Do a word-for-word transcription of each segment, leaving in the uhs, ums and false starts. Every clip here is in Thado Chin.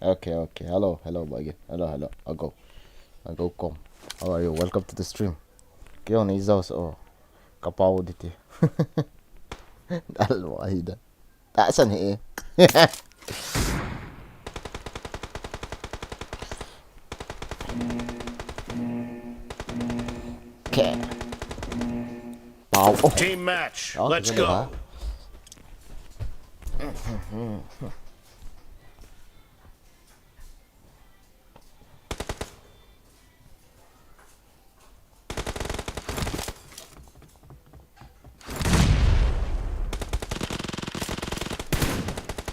Okay, okay. Hello, hello, boy. Hello, hello. Ago. Ago kom. How are you? Welcome to the stream. Kio ni zos o. Kapau diti. Dal wa hida. Tahsan hi. Okay. Pau. Oh. Team match. Oh, let's go.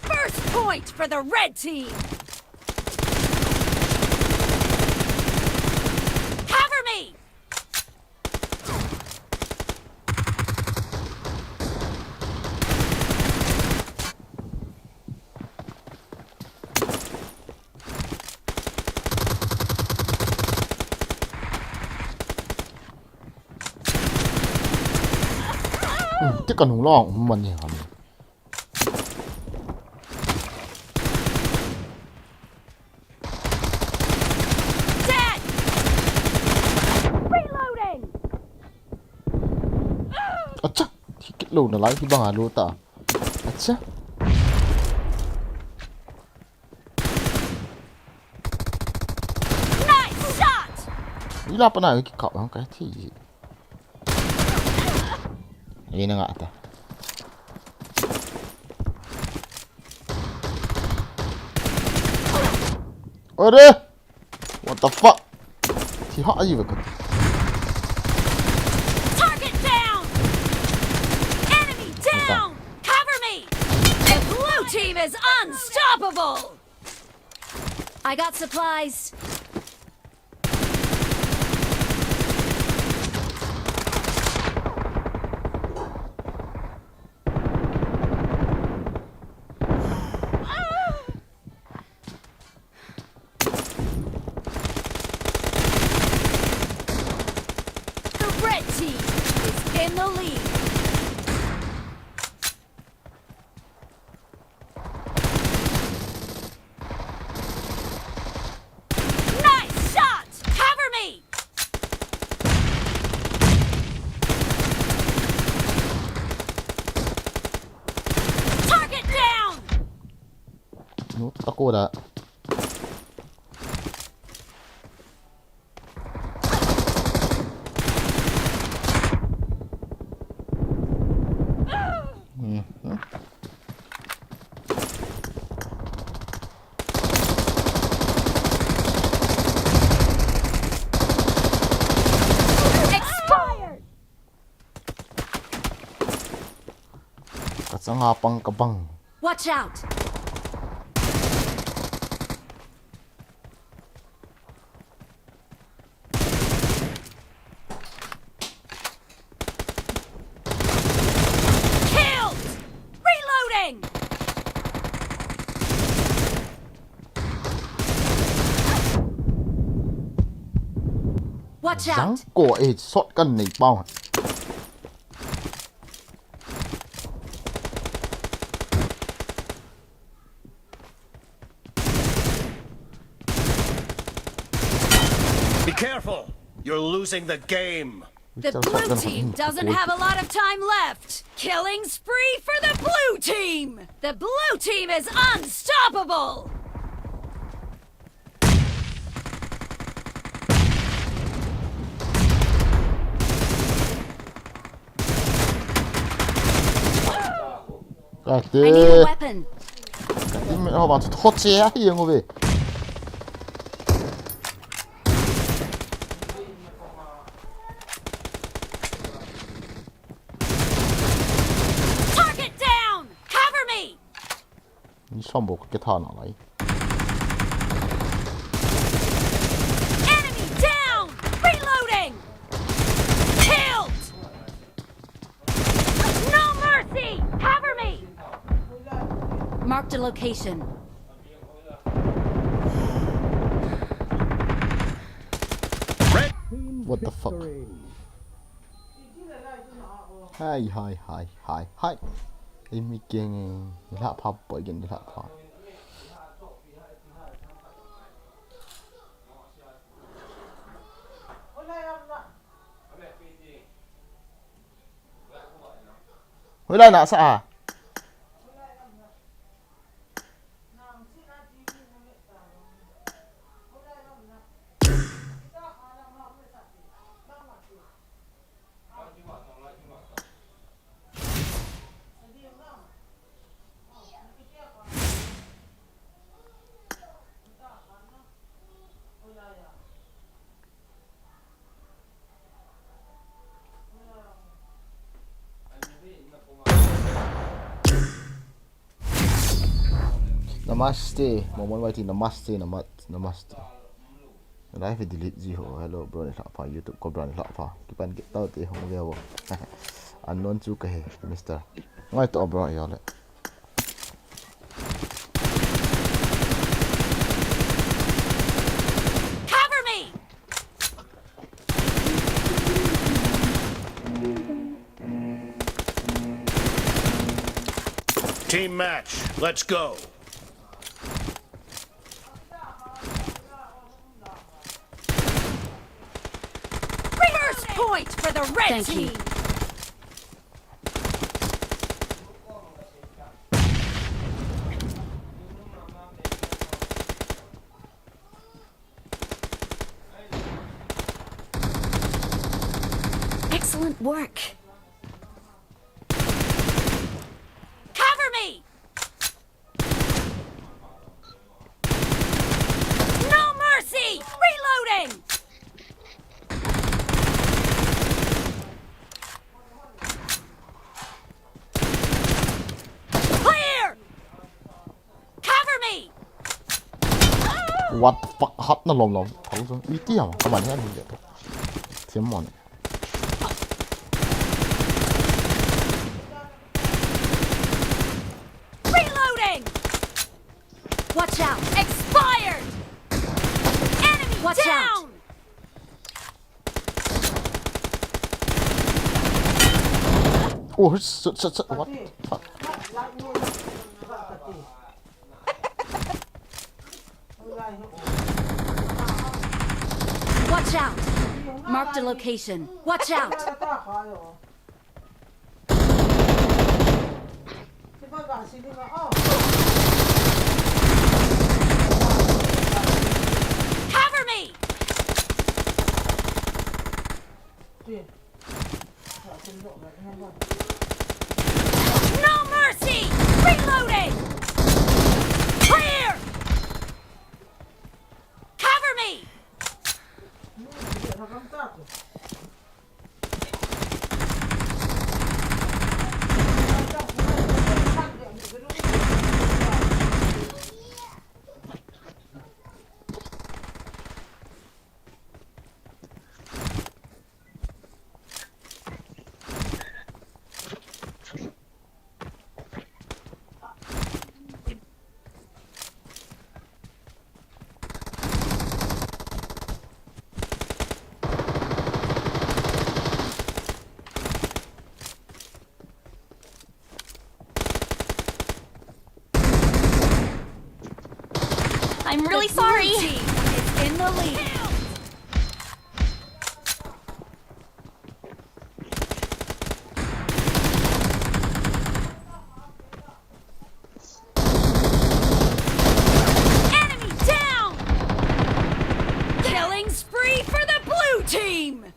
First point for the red team. Cover me. Ti ka nung long man ni ham. Dead. Reloading. Acha, hikit lo na lai, hibang a lo ta. Acha. Nice shot. Ila pa na ki kap ang ka thi. Ina nga ta. Ore! What the fuck? Thi ha ayi ve ka. Target down. Enemy down. Cover me. The blue team is unstoppable. I got supplies. The red team is in the lead. Nice shot! Cover me! Target down! No, tako da. Mhm. Expired! Ka changa pang ka bang. Watch out! Killed! Reloading! Watch out! Zang ko e, shotgun nei pau. Be careful! You're losing the game! The blue team doesn't have a lot of time left! Killing spree for the blue team! The blue team is unstoppable! Ka te. I need a weapon. Ka teammate ho vang chu thot che a hi ang uve. Target down! Cover me! Ni som bou ka kitha nalai. Enemy down! Reloading! Killed! No mercy! Cover me! Marked a location. What the fuck? Hai, hai, hai, hai, hai. Ei mi keng e. Ni lah pha poi gen ni lah pha. Hoilai na sa a. Namaste, Momon Whitey, namaste, namat, namaste. Live delete ji ho, hello bro, ni lhah pha, YouTube ko bro, ni lhah pha. Kipan kit tau te, hung ve vo. Unknown chu kahi, mister. Ngai to bro, yo le. Cover me! Team match, let's go. First point for the red Thank you. team. Excellent work. Cover me! No mercy! Reloading! Clear! Cover me! What the fuck? Hat na lom lom. Thal zong. Iti ham. Kaman hian hin de. Thiam mon. Reloading! Watch out! Expired! Enemy Watch out. down! Oh, shit, shit, shit. What the fuck? Watch out! Marked a location. Watch out! Cover me! No mercy! Reloading! Clear! Cover me! I'm really sorry. Team is in the lead. Enemy down! Killing spree for the blue team!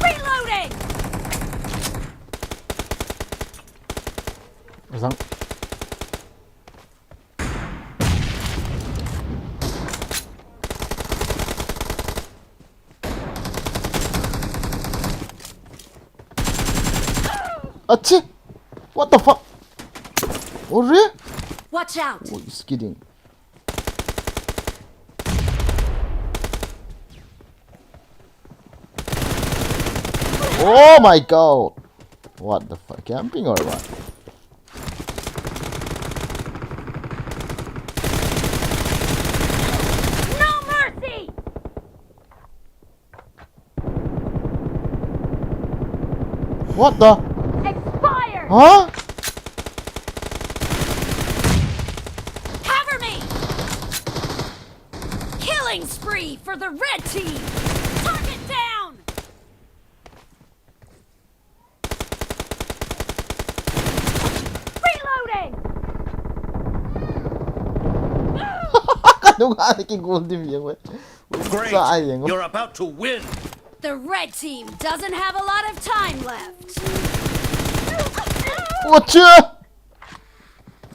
Reloading! Zang. Achi! What the fuck? Ore? Watch out! Oh, he's kidding. Oh my god! What the fuck? Camping or what? No mercy! What the? Expired! Huh? Cover me! Killing spree for the red team. Target down. Reloading. Kadung ani ki gol di mi yeng we. Great. Sa ai yeng. You're about to win. The red team doesn't have a lot of time left. Wa che.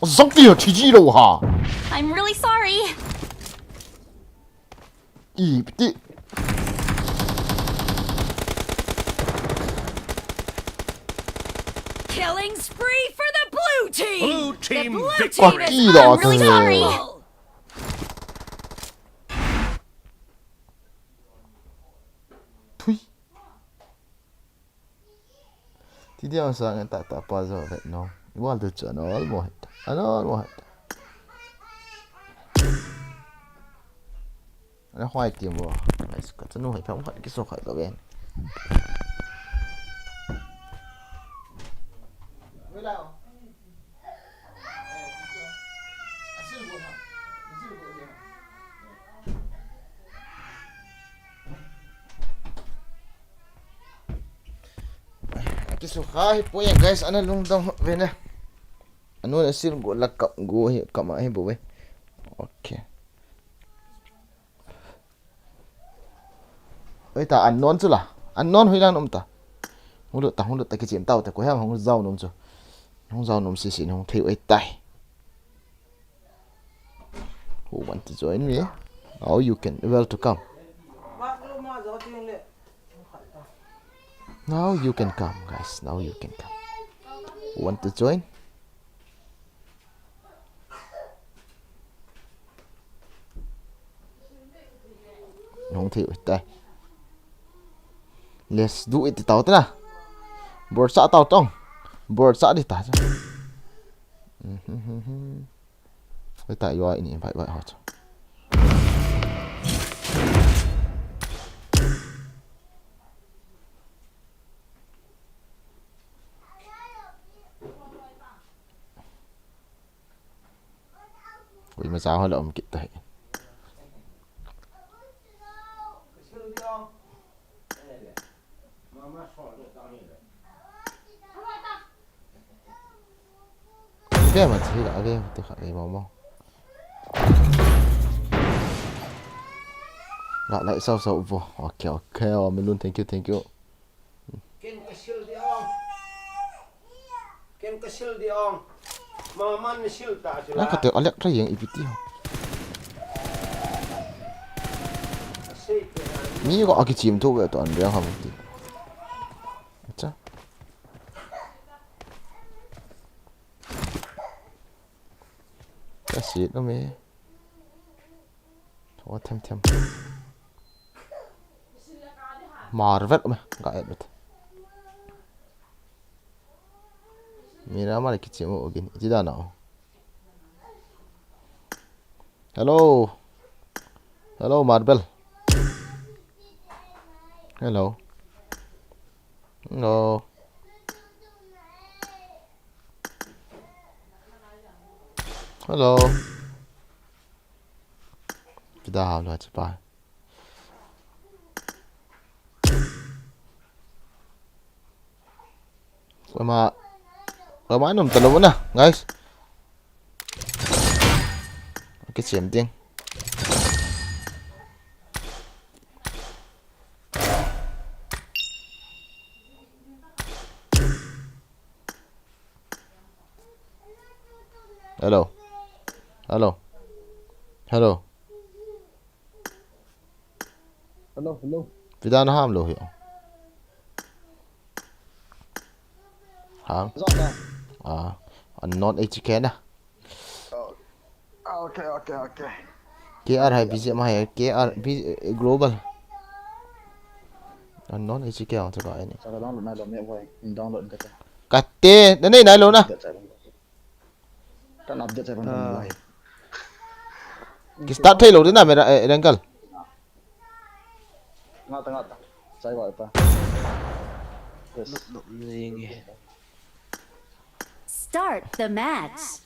Zong ti thi ji lo ha. I'm really sorry. I piti. Killing spree for the blue team. Blue team the blue victory. team is Kaki da I'm really te. Sorry. Thui. Ti dia sa ngan ta ta pa zo vet no. Wal tu cha no al mo het. Ano al mo het. Ana hoi ti mo. Nice ka chanu hai pham khat ki so khat ka ven. Kisu khai po ya guys, ana lungdong vena. Anu na sil go la kap go hi kama hi bo ve. Okay. Oi ta unknown chu la. Unknown hoi lang um ta. Hung lut ta, hung lut ta, kichim tau ta, ko hem hung zau nom chu. Hung zau nom si si hung thei oi tai. Who want to join me? Now you can. Well to come. Now you can come, guys. Now you can come. Who want to join? Hung thei oi tai. Let's do it, tau ta na. Bor sa tau tong. Bor sa di ta. Mhm. Oi ta yo ini bai bai ha. Ui, ma sa ho la um kit tai. Ave ma thi la, ave ma thi kha, ave ma ma. La la, sau sau vo. Okay, okay. Oh, Melun, thank you, thank you. Ken ka sil di ong. Ken ka sil di ong. Maman ni sil ta chu La la. ka te alek tra yang ipiti ho. Sei te na. Mi ko aki chim thu ve to an bia ham ti. Acha. Ka si no me. Tho them them. Marvel me ga et bet. Mira mari kichimo ogin. Iti da na o. Hello. Hello, Marble. Hello. Hello. Hello. Kita halo aja pa. Kama, kama nom talo na, guys. Okay, same thing. Hello. Hello. Hello. Hello, hello. Pidana ham lo hi. Ham. Zot na. Ah, unknown H K na. Ah, okay, okay, okay. K R hai B G M hai K R B, eh, global. Unknown H K ang chaka ini. Sa ka download na lo me boy. In download ka ta. Kate, na nei nai lo na. That side. Kan update sa Ah. Lai. Ki start thei lo ding na me ra, eh, Rengkal. Nga ta, nga ta. Sai wa ta. Yes. Nop nop na ing e. Start the match.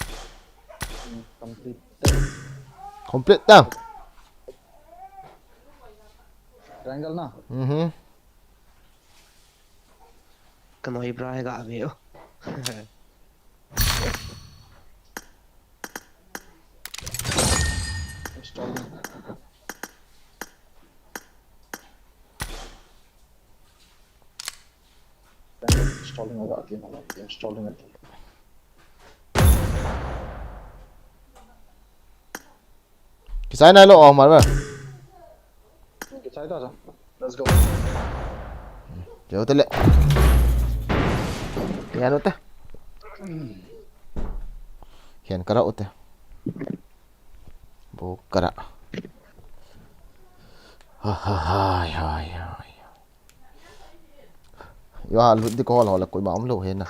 Hmm, complete. Complete ta. Triangle na. Mhm. Ka noi bra he ga ve o. Installing. Installing a ga ke na, installing a. Kisai nai lo, oh, mar ba. Kisai ta sa. Let's go. Jao te le. Yan ute. Yan kara ute. Bo kara. Ha, ha, ha, ha, ha. Yo, a lut di ko hol hol, koima um lou he na.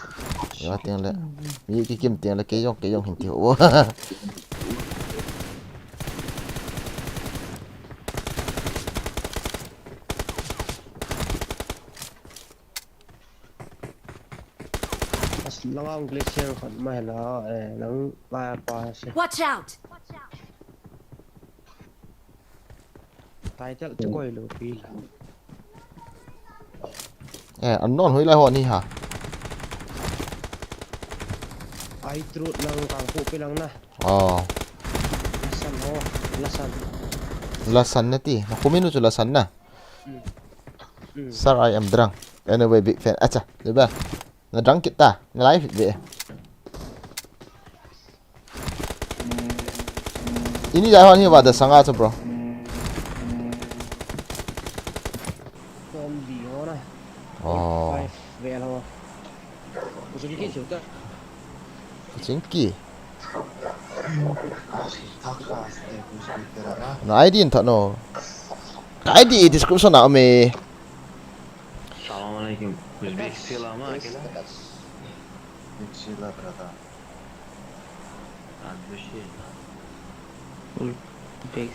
Yo, tiang le. Mi kikim tiang le, kei jong, kei jong hin ti ho. As lang ang glacier khat mai la, eh, lang pa pa se. Watch out! Title chu koi lou pi la. Eh, unknown hoilai ho ni ha. Ai truth lang kang pu pi lang na. Oh. Lasan ho, lasan. Lasan na ti. Na kuminu chu lasan na. Mm. Mm. Sir, I am drunk. Anyway, big fan. Acha, di ba? Na drunk kita. Na live di. Ini jai hon hi ba da sanga chu, bro. Form di ho na. Oh. Five vel ho. Kuching ki chu ta. Kuching ki. Na I D in tha no. I D description a me. Salam alaikum. Uzbek sila ma kila. Sila brother.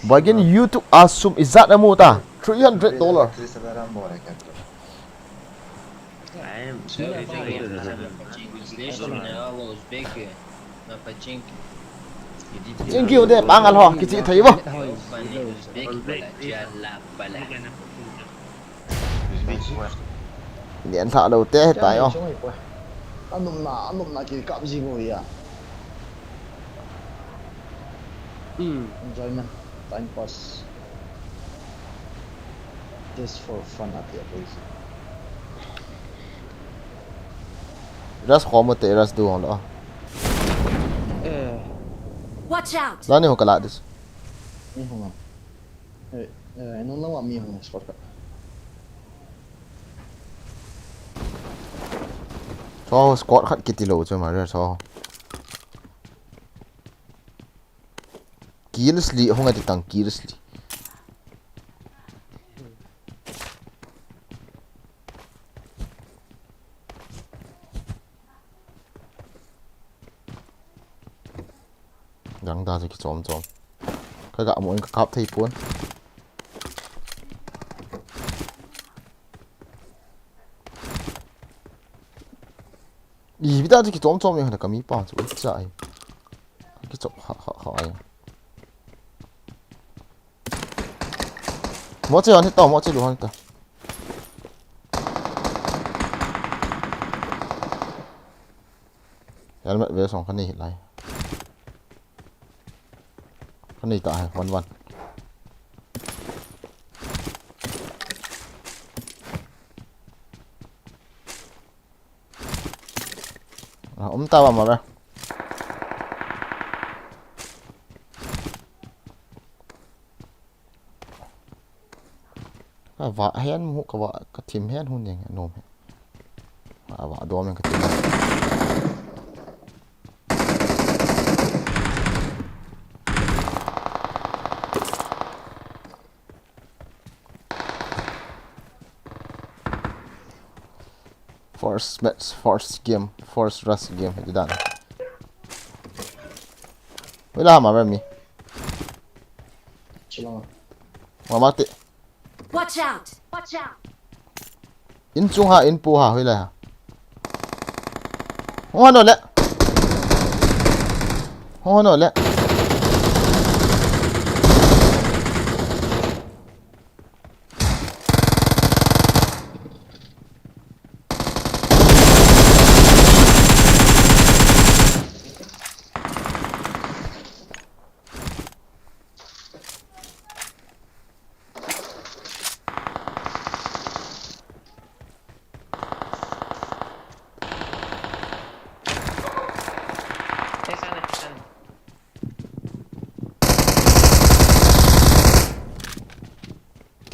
Bagi YouTube asum izat na muta three hundred dollar. Thank you de, pangal ho, kichi thei bo. Lian tha lo te tai o. Anumna, anumna ki kap ji bo ya. Hmm. Enjoyment, time pass. Just for fun at the place. Ras khomo te ras du lo. Eh. Watch out! Lani ho kala dis. Ni ho. Eh, eh, no lawa mi ho spot ka. Cho squad khat kiti lo chu ma re cho. Kills li hung ati tang kills li. Dang da chu kichom chom. Ka ga mo in ka kap thei pon. I bita chu kichom chom in ka mi pa chu cha ai. Kichom ha ha ha ai. Mo che hon hita, mo che lu hon hita. Helmet ve song kani lai. Kani ta hai, one one. Ah, um ta ba ma ba. Ka va hen mu, ka va, ka thim hen hun jeng nom he. Ka va dom ka thim. First match, first game, first rush game, he dan. Wala ma ba mi. Chilong. Wa ma te. Watch out! Watch out! In chung ha, in pu ha, hoilai ha. Ho no le. Ho no le.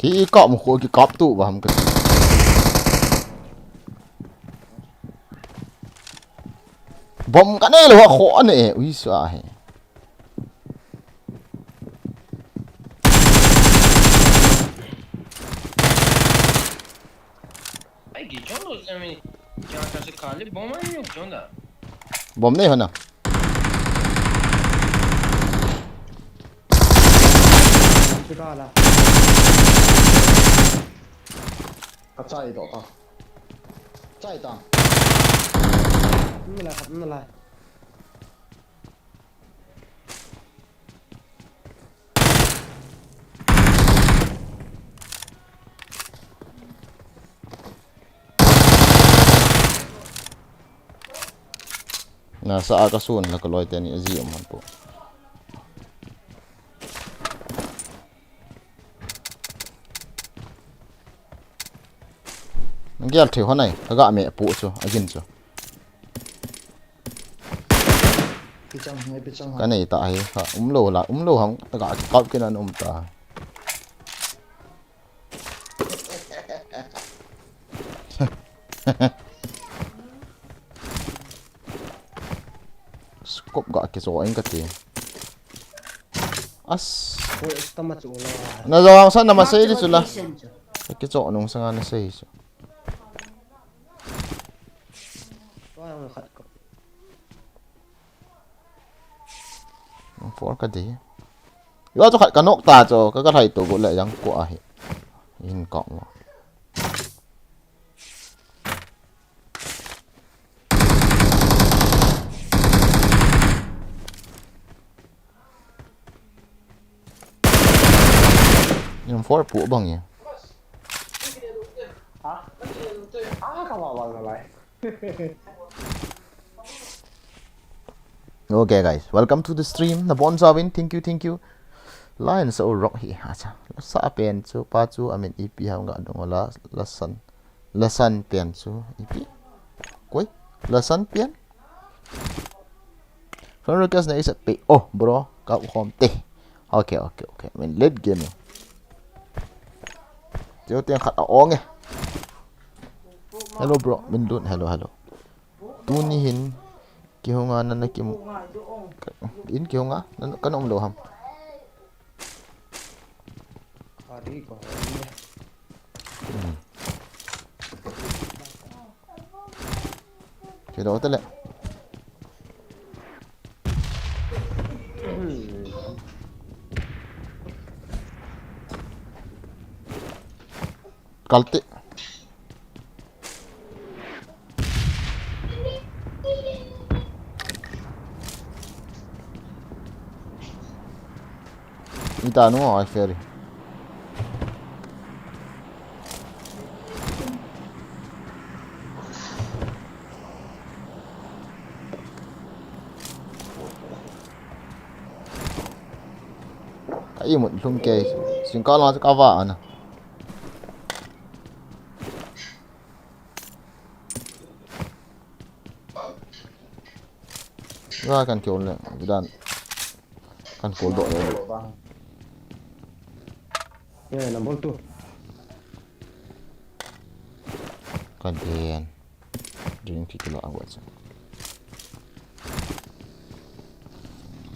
Hi kap mu kho ki kap tu ba ham ka. Bom ka nei lo kho ane ui sa he. Ai, ki chon lo zami. Kya ka se khali bom ai, chon da. Bom nei hona. Chuta la. Ka chai to ta. Chai ta. Nala, nala. Nasa a ka sun la ka loi teni aji um han po. Nang gial thei honai, ka ga me pu chu, agin chu. Pichang, ngai pichang. Ka nei ta hi, ka um lo la, um lo hang, ta ga ki kap kin an um ta. Scope ga ki zo in ka ti. As. Oi, as tama chu lo. Na zo ang san na ma sei di chu la. Ka ki zo nung sanga na sei chu. Wa ang khat ko. Nung for ka di. Yo chu khat ka nok ta chu, ka ka thai tu gu le yang ko a hi. In ka mo. Yung four pu bang ya. Ha? Ah, ka wa wa la lai. Okay, guys, welcome to the stream. Na bon sa win, thank you, thank you. Lion sa rock hi ha cha. Sa pen chu pa chu amin ipi ham ga dong la la san. La san pen chu ipi. Koi. La san pen. Friend request na isa pe. Oh, bro, ka u khom te. Okay, okay, okay. Min let game. Teo teng khat a ong e. Hello, bro. Min lut. Hello, hello. Tuni hin kihunga na na kim. In kihunga na ka nom lo ham. Hari ko. Hmm. Che do tele. Kalte. Ita nu ai feri. Ka imut lhum kei. Singkal ma chu ka va ana. Ra kan keu le, dan. Kan kol do le. Ye, number two. Kan pen. Drink kikilo agwa sa.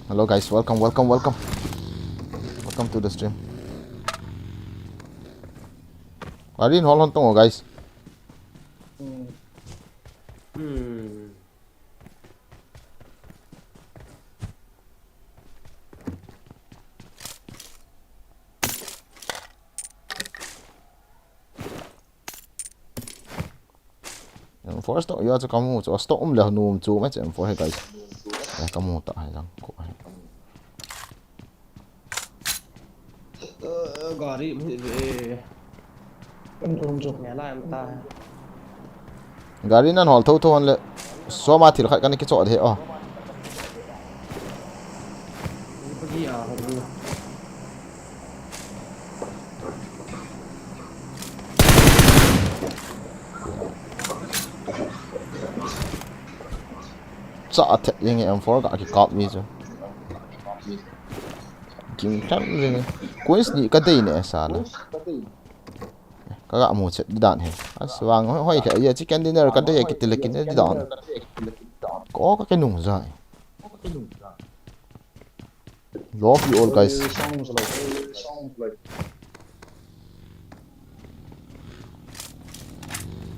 Hello guys, welcome, welcome, welcome. Welcome to the stream. Arin hol hon tong guys. Hmm. Hmm. M four stock, yo, chu kamu, chu stock um le num chu, ma chu M four he, guys. Eh, kamu ta, hai lang, ko, hai. Eh, gari mu ve. Tum tum chu. Ya la, em ta. Gari nan hol tho tho hon le. Soma thil khat kan kicho de, oh. Pagi a, hol. Cha a thep jeng e M four ga kikap mi chu. Ging tham jeng e. Coins ni ka dei ne sa la. Kaga mu chet di dan hi. Aswang hoi hoi kha ya chicken dinner ka de ya kiti le kin di dan. Ko ka ke nung jai. Love you all, guys.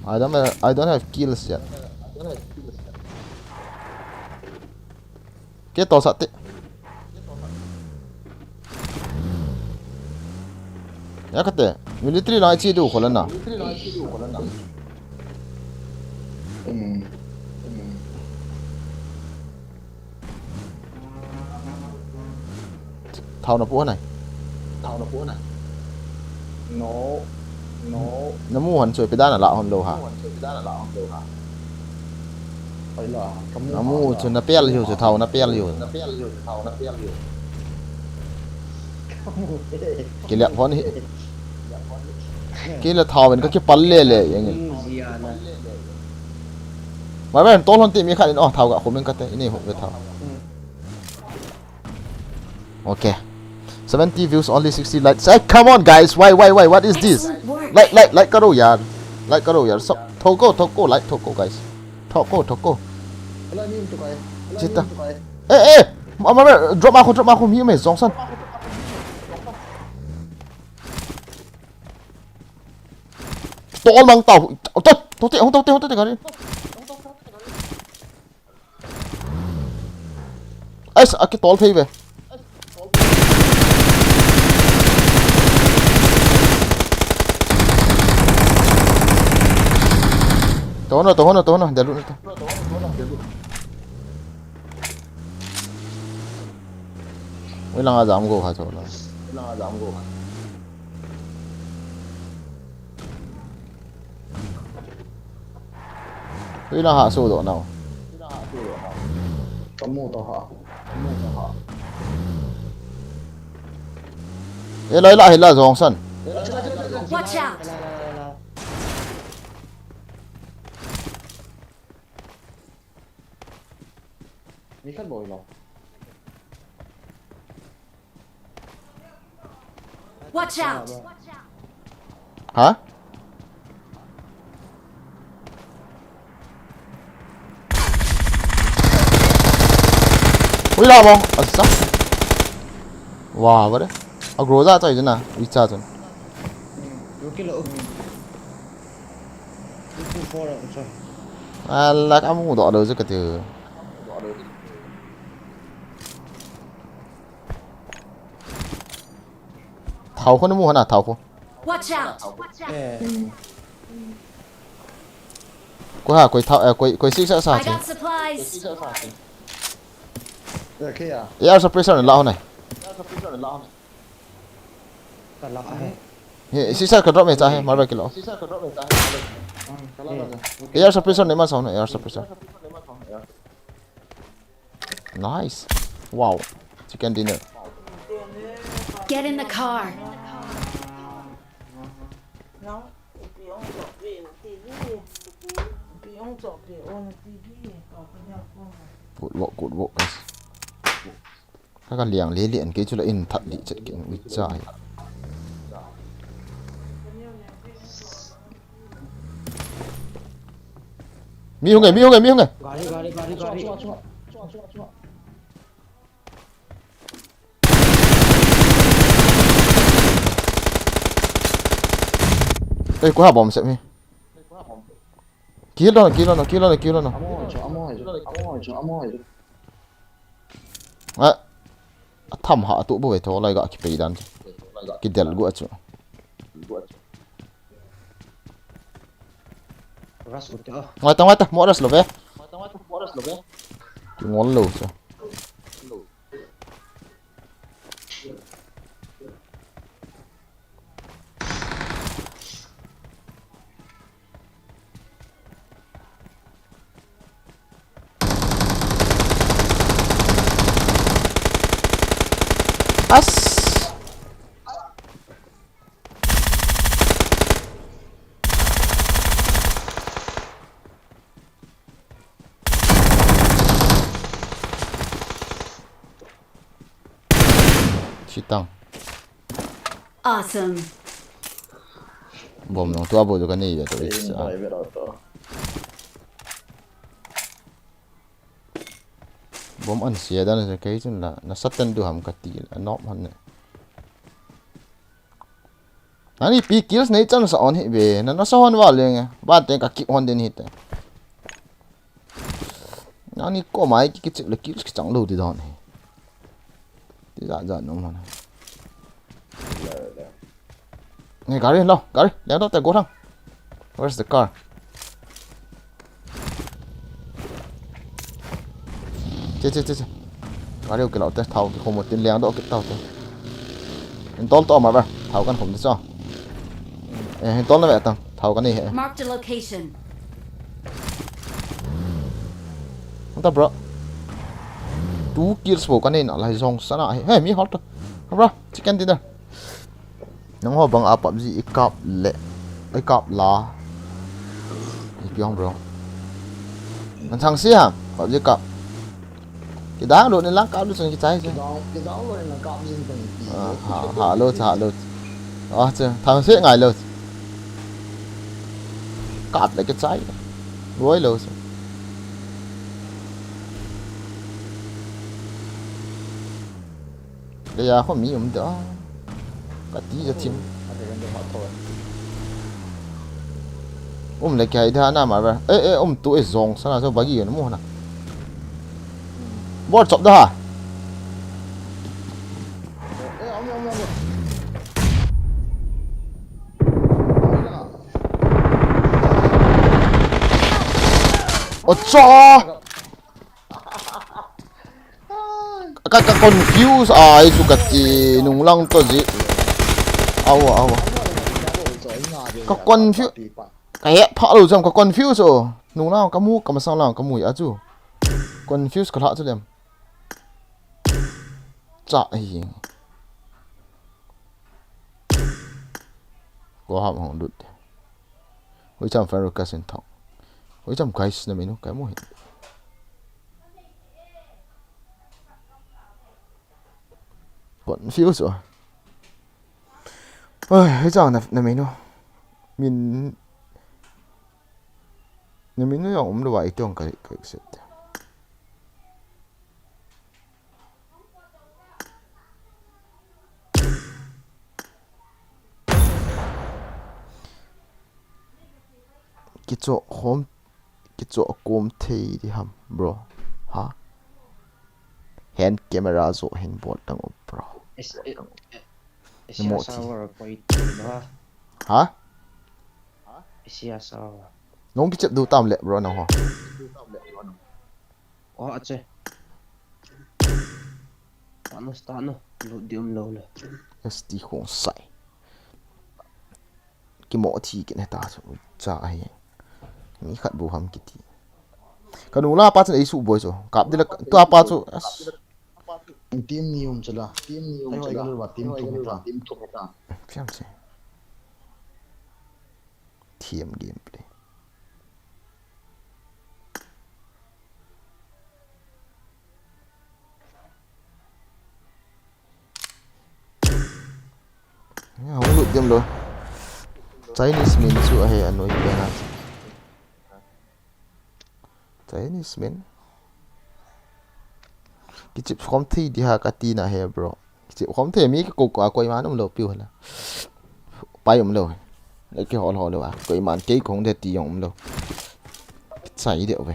I don't have, I don't have kills yet. Ke to sa te. Ya kate, military lang chi du khola na. Thao na pu nai. Thao na pu nai. No. No. Na mu han choi pe dan la hon lo ha. Ai la, ka mu Na mu chu na pel hiu chu thao na pel hiu. Ke le phone hi. Ke le thao in ka ki pal le le yang in. Mai ven tol hon ti mi khat in oh thao ga khomin ka te ini ho ve thao. Okay. Seventy views, only sixty likes. Hey, come on, guys. Why, why, why? What is this? Like, like, like karo yaar. Like karo yaar. So, thoko, thoko, like thoko, guys. Thoko, thoko. Chita. Eh, eh. Ma, ma, ma, drop ma ko, drop ma ko, mi me, Jongsan. Tol mang tao. Tao, tao, tao, tao, tao, tao, tao, tao, Ais, aki tol thei ve. Tohna, tohna, tohna, delu na to. Ui langa jam go kha chola. Tui la ha su do nau. Kamu to ha. E lai la hi la Jongsan. Watch out! Mi khat boi lo. Watch out! Ha? Ui la mo, asa. Wa, ba de. Agro ja chai jana, ui cha chun. Two kilo. Two two four, sorry. Ala, kamu do do je ka te. Thao kho na mu hana thao kho. Watch out! Koi ha, koi thao, eh, koi, koi six sa sa. I got supplies. Air suppressor la ho nai. He, six sa ka drop me cha he, mar ba kilo. Air suppressor ne ma sa ho na, air suppressor. Nice. Wow. Chicken dinner. Get in the car. Good work, good work, guys. Ka ka liang le le an ke chula in that di chet ke ui chai. Mi hung e, mi hung e, mi hung e. Gari, gari, gari, gari. Ei, koi ha bom sep mi. Kill lo, kill lo, kill lo, kill lo. Amo, amo, amo, amo. A, a tham ha tu bu ve tho lai ga ki pei dan. Ki del gu a chu. Rush ut te, oh. Ngai ta, ngai ta, mo rush lo ve. Ki ngol lo chu. As. Chitang. Awesome. Bom nong tua bo du ka nei ve to. Bom an sia dan se kei chun la na satan du ham ka ti la nop han ne. Nani pi kills nei chan sa on hi ve na na sa hon va lenge ba te ka ki hon den hi te. Nani ko mai ki ki chip le kills ki chang lo ti don hi. Ti ja ja no man. Nge gari lo gari le do te go thang. Where's the car? Che che che che. Gari u kilo te thau ki khomo tin leng do ki tau te. In tol to ma ba thau kan khom de cho. Eh in tol na ve tang thau kan ni he. Marked a location. Anta bro. Two kills bo kan nei na lai jong sana he. He mi hot. Bro, chicken dinner. Nang ho bang a PUBG i kap le i kap la. I piong bro. Nang thang si ha PUBG kap. Ki dang lo ni lang kap lu chun ki chai se. Ki dang ki dang lo ni lang kap jin kan pi. Ha ha lo cha lo. Ah che thang si ngai lo. Kap le ki chai. Roi lo se. Leia kho mi um da. Ka ti ja thim. Um le kai da na ma ba. Eh eh um tu e jong sana so bagi no mo na. Bor chop da ha. Ocha. Ka ka confuse ai su ka ti nung lang to ji. Awa awa. Ka confuse. Ka he pha lo jam ka confuse o. Nung lang ka mu ka masang lang ka mu ya chu. Confuse ka la chu lem. Cha hi. Ko ham hong lut. Hoi cham fan ru ka sin thong. Hoi cham guys na menu ka mu hi. Confuse o. Oi, hoi chang na na menu. Min na menu yong um lo wa itong ka ka set. Kicho hom kicho kom thei di ham bro. Ha. Hand camera jo hin bol tang up bro. Isi asa war point na. Ha? Isi asa. Nong kichep du tam le bro nang ho. O ache. Tano tano. Lu dium lo le. S T khong sai. Kimo thi kin heta chu cha ahi. Mi khat bu ham kiti. Ka nung la pa chu ei su boi chu. Kap dile tu pa chu. Team ni um chu la. Team ni um chu la. Team tu ta. Fiam che. Team gameplay. Hong lut diam lo. Chinese min chu ahi anoi pen a. Chinese min. Kichip khom thei di ha kati na he bro. Kichip khom thei mi ka ko ko a koiman um lo piu hala. Pai um lo. Le ki hol hol lo a koiman kei khong de ti jong um lo. Sai de ve.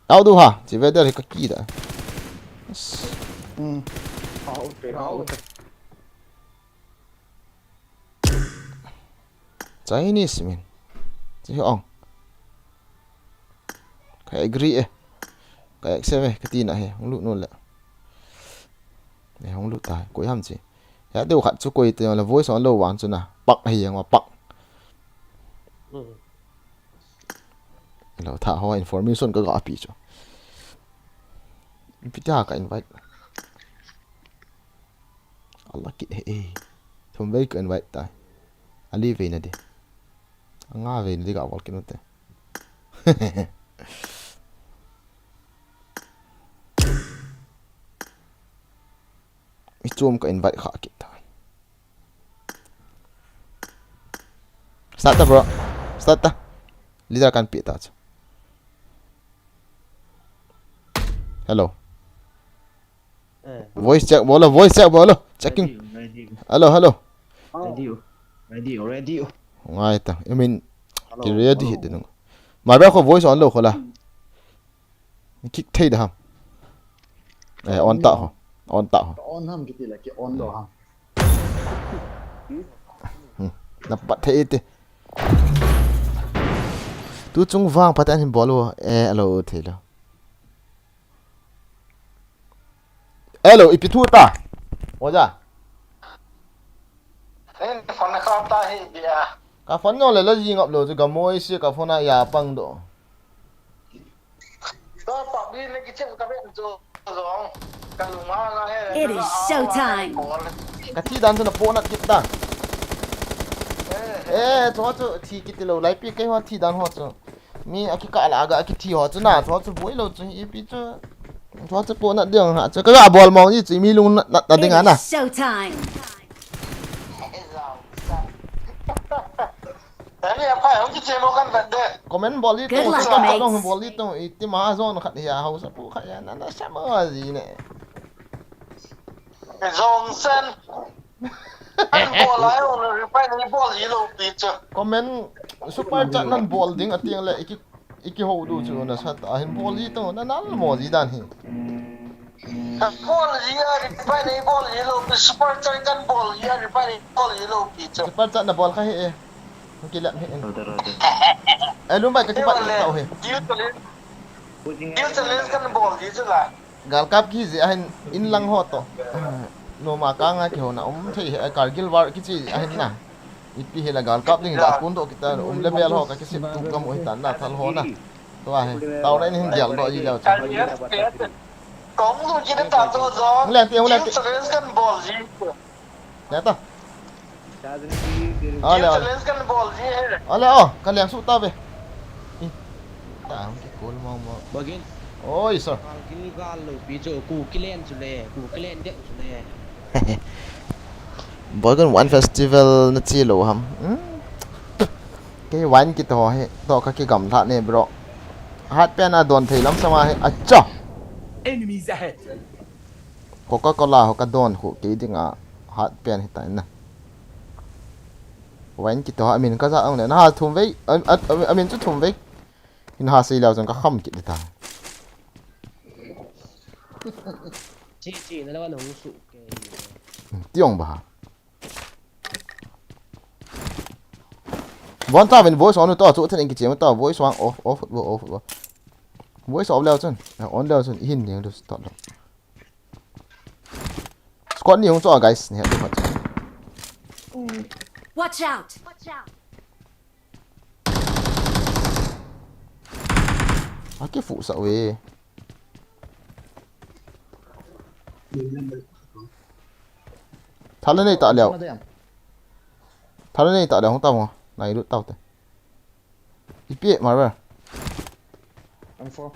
Au du ha, chi ve der hi ka ki da. Chinese min. Chi ong. Ka agree e. Ka accept e, ka ti na he, hong lut nu le. Ne hong lut ta, koi ham chi. Ya deu khat chu koi te la voice on lo wang chu na. Pak he yang wa pak. Lo tha ho information ka ga pi chu. Pi ta ka invite. Allah kit he e. Thum vei ka invite ta. Ali vei na de. Anga vei na de ga wal kit nu te. Mi chom ka invite kha kit ta. Start ta, bro. Start ta. Leader kan pi ta chu. Hello. Eh. Voice check bol o, voice check bol o. Checking. Ready, ready. Hello, hello. Ready, ready, ready. Ngai ta. I mean, hello, ki ready hello. Hit ding. Mara ko voice on lo ko la. Kick thei da ham. Eh, on ta ho. On ta ho. On ham kiti la ki on lo ham. Hmm. Na pat thei te. Tu chung vang pat an hin bol o. Eh, alo thei lo. Hello, ipi thu ta. Oja. Eh, phone ka ta hi bia. Ka phone no le la jing up lo chu ka moi si ka phone a ya pang do. Ka pa bi le ki chem ka ben chu zong. Ka lung ha la he. It is show time. Ka thi dan chu na po na kit ta. Eh, eh, chu chu thi kit lo lai pi ke ho thi dan ho chu. Mi a kikah la ga kithi ho chu na, chu chu boi lo chu ipi chu. Chu chu po na ding ha chu ka ga bol mong ji chu mi lung na, na, na ding ana. It's show time. Comment bol ji tu, chu ka long bol ji tu, i ti ma zon khat ya, hausa pu khat ya, na, na sa ma ji ne. Zong sen. An bol ai, on reply ni bol ji lo pi chu. Comment super chat nan bol ding ati le iki iki ho du chu na sat a hin bol ji to na nal mo ji dan hi. Bol ji a reply ni bol ji lo pi super chat kan bol ji a reply ni bol ji lo pi chu. Super chat na bol kha he e. Ki lem he. Roger, roger. E lum bai ka ki pat ta he. Diu to le. Diu to le kan bol ji chu la. Galkap kiji ahin inlang ho to. Noma kanga kihona um thei hi, Kargil war kiji ahin na. Ipi hi la galkap ding ta kun to kita um level ho ka kisip tu kam u hitan na thal ho na. To ahi. Tau na in hin dial do ji leo cha. Kong lu ji ta to zo. Hung leng ti, hung leng ti. Challenge kan bol ji. Leng ta. Ale, ale. Challenge kan bol ji he. Ale, oh, ka leng su ta ve. Ih, ta hung ki kol mau mau. Bagin. Oi, sir. Kal kin gal lo pi chu ku kilen chu le, ku kilen deu chu le. Boygun One Festival na chi lo ham. Hmm? Kei wine kiti ho hi, to ka kigam lha ne, bro. Hat pen a don thei lam sama hi, acha. Enemies ahead. Coca-Cola ho ka don khu kei dinga hat pen hi ta na. Wine kiti ho, amin ka ja ang le, na ha thum vei, a, a, a, amin chu thum vei. Hin ha sei leo chun ka kham kit ta. Chi, chi, na lo an hung su ke. Tiong ba ha. Von ta ven voice on to chu then ki chem ta voice wang off, off, off, off. Voice off leo chun. Eh, on leo chun hin ding du stop lo. Squad ni hung cho guys, ni ha du phat. Watch out! Watch out! Aki fu sa we. Thala nei ta leo. Thala nei ta leo hung ta mo. Nai lut tau te. Ipi, Marvel. Number four.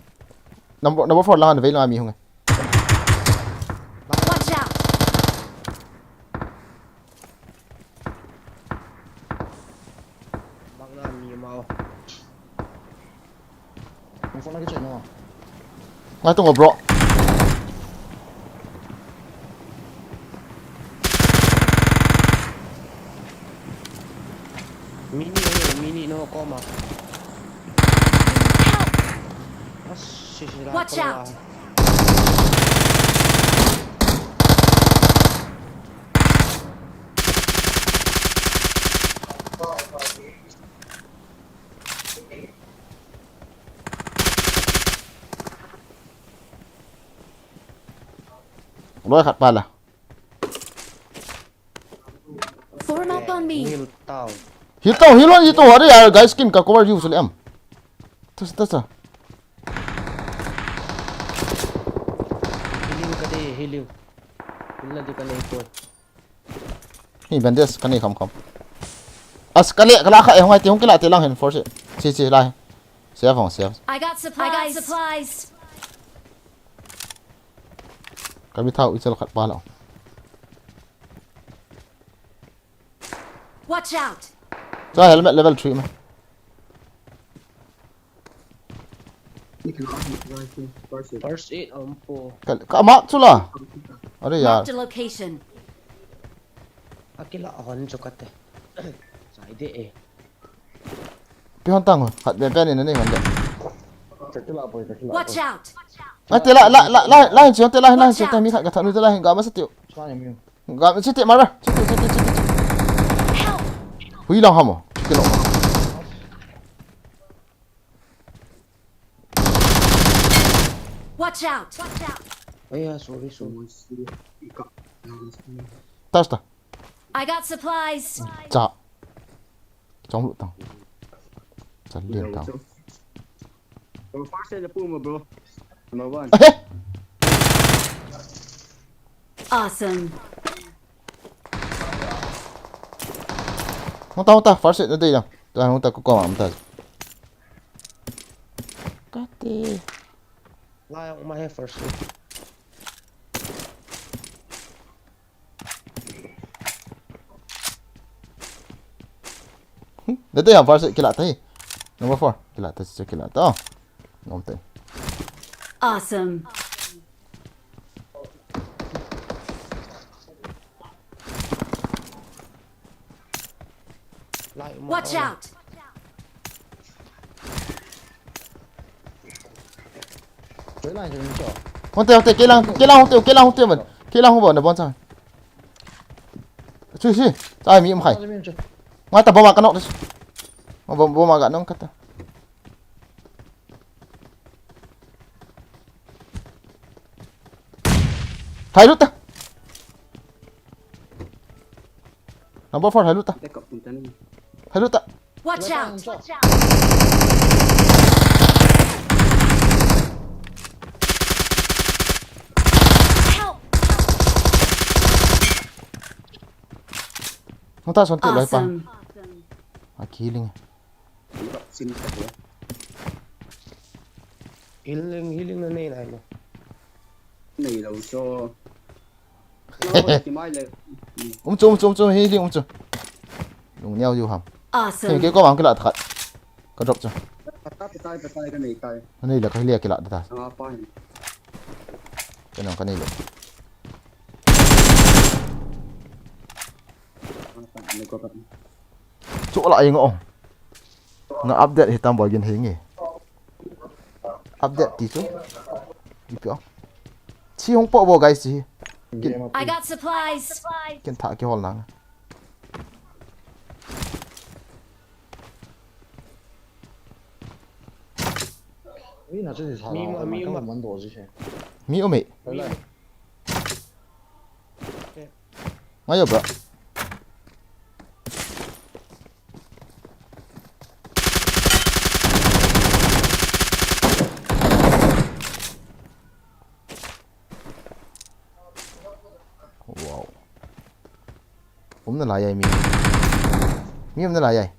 Number, number four lang, vei lang mi hung e. Watch out! Bang na mi mau. Number four na kiche no. Ngai tung, bro. Mini no, mini no, koma. Help! Watch out! Loi khat pa la. Form up on me. Heal tau. Heal tau, heal on, heal tau. Hurry, yaar, guys, skin ka cover use le am. Tas, tas, tas. Healing ka de, healing. Heal na di ka nei koi. Ni bandage ka nei kham kham. As ka le, ka la kha e hung ai ti hung kila ti lang hin force. Chi, chi, lai. Save hung, save. I got supplies. I got supplies. Ka mi thau i chal khat pa la. Watch out! Sa helmet level three ma. First aid um po. Ka, ka mark chu la. Are yaar. Marked a location. Akila hon chu kate. Sai de e. Pi hon tang ho. Khat ben pen in anei hon de. Watch out! Ai te la la la la la hin chi hon te la hin la hin chi hon te mi khat ka thanu te la hin ga ma sa tiu. Ga ma chi te mar ba. Chi te chi te chi te. Hui lang ha mo. Chi te lo. Watch out! Aya, sorry, sorry. Touch ta. I got supplies. Cha. Chong lu tang. Chan lien tang. Bro, first aid na pu mo, bro. Number one. Ahe! Awesome. Hung ta, hung ta, first aid na dei lang. Ta hung ta, ko ko ma ta. Kate. Lai, hung ma he first aid. Hmm, dei dei ham first aid kila ta hi. Number four. Kila ta, kila ta. Oh. Nom te. Awesome. Watch out! Hung te, hung te, kei lang, kei lang hung te, kei lang hung te man. Kei lang hung ba, na bon chang. Chui, chui. Chai mi um khai. Ngai ta bomb a ka nok. Bomb, bomb a ka nok kata. Thai lut ta. Number four, thai lut ta. Thai lut ta. Watch out! Help! Hung ta son te lai pan. Awesome. A killing. Sin ta ko. Healing, healing na nei lai lo. Nei lo cho. Ki mai le. Um chu, um chu, um chu, healing um chu. Lung niau ju ham. Awesome. Ke ko mang kila ta khat. Ka drop chu. Patai, patai, patai ka nei tai. Ka nei le, ka le kila ta. Anga pa hin. Ka nong ka nei le. Anga pa hin ko pa. Chu la ai ngo. Nga update hi tam boi gin hi nge. Update ti chu. Ipi o. Chi hung po bo guys chi. Kin. I got supplies. Kin tha ki hol nang. Ui, na chu ti sa. Mi la, ma, ma, mi ma. Man do ji he. Mi o me. Wala. Ngayo, bro. Wow. Um na lai ai mi. Mi um na lai ai.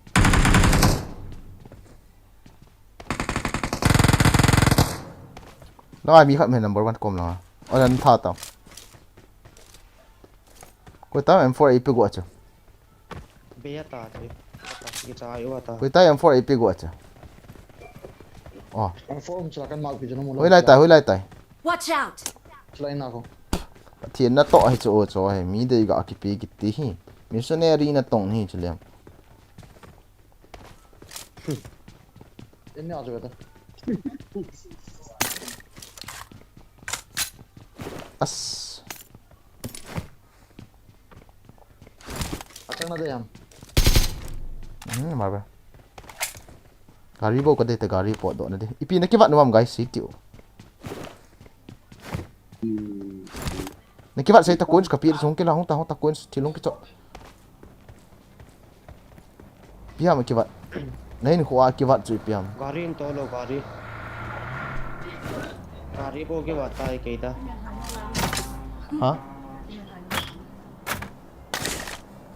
Lai mi khat me number one kom la. Oi, an tha ta. Koi ta M four A P go acha. Be ta te. Ta ki cha yo ta. Koi ta M four A P go acha. Oh. M four um chila kan mark pi jana mo lo. Hoi lai tai, hoi lai tai. Watch out. Chila ina ko. Pathen na to hi cho cho hi. Mi dei ga kipe kiti hi. Missionary na tong hi chilem. Ini aja kata. As. Achang na de ham. Hmm, mar ba. Gari bo ka de te gari po do na de. Ipi na kivat nuam guys, si tiu. Na kivat sei ta coins ka pi chung kila hung ta hung ta coins thil hung kicho. Ipi ham kivat. Nei ni khua kivat chu ipi ham. Gari in to lo gari. Gari bo kivat tai kei ta. Ha?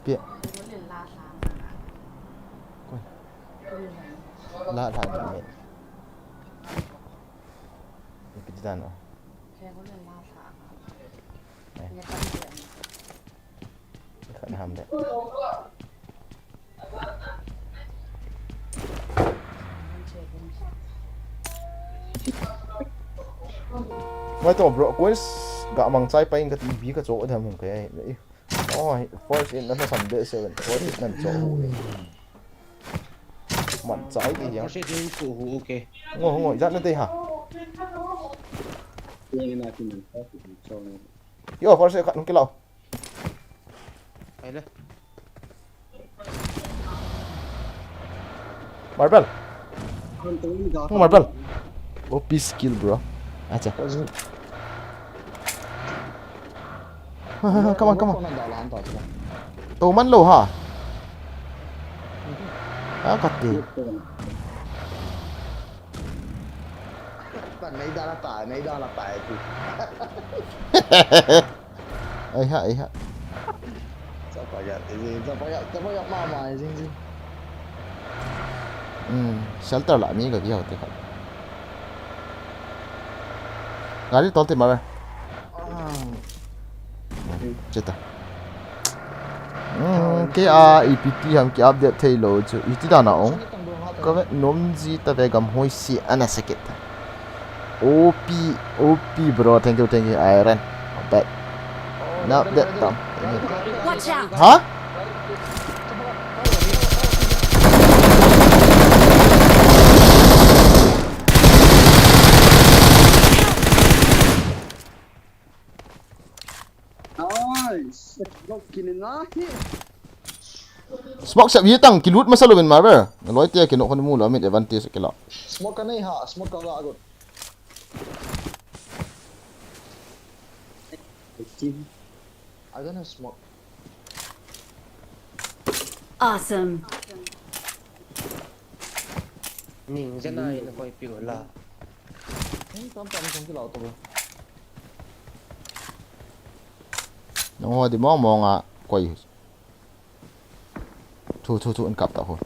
Pi. Koi. La la ni. Ipi dan o. Khat ham de. Mai to bro, quest ga mang chai pa in ka T V ka cho da mun ka ai. Oh, first in na sam de seven. First in na cho. Man chai de yang. First in ko hu, okay. Ngo ngo, jat na te ha. Ni na ti man. Cho. Yo, first in ka nung kilau. Ai le. Marble. Marble. O P skill, bro. Acha. Come on, come on. To man lo ha. Ah, kati. Nei da la ta, nei da la ta, eh, tu. Ai ha, ai ha. Chapa ya, eh, chapa ya, chapa ya mama, eh, jing, jing. Hmm, shelter la mi ka vi ho te kha. Gari tol te ma ve. Ah. Cheta. Hmm, ke a ipi ti ham ki update thei lo chu. Iti da na ong. Ka ve nom ji ta ve gam hoi si ana sakit. O P, O P bro, thank you, thank you, Iron. Not bad, Tom. Watch out! Huh? Nice. Smoke sep hi tang, kilut masa lo min mar ber. Loi te kino khon mu lo, min advantage kilo. Smoke ka nei ha, smoke ka la got. I don't have smoke. Awesome. Ning jana in koi piu la. Ning tam tam song kilo to. Nong ho di mong mong a koi. Thu, thu, thu, an kap ta ho.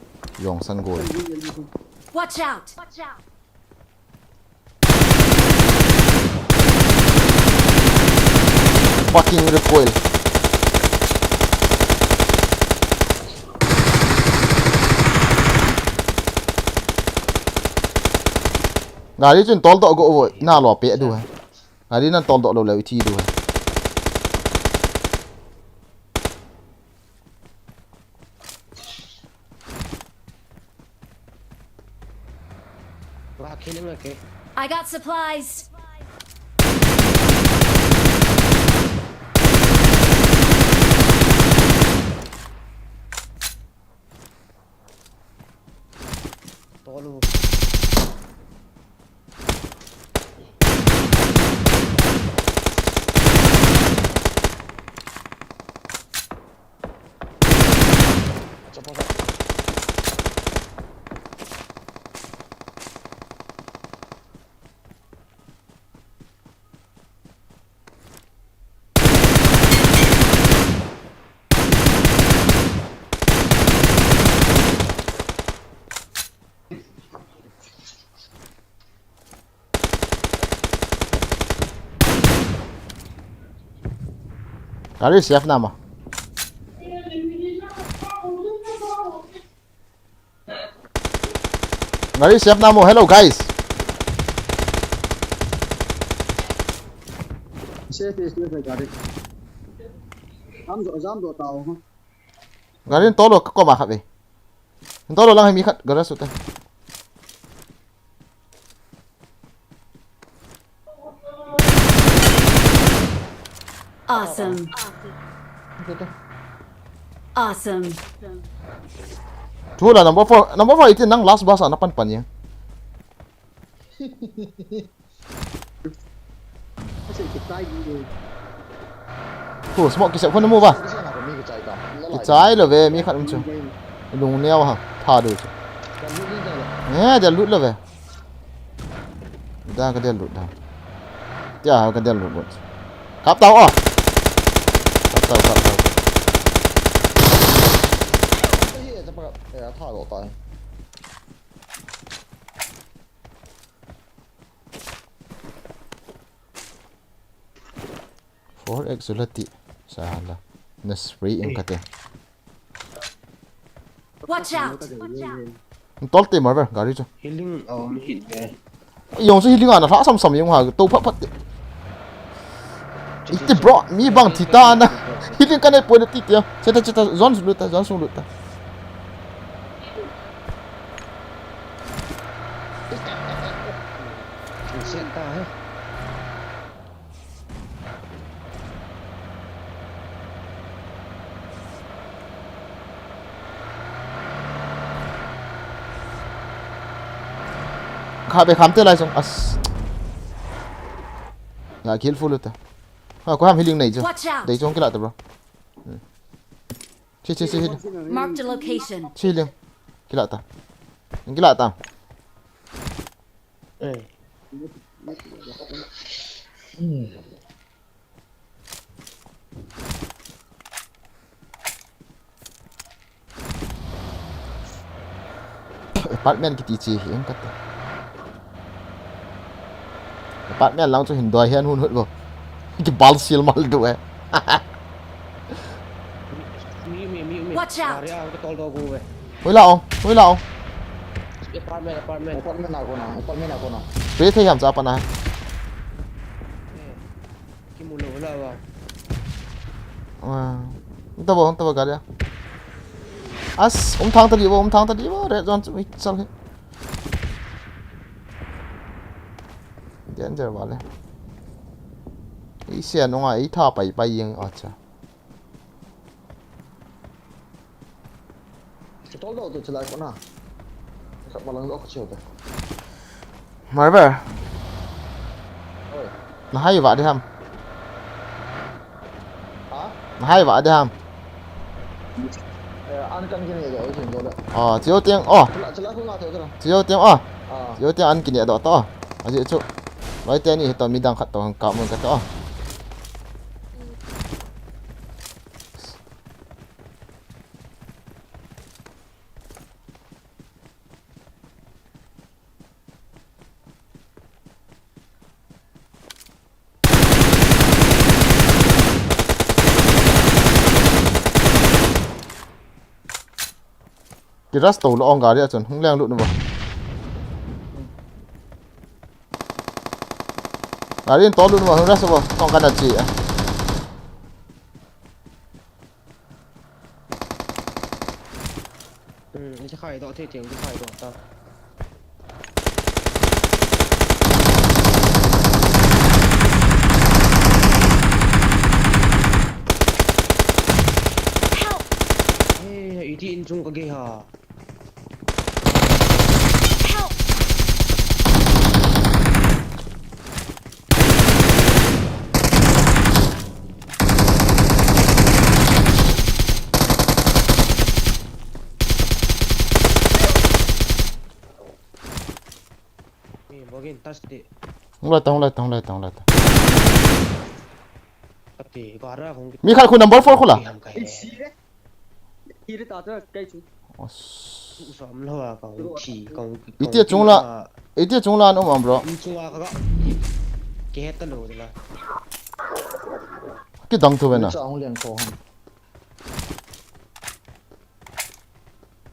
Yong san gol. Watch out! Fucking recoil. Gari chun tol to go vo, na lo pe du hai. Gari nan tol to lo le thi du hai. Wah, killing, okay. I got supplies. Tolu. Gari safe na ma. Gari safe na mo. Hello, guys. Safe, safe, safe, gari. Jam jo, jam jo tao, ha. Gari tolo ka koma khat ve. Tolo lang hai mi khat garage u te. Awesome. Awesome. Thu la number four, number four itin nang last bus a na pan pan ya. Kasi kitai gi. Thu smoke kisep khun mu ba. Kasi na ko mi kitai ta. Kitai lo ve mi khat um chu. Lung neo ha, tha du chu. Kan lu ni ta lo. Eh, dia lut lo ve. Da ka del lut da. Tia ka del lut lut. Kap tau o. Kap tau, kap tau. Four X ulati. Sahala. Na spray in kate. Watch out! Tol te mar ver, gari chu. Healing, oh, mi hit ve. Yong chu healing ana hla sam sam yong ha, to phat phat te. Iti bro, mi bang thi ta na. Hiti ka nei poi na ti ti. Cheta, cheta, zone sung lut ta, zone sung lut ta. Sian ta he. Kha be kham te lai sung. As. Ya, kill full ta. Ha, ko ham healing nei chu. Watch out! Dei chu kila ta, bro. Hmm. Chi, chi, chi, healing. Marked a location. Chi healing. Kila ta. Kila ta. Eh. Hmm. Apartment kiti chi hi em kate. Apartment lang chu hin doi hian hun hut bo. Ki bal sil mal du e. Mi, mi, mi, mi. Watch out. Area ang tol do go ve. Hoi la ong, hoi la ong. Apartment, apartment. Apartment na ko na, apartment na ko na. Pe thei ham cha pa na. Eh. Kimu lou la ba. Ah. Nta bo, nta bo gari a. As, um thang ta di bo, um thang ta di bo, red zone chu mi chal hi. Danger vale. Isi anunga, ei tha pai pai jeng, acha. Chutol do tu chulai kona. Khat malang do khat cheu te. Marvel. Oi. Na hai va de ham. Ha? Na hai va de ham. Eh, an kan kine do, oi, sin do da. Ah, chiu tiang, oh. Chulai, chulai ko nga to, chulai. Chiu tiang, oh. Ah. Chiu tiang an kine do to. Aji chu. Loi te ni to midang khat to ka mun ka to. Ki rush to lo ong gari a chun hung leng lut nu ba. Gari in to lut nu ba, hung rush ba, tong kana chi a. Hmm, ni khai do thei tiang, ni khai do ta. Help! Eh, iti in chung ka ge ha. Help! Mi bogin tas ti. Hung lai ta, hung lai ta, hung lai ta, hung lai ta. Ati, gara hung. Mi khat khu number four khu la. Ti ham kai. Hiri ta chu kai chu. Os. Som lo a ka hung thi, ka hung, ka hung Itia thi chung la, a. Itia chung la an um am, bro. Chung a ka ga. Ke het ta lo de la. Kidang thu ve na. Cha hung lian ko ham.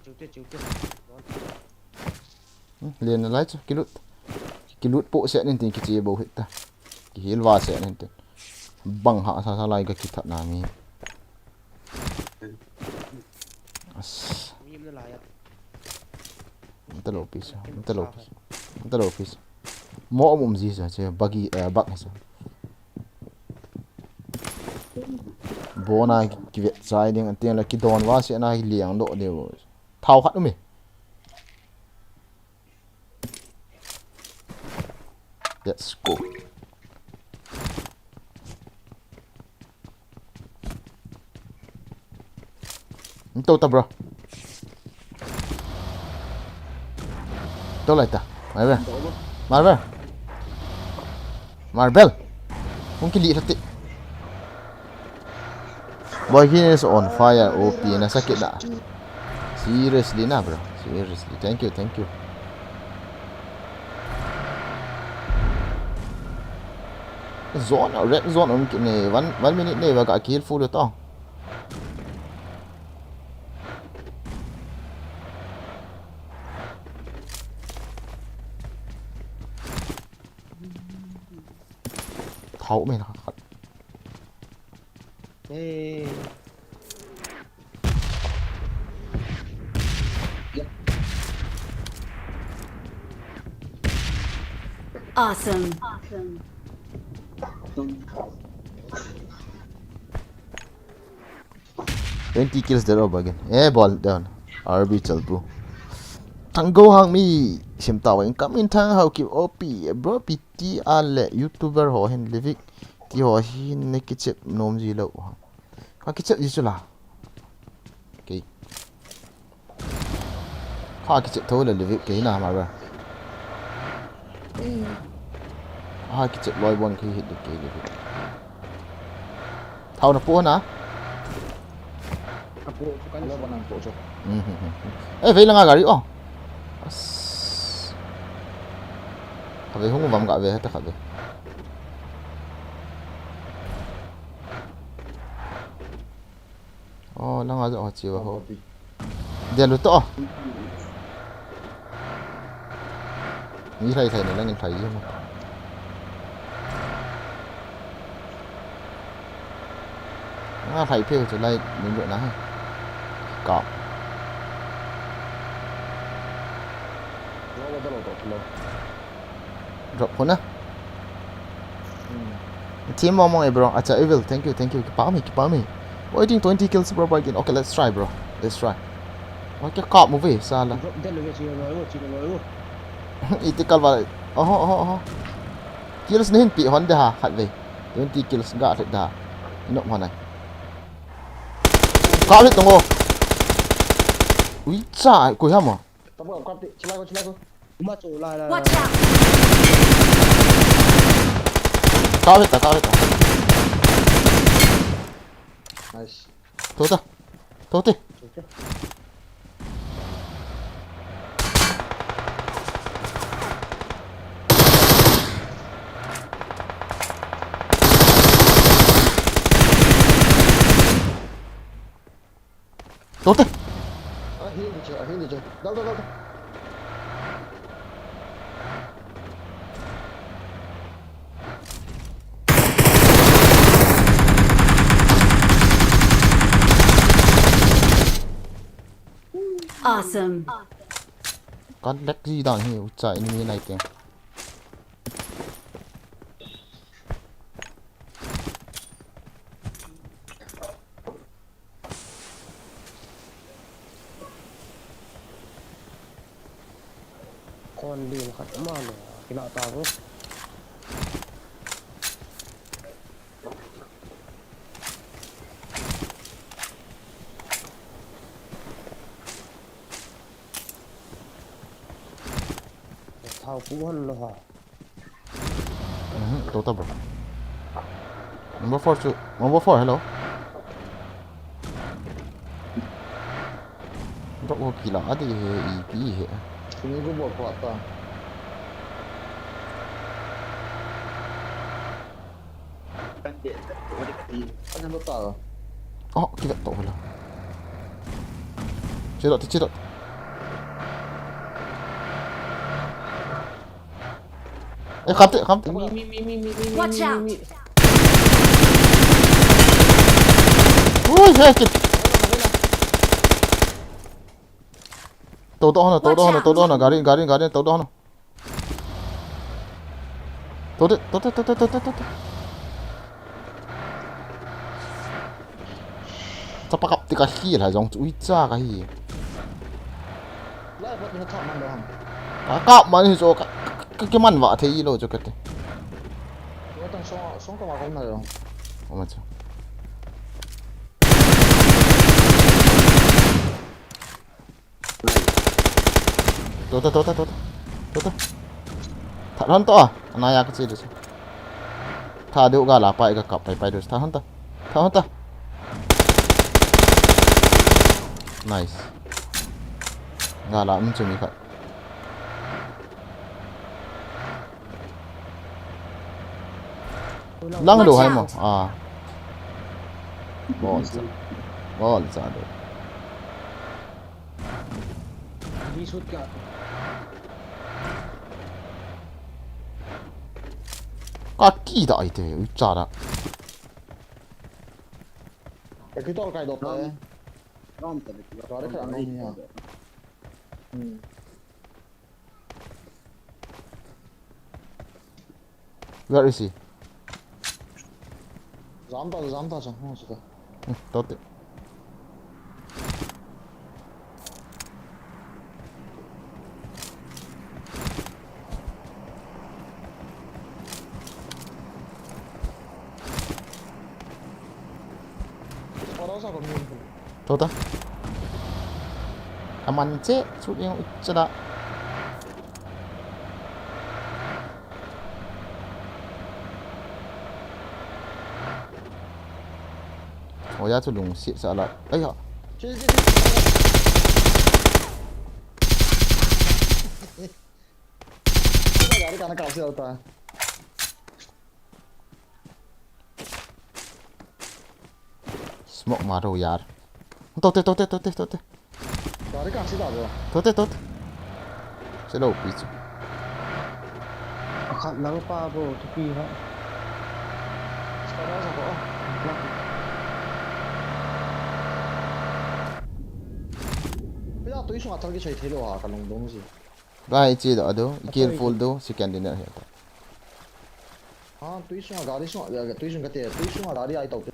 Chu te, chu te. Hmm, len nalai chu, kilut. Kilut po se nin tin kiche bo hita. Kihil va se nin tin. Bang ha sa sa lai ka kithat na mi. As. Mi na lai a. Mata lo pi sa, mata lo pi sa. Mata lo pi sa. Mo um um ji sa che bagi, eh, bak sa. Bona kivet chai ding an tin la kidon va se na hi liang do de. Thao khat um e. Let's go. Nto ta, bro. To lai ta. Marvel. Marvel. Marvel. Hung kili thati. Boy, he is on fire, O P, na sakit na. Seriously na, bro. Seriously. Thank you, thank you. Zone, red zone, um, kine, one, one minute ne, ba ka kill full to. Thao me na khat. Hey. Awesome. Twenty kills there over again. Eh, ball down. R B Chalpu. Thang Go Hang Mi. Sim taweng kam in thang hau ki O P. Bro P T R le YouTuber ho hin Livik. Ti ho hin ne kichep nom ji lo. Ha kichep ji chu la. Okay. Kha kichep tho le Livik ke na ma ba. Ha kichep loi bon ke hit ke Livik. Thau na po na. Apo chu kan lo ban ang po chu. Eh, vei langa gari oh. As. Kha vei hung vam ga ve ta kha vei. Oh, langa jo chi wa ho. Dia lu to. Ni lai lai na lang lai yo. Nga lai pe chu lai min jo na hai. Ka. Lo lo lo lo. Drop ko na. Team mo mo eh bro. Acha evil. Thank you, thank you. Kipa mi, kipa mi. Waiting twenty kills bro again. Okay, let's try bro. Let's try. Wai kya kap mo ve sala. Drop del ve chi lo lo chi lo lo. Iti kalwa. Oho oho oho. Kills nahin pi hon de ha khat ve. Twenty kills ga thut da. Ino mo nai. Kap hit ngo. Ui cha, koi ha mo. Tabo kap ti chila ko chila ko. Uma chu la la. Watch out! Kap hit ta, kap hit ta. Nice. To ta. To te. Okay. To te. Ah, hindi siya, ah, hindi siya. Dal, dal, dal. Awesome. Kan lek ji dan hi ucha enemy nai teng. Kon din khat ma lo. Kila ta ko. Thau pu han lo ha. Mhm, to ta bro. Number four chu, number four, hello. Bro, wo kila adi he, ipi he. Sini ko bol ko ata. Kan de, ko de ti. Kan lo ta. Oh, kila to hala. Chedot, chedot. Eh, kap te, kap te. Mi, mi, mi, mi, mi, mi, mi, Watch mi, out. Mi. Ui, he, kit. To do hana, to do hana, to do hana, gari, gari, gari, to do hana. To te, to te, to te, to te, to te. Chapa kap ti ka hi la jong chu ui cha ka hi. Lai bot ni thak man lo ham. Ka kap man hi chu ka, ka, ka man va thei lo chu ka te. Ko tang song song ka ma ko na lo. O ma chu. To ta, to ta, to ta. To ta. Tha hon to a. Ana ya ka chi du. Tha deu ga la pai ka kap pai pai du. Tha hon ta. Tha hon ta. Nice. Ga la um chu mi khat. Lang lo hai mo. Ah. Bol cha. Bol cha do. Di sut ka. Ka ki da ai te u cha da. Ekitol kai dot ta. Ram ta ni. Gari khat anung ni ha. Hmm. Where is he? Jam ta, jam ta, jam. Hmm, sita. Hmm, tote. Tota. Aman che, chu yang ucha da. Oya chu lungset sa la. Ai ha. Gari kana kap se hota. Smoke maro yaar. Tote, tote, tote, tote. Gari kap se ta bo. Tote, tote. Chalo, pichu. Akhat lang pa bo, thupi ha. Spada sa ko. Pila tui sunga thal kichoi thei lou a ka lungdong ji. Bai chi do do, i kill full do, second dinner he ta. Ha, tui sunga gari sunga, tui sunga te, tui sunga gari ai tau te.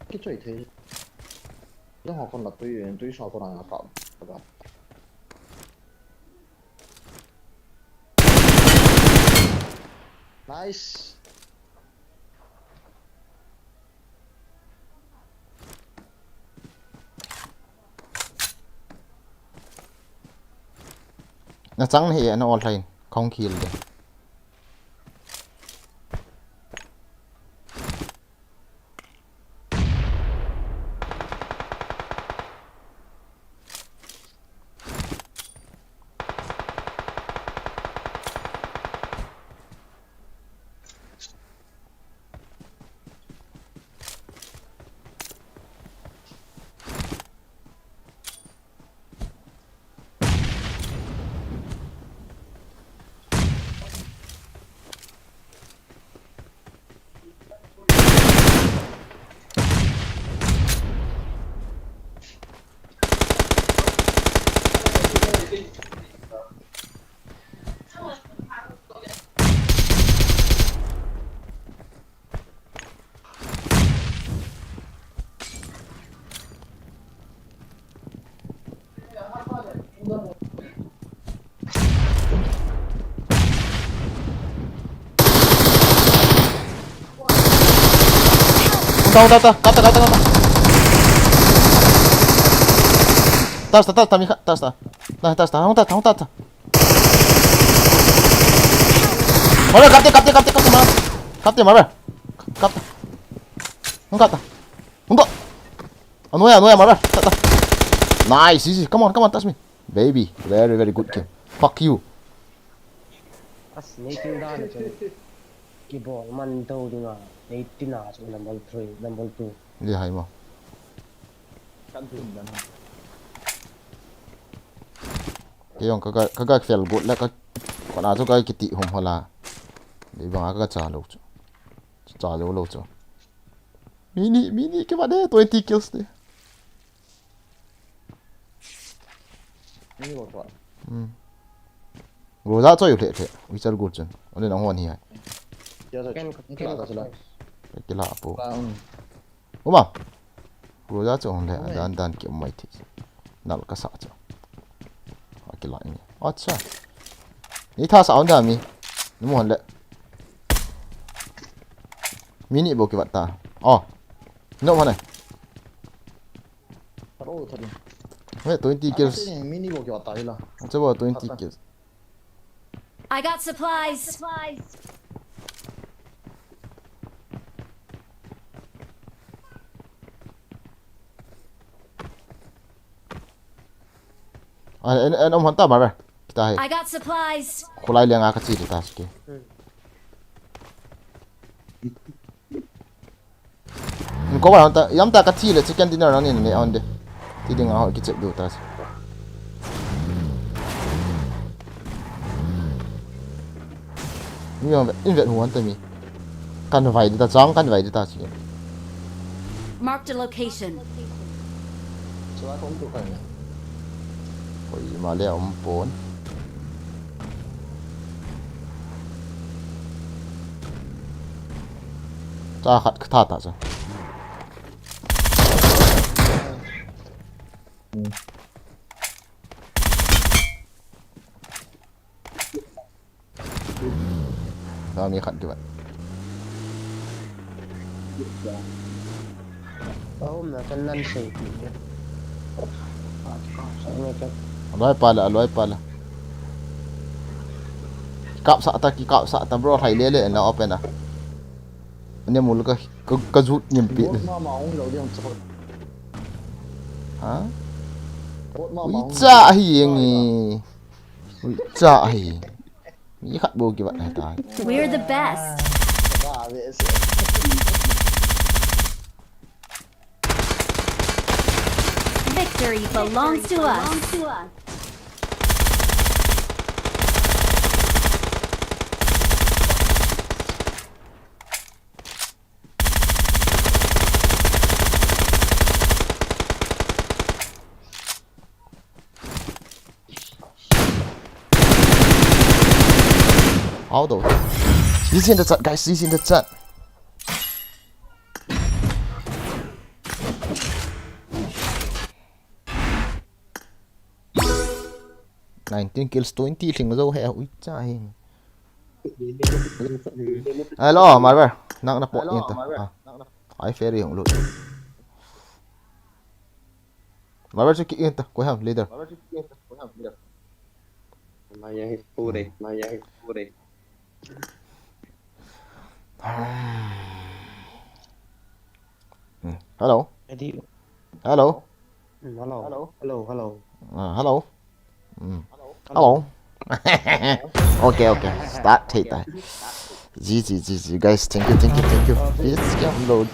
Kichoi thei. Dong ho kon la tui, tui sunga kon a ka. Nice. Na chang hi na all line kong kill de. Hunta, hunta, hunta, hunta, hunta, hunta. Tasta, tasta, mi kha, tasta. Na, tasta, hunta, hunta, hunta. Mara, kapte, kapte, kapte, kapte, mara. Kapte, mara. Kapte. Hunta. Hunta. Anoya, anoya, mara. Ta, ta. Nice, easy. Come on, come on, touch me. Baby, very, very good kill. Fuck you. As, nei tin dan chu. Kibol man do dinga, nei tina chu number three, number two. Li hai mo. Kan tin dan. Kei jong ka, ka, ka, ka fel got le ka, kona chu ka kiti hum hola. Dei banga ka cha lou chu. Cha lou lou chu. Mini, mini ke ba de, twenty kills de. Mini bo chwa. Hmm. Groza choi u le le. Wi chal got chun. Ole nang hon hi hai. Kia choi. Ken, ken kila ka chila. Kila po. Ba, um. Uma. Groza chu hon le, dan dan ki mai thi. Nal ka sa chu. A kila ni. Acha. Ni tha sa hon da mi. Ni mo hon le. Mini bo ki wat ta. Oh. No hon le. Tharo tharo. Hey, twenty kills. Mini bo ki wat ta hi la. Acha bo twenty kills. I got supplies. An, an, an, um, hanta mara. Kita hai. I got supplies. Khulai lenga ka chi ta sike. Ko ba hanta, yam ta ka chi le chicken dinner na ni ne on de. Ti ding a ho ki check do ta si. Mi yam in vet hu hanta mi. Kan vai de ta chang kan vai de ta si. Marked a location. Chua kong tu kan. Koima le umpon. Cha khat ka tha ta cha. Tami khat kibat. Ahum na kan nan sei. Aloi pala, aloi pala. Kikap sah ta, kikap sah ta bro, hai lele na open a. Ani mul ka ka, ka jut nyimpi. Mama ong lo diang chot. Ha? Mama Ui ong. Cha hi ngi. Ui cha hi. Mi khat bou kibat hai ta. We're the best. Ba ve se. Victory belongs to us. How though? He's in the chat, guys. He's in the chat. Nineteen kills, twenty thing zo he, ui cha hi. Hello, Marvel. Nang na pot ni ta. Ah. Ai fair yung lut. Marvel chu ki in ta, ko ham leader. Maya hi pure, maya hi pure. Hmm. Hello. Adi. Hello. Hello. Hello, hello. Ah, hello. Hmm. Hello. Okay, okay. Start thei ta. G G, G G, guys. Thank you, thank you, thank you. It's game load.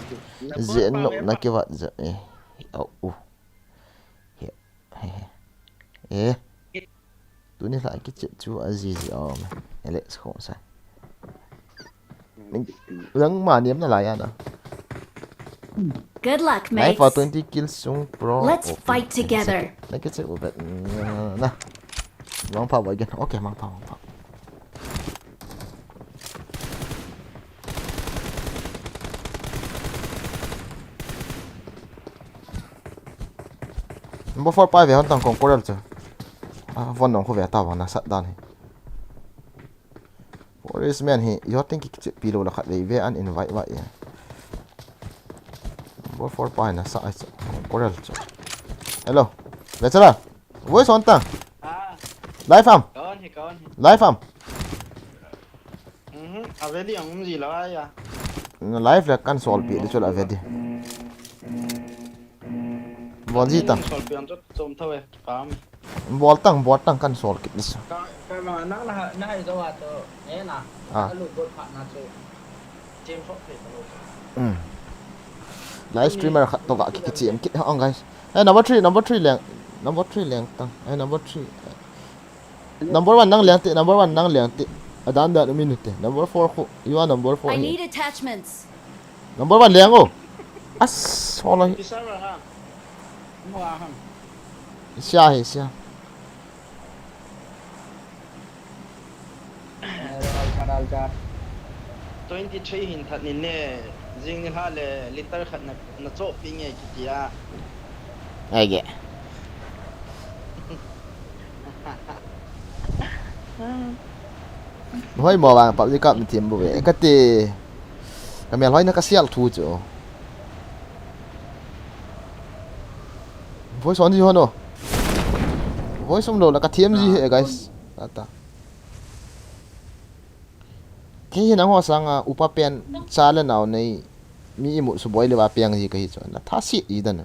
Zen no na kibat je. Eh. Oh, uh. He, he, he. Eh. Tuni la kichep chu a G G om. Alex ko sa. Rang ma niam na la ya na. Good luck, Nai mates. for twenty kills sung pro. Let's Oh, fight okay, together. Na kichep u bet. Na, na. Mang pa again. Okay, mang pa, mang pa. Number four pa ve hon tang kong koral cha. Ah, von nong khu ve ta vang na sat dan hi. Forest man hi, yo ting ki kichep pi lo la khat ve ve an invite va ya. Number four pa na sa ai cha. Kong koral cha. Hello. Ve cha la. Voice on tang. Ah, Live am. kawan hi, kawan hi. Live am. Mhm, a ve di ang um ji la ya. Na live le kan sol pi di chu la ve di. Bol ji tang. Sol pi ang chu chom tho e, pam. Bol tang, bol tang kan sol kit di chu. Ka, ka ma nang na, na hai zo wa to, e na. Ah. Ka lu bol pha na chu. Chem sok pe lo. Mm. Live streamer khat to ka ki ki chem kit hong guys. Hey, number three, number three leng. Number three leng tang. Hey, number three. Number one nang leng ti, number one nang leng ti. Adan da minute. Number four khu. You are number four I here. Need attachments. Number one leng o. As, hola hi. Isa ra ha. Mo a ham. Sia hi, sia. Twenty three hin that nin ne. Jing ni ha le liter khat na, na cho pi nge ki ti a. Ai ge. Hoi mo bang PUBG kap mi thiam bu ve. Ka ti. Ka mel hoi na ka sial thu chu. Voice on ji hon o. Voice um lo la ka thiam ji he guys. Ta ta. Kei hi nang ho sanga upa pen cha le nau nei mi imut suboi le va piang ji ka hi chu. Na tha si i dan.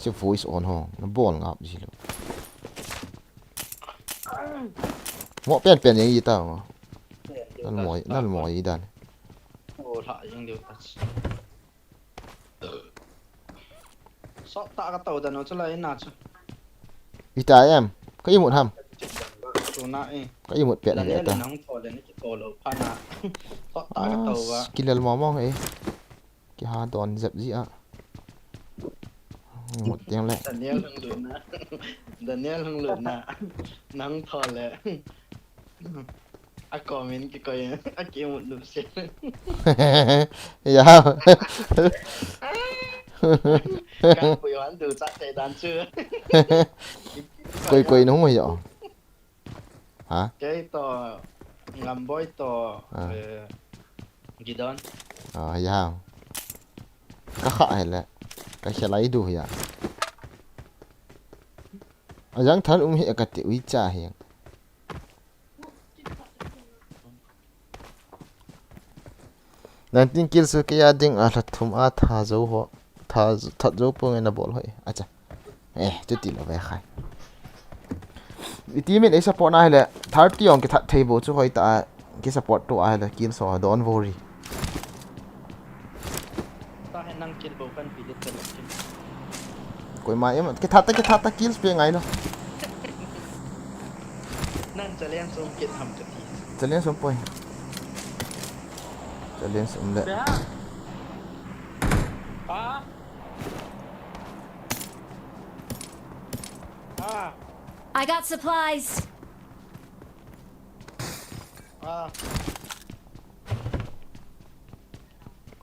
Che voice on ho. Na bol ngap ji lo. Mo pen pen yang i ta ngo. Nal moi, nal moi i dan. O la jing diu ta. Sok ta ka to da no chu la ina chu. Ita em. Ka imut ham. Chu na e. Ka imut pen La ve ne ta. Le nang tho le ni ki to lo pha na. Sok ta ka to wa. Kilel mo mo e. Kiha don jep ji a. Mut tiang le. Daniel hung lutna. Daniel hung lutna. Nang tho le. A comment kikoi a kimut nu se. Ya. Kan pui han du chat te dan chu. Koi koi nung ya. Ha? Kei to Ngamboi to Ah. eh, Gidon. Ah, ya. Ka kha hele. Ka khelai du ya. A jang than um hi ka ti ui cha hi. Nineteen kills ke ya ding a hla thum a tha zo ho. Tha z- that zo po nge na bol hoi. Acha. Eh, chuti lo ve khai. I team in ei support na hele thirty ong ki that thei bo chu hoi ta a ki support to a hele kill so don't worry. Ta hen nang kill bo kan pi det kan kill. Koi ma em ki that ta ki that ta kills pe ngai lo. Nang challenge um kit ham ka ti. Challenge um poi. Challenge um le. Ah. Ah. I got supplies. Ah.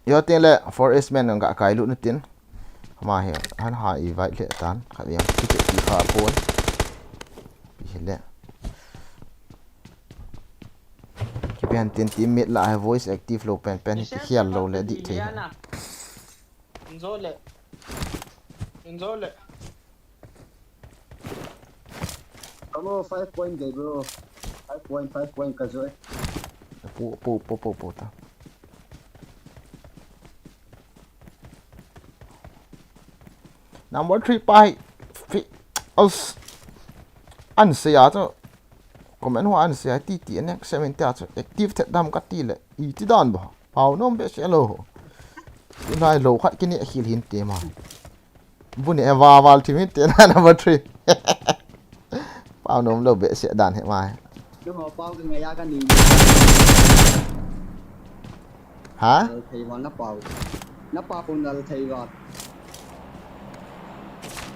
Yo tin le forest man nga kai lu nu tin. Ma he han ha i vai le tan. Kha yang ki ti kha pon. Pi le. Ki pen tin teammate la he voice active lo pen pen ki hial lo le di thei. Inzo le. Inzo le. Amo five point de bro. Five point, five point ka joy. Pu pu pu pu pu ta. Number three pai fi us an se ya to. Comment ho an se ya ti ti ne seven ta to active thet dam ka ti le. I ti dan ba. Pau nom be se lo. Tunai lo khat kini khil hin te ma. Bu ne va val thim hin te na number three. Pau nom lo be se dan he ma. Yung mga pao kung ngaya ka ni. Ha? Thầy mà nó pao. Nó pao kung nal thầy mà.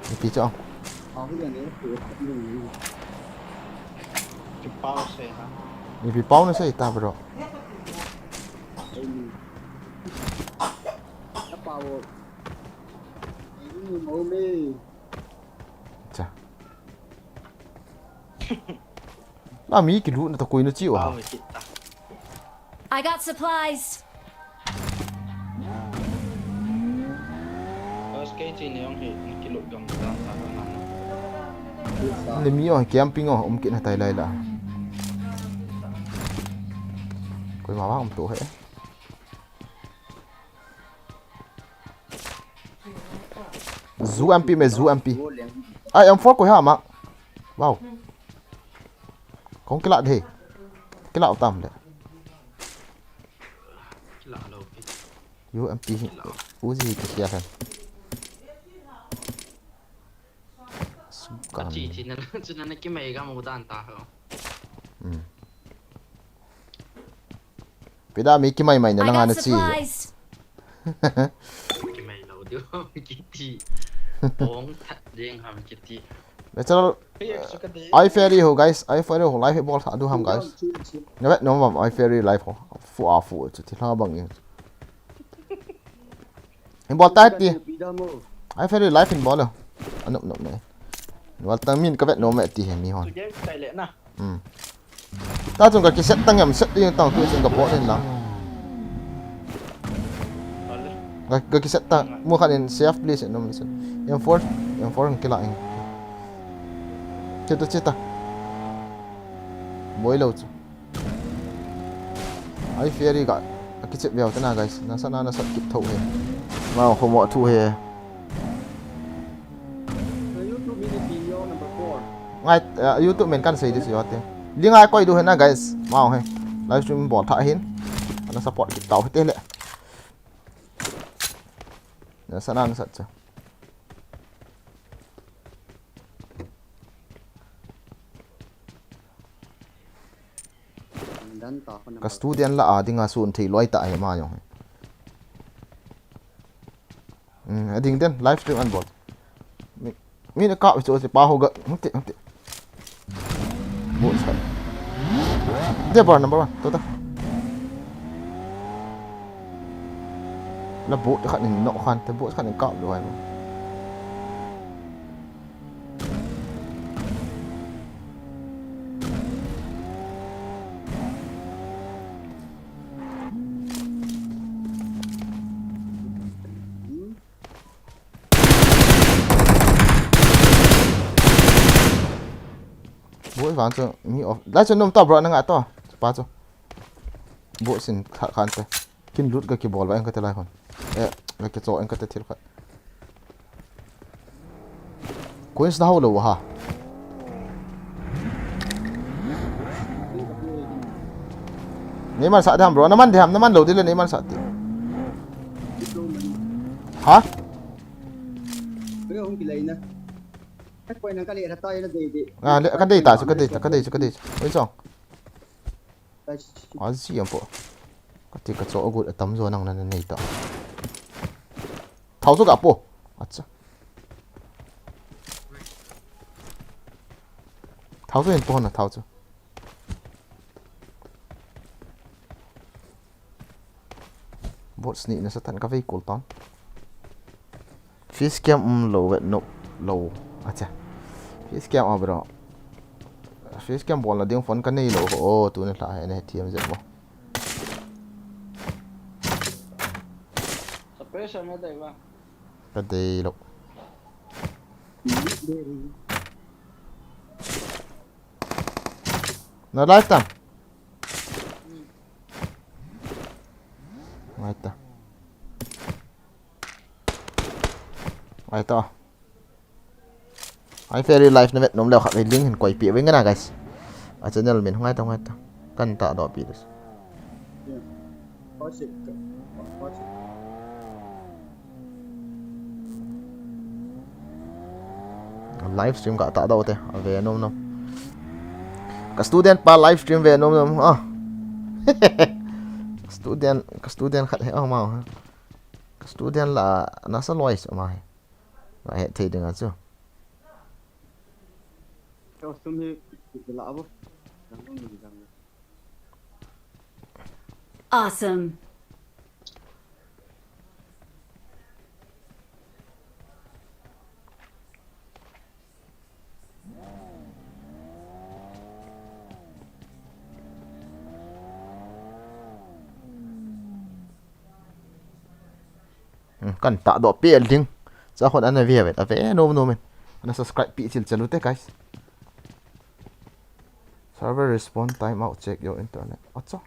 Ni pi cho. Pao cái này nó pao cái này. Chupao se ha. Ni pi pau na se ta bro. Nó pao. Cái này màu mê. Cha. La mi ki lu na ta koi na chi wa. Pao me kit ta. I got supplies. First kei chi ne ong hi ni ki lu gam ta ta na. Ni mi o camping o um ki na tai lai la. Koi ma wa um to he. Zu M P me zu M P. Ai M four koi ha ma. Wow. Kong kila de. Kila tam de. Kila lo pi. U M P hi. Uzi ki sia kan. Sukan. Chi chi na chu na ki mai ga mu dan ta ho. Hmm. Pida mi ki mai mai na I langa got na chi. Supplies. Ki mai lo diu ki ti. Bong that ding ham ki ti. Better Hey, su ka de. I Fairy ho guys, I Fairy ho live bol sa du ham guys. Na vet no mam I Fairy live ho. Fu a fu chu ti la bang in. In bol ta ti. I Fairy live in bol lo. Anop nop ne. Wal tang min ka vet no me ti he mi hon. Su ge kai le na. Hmm. Ta chung ka ki set tang em set ding tang tu chung ka bol in la. Bol le. Ka, ka ki set ta mu khan in safe place in nom listen. M four, M four ang kila in. Cheta cheta. Boi lo chu. I Fairy ga. Aki chep veo ta na guys. Na sa na na sa kip tho he. Ma ko mo thu he. Cái YouTube mini video number four. Ngai, uh, YouTube men kan sei dis yo te. Li ngai koi du he na guys. Mau he. Live stream bol tha hin. Ana support kit tau he te le. Na sa na na sa cha. Dan ta ko na. Ka student la a dinga sun thei loi ta he ma yong he. Hmm, ading den, live stream an bol. Mi, mi na kap chu, si pa ho ga, hung ti, hung ti. Bot sa. Dia bar number one, to ta. La bot khat nin knock khan, te bot khat nin kap lo ai. Bot vang chu mi off. Lai chu nom ta bro, na nga to. Pa chu. Bot sin kha khan te. Kin lut ga kibol va en ka te lai hon. Eh, ga kicho en ka te thil khat. Coins na ho lo ha. Neymar sa dam bro, naman dam, naman lo dile Neymar sa ti. Ha? Koi hung kilai na. Koi nang ka le ra ta ina dei dei. Ah, le, ka dei ta chu, ka dei ta, ka dei chu, ka dei chu. Oi chong. Aji ampo. Kati ka cho agut atam jo nang na nei ta. Thau chu ka po. Acha. Thau chu hin po na thau chu. Bot sni na satan ka vei kul ton. Face cam um lo vet no lo. Acha. Face cam a bro. Face cam bol na ding phone ka nei lo. Oh, tu na la he ne thiam je mo. Suppressor na dai ba. Ka dei lo. Na live tam. Ngai ta. Ngai ta. Ai Fairy Live na vet nom leo khat link hin koi pi ve nga na guys. A channel min ngai ta ngai ta. Kan ta do pi dus. Live stream ka ta do te, a ve nom nom. Ka student pa live stream ve nom nom. Ah. Student, ka student khat he, oh, mau. Ka student la nasa lois ma he. Nga he thei ding a chu. Ka sum hi la abo. Awesome. Hmm, kan ta do pi el ding. Cha khon ana ve vet, a ve nom nom in. Ana subscribe pi chil chalu te guys. Server respawn timeout, check your internet. Acha.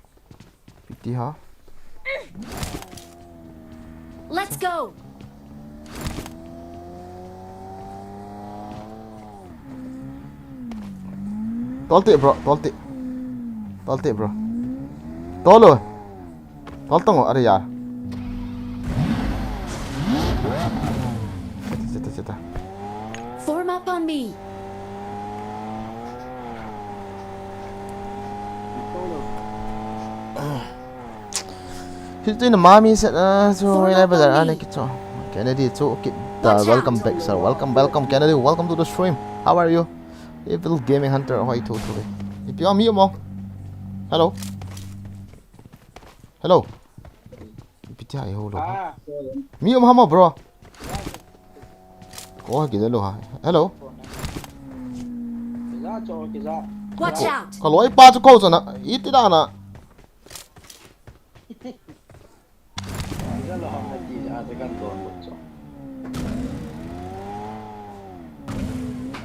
Piti ha. Let's go. Tol te bro, tol te. Tol te bro. Tol o. Tol tong o, are yaar. Cheta, cheta, cheta. Form up on me. Hitin mami set, ah, so Form up bazar on ane me. Kicho. Kennedy chu kit. Watch out. Welcome back, sir. Welcome, welcome, Kennedy. Welcome to the stream. How are you? Evil Gaming Hunter, hoi thu thu. Ipi mi mo. Hello. Hello. Ipi ti ai ho lo. Ah, sorry. Mi um hamo, bro. Ko ha kile lo ha. Hello. Kiza cho, kiza. Watch out. Ka loi pa chu ko chana. Iti da na.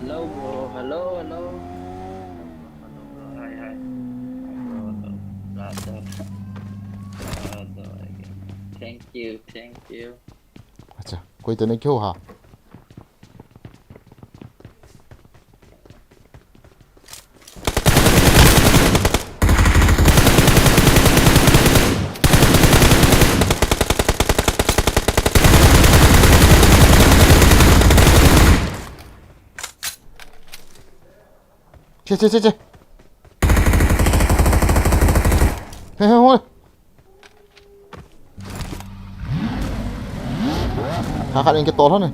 Hello, bro. Hello, hello. Hello, bro. Hi, hi. Hello, hello. Brother. Brother again. Thank you, thank you. Acha, koi to nahi kya ha? Che, che, che, che. Hey, hey, hey. Khat in kitol hon e.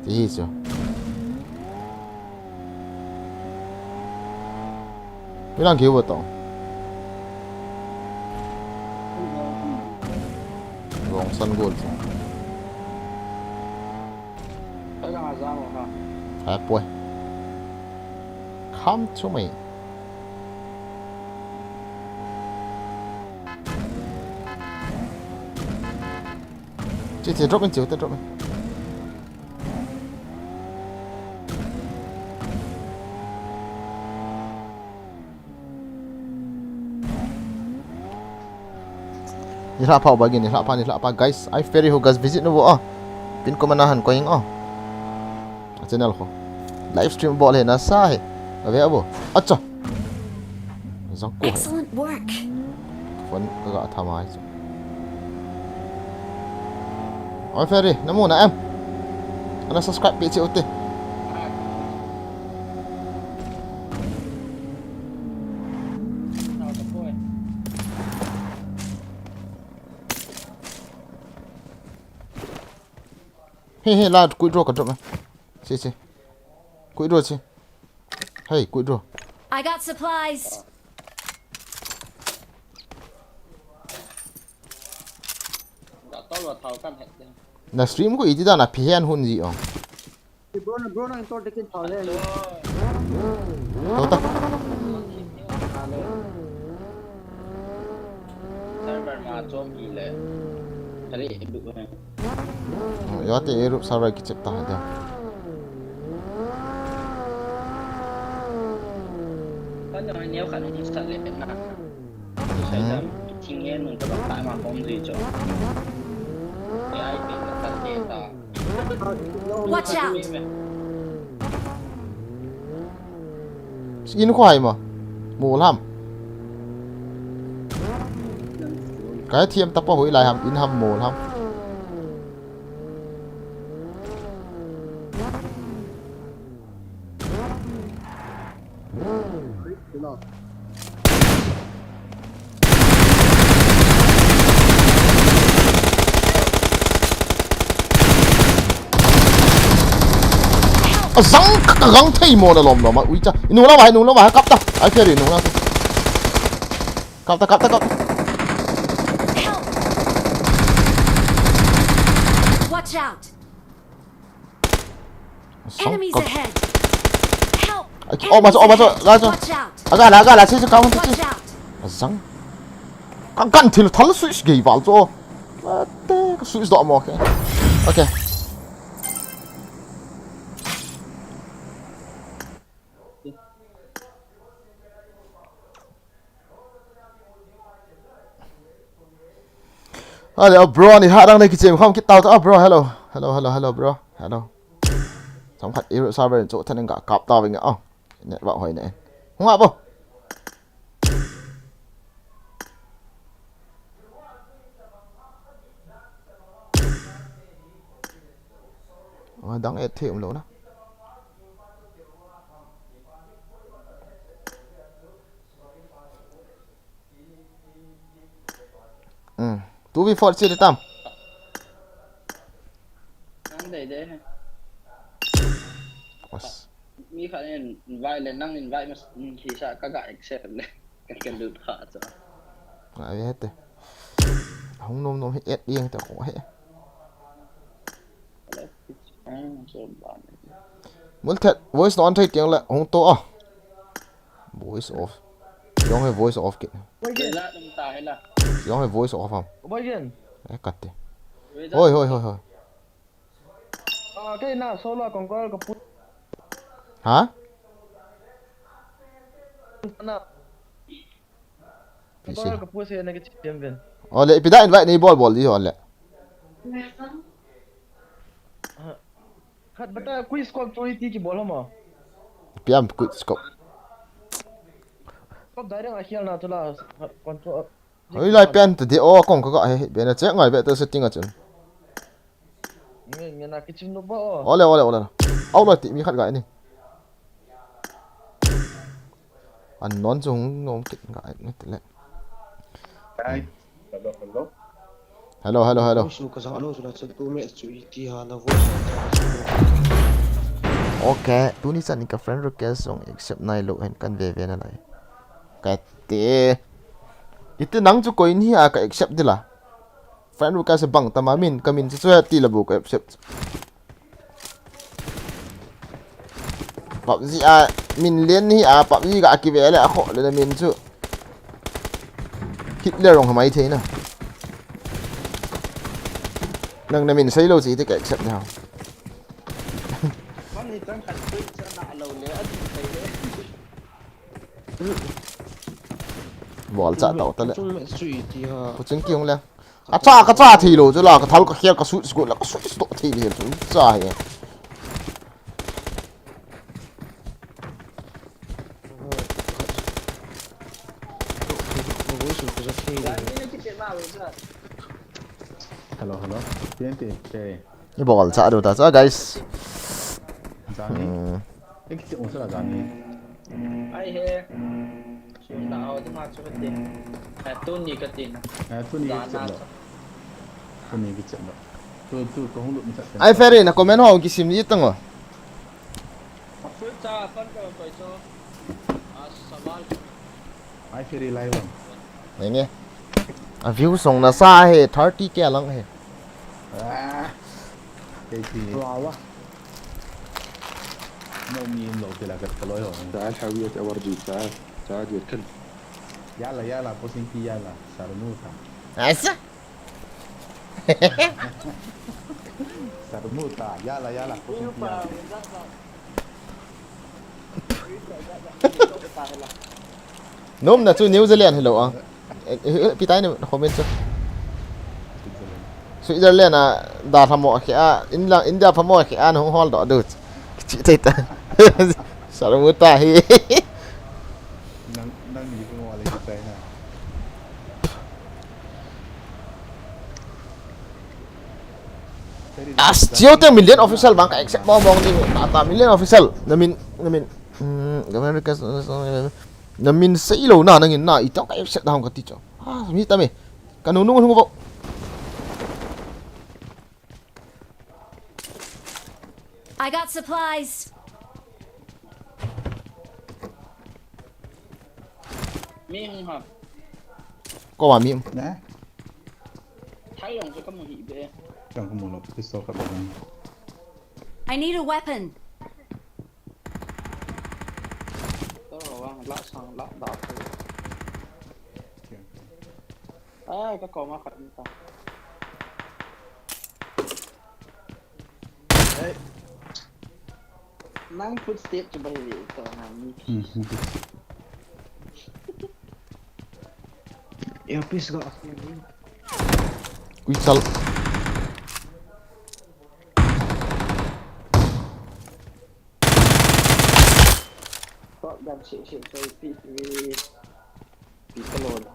Ti hi chu. Ilang kiu ba tong. Wrong san gol chu. Hai poi. Come to me. Che, che, drop in, che, drop in. Nilhah pha uba gin, nilhah pha, nilhah pha, guys. Ai Ferry ho guys visit nuvo a. Pin comment a han koi ing o. A channel ho. Live stream bol he nasa he. Ave abo. Acha. Jang ko he. Excellent work. Phone kaga thamai chu. Oi Ferry, namu na em? Ana subscribe peh cheh ute. He he, la, quick draw ka drop na. Si, si. Quick draw si. Hey, quick draw. I got supplies. Na stream ko iti da na phihen hun ji ong. Bro na, bro na, tor de kin thau le. To ta. Server ma chom ki le. Kali du. Yo te eru server ki check ta ha dia. Kan jong neo khat ni sat le na. Sai dam thing nge nun ta bang ta ma kom ji cho. Ai pe na ta te ta. Watch out! In ko hai ma. Mol ham. Kai thiam ta pa hoi lai ham, in ham mol ham. Azang ka, ka gang thei mo na lom lom a, ui cha. Inu la vai, inu la vai, kap ta. Ai, Ferry, inu la. Kap ta, kap ta, kap. Help! Watch out! Azang. Enemies ahead! Help! Ai, oh, masuk, oh, masuk. Enemies ahead! Langsung. Watch out! Agak lah, agak lah. Sini, sini, kamu. Watch out! Azang. Kan, kan thil thal switch gei val chu. Mate, ka switch doh mo, okay. Okay. Hello, bro, ni ha dang nei kichem khom kit tau ta, bro, hello. Hello, hello, hello, bro. Hello. Sam khat i server chu thanin ka kap ta ving a. Network hoi ne. Hung a bo. Dang et them lo na. Hmm. Two v four chi tam. Nang dei dei. Os. Mi khat in invite le, nang invite mas, mm, khi sa ka ga accept le. Ka ka lut kha cha. Ngai ve hete. Hung nom nom hi et ding te ko he. Mul thet, voice no on thei tiang le hung to a. Voice off. Yong he voice off ke. Hela dum ta hela. Yong he voice off ham. Boy gen. Eh, kat te. Hoi, hoi, hoi, hoi. Ah, kei na solo conqueror ka pu. Ha? Na. Pi se. Conqueror ka pu se na ke champion. Ole, ipi da invite nei bol bol di ole. Khat bata quick scope choi ti kibol hama. Piam quick scope. Scope direct a khel na tu la control. Hoi lai pen tu di o kong ka ka he, he, ben a che ngai ve ta setting a chun. Nge, nge na kitchen no ba o. Ole, ole, ole. Au lo ti mi khat ga ni. An non chung ngom kit ga ni tile. Ai. Hello, hello. Hello, hello, hello. Voice ka sa lo su na chan tu me chu iti ha na voice. Okay, tuni chan ka friend request song accept nai lo hen kan ve ve na lai. Ka te. Iti nang chu koi ni a ka accept dila. Friend request bang tama min, ka min chu chu ti la bu ka accept. PUBG a min len ni a PUBG ga ki ve le a kho le na min chu. Hitler rong hamai thei na. Nang na min sei lo chi te ka accept na. Kan ni tang khat pui cha na lo le a di thei le. Bol cha tau ta le. Chung me sui ti ha. Ko chung ki hong le. A cha ka cha thei lo chu la ka thal ka khel ka su school la ka su sto thei le chu cha he. Hello, hello. T N T, hey. Ni bol cha do ta cha, guys. Jani. Hmm. Ek ti ong sa jani. Ai he. Sun da au ma chu ti. Eh, tuni ka tin. Eh, tuni ka tin. Tuni ka tin. Tu, tu, ka hung lut mi chat. Ai, Ferry, na comment ho kisim ni tang o. Full cha fan ka koi cho. A sawal. Ai, Ferry live on. Nei nge. A view song na sa he, thirty K lang he. Ah. Kei ti. Wow. Mo mi lo pela ka kaloi ho. تعال حاوية أورجيك، تعال. تعال يا كلب. يلا، يلا، بوسنكي، يلا. شرموطة. Asa? Sarmuta, yala, yala, pusin yala. Nom na chu New Zealand hello a. Eh, eh, eh, pi tai ni comment chu. Switzerland a da phamo khe a, Inla-, India phamo khe a, hung hol do du. Chi te ta. Sarmuta hi. Nang, nang ni ko mo le tai na. As, chiu te million official bang ka accept mo mong ni, ta, ta million official. Na min, na min, mm, government request, na min sei lo na, nangin na, itong ka accept na hong ka ti cho. Ah, mi ta mi. Ka nu nu hung vo. I got supplies. Mi hung ha. Ko wa mi. Na? Thai long chu ka mu hi be. Chang ka mu lo, pistol ka ba. I need a weapon. To wa la sang la da. Ai, ka ko ma khat ni ta. Hey. Nang footstep chu bai ve to na mi. Mhm. Earpiece ga. Ui, chal. Shotgun si, si, si, pi, pi. Pi ka lo da.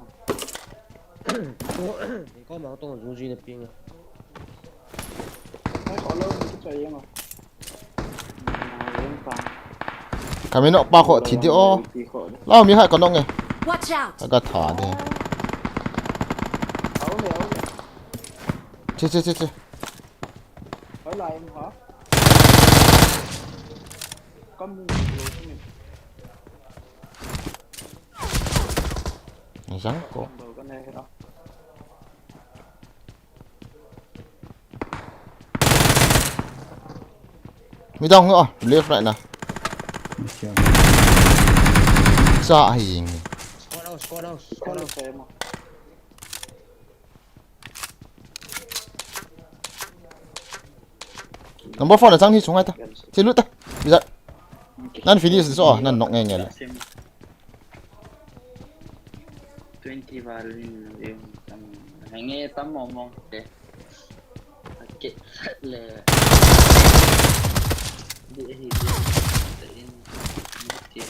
Ko, ko ma tong ju ji na ping a. Ai, ko lo ni ki chai yang. Kami nok pa ko thi di o. Pi ko. Lao mi hai ko nok nge. Watch out. Aga tha de. Au le, au le. Che, che, che, che. Ai, lai em ha. Kam ni lo ni. Yang ko. Mi dong, oh, left, right na. Sa hing. Squad house, squad house, squad house. Number four na chang hi chung hai ta. Che lut ta. Bisa. Nan finish so, nan nok nge nge le. Twenty val in, in tam, nge tam mo mo te. Ke le. Di hi di. In. Di.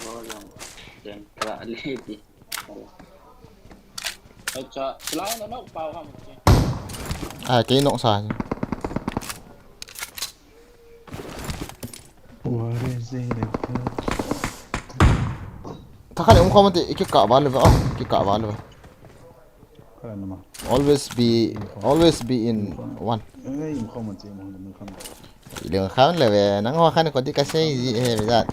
Volang. Yang kra le di. Acha, selain anak pau ham. Ah, kei knock sa. What is it? Thakhat um khom te, iki ka ba le ba. Oh, iki ka ba le ba. Kala nama. Always be, always be in one. Eh, um khom te, um khom. Ilung kham le ve, nang ho khan ko di ka sei ji he ve dat.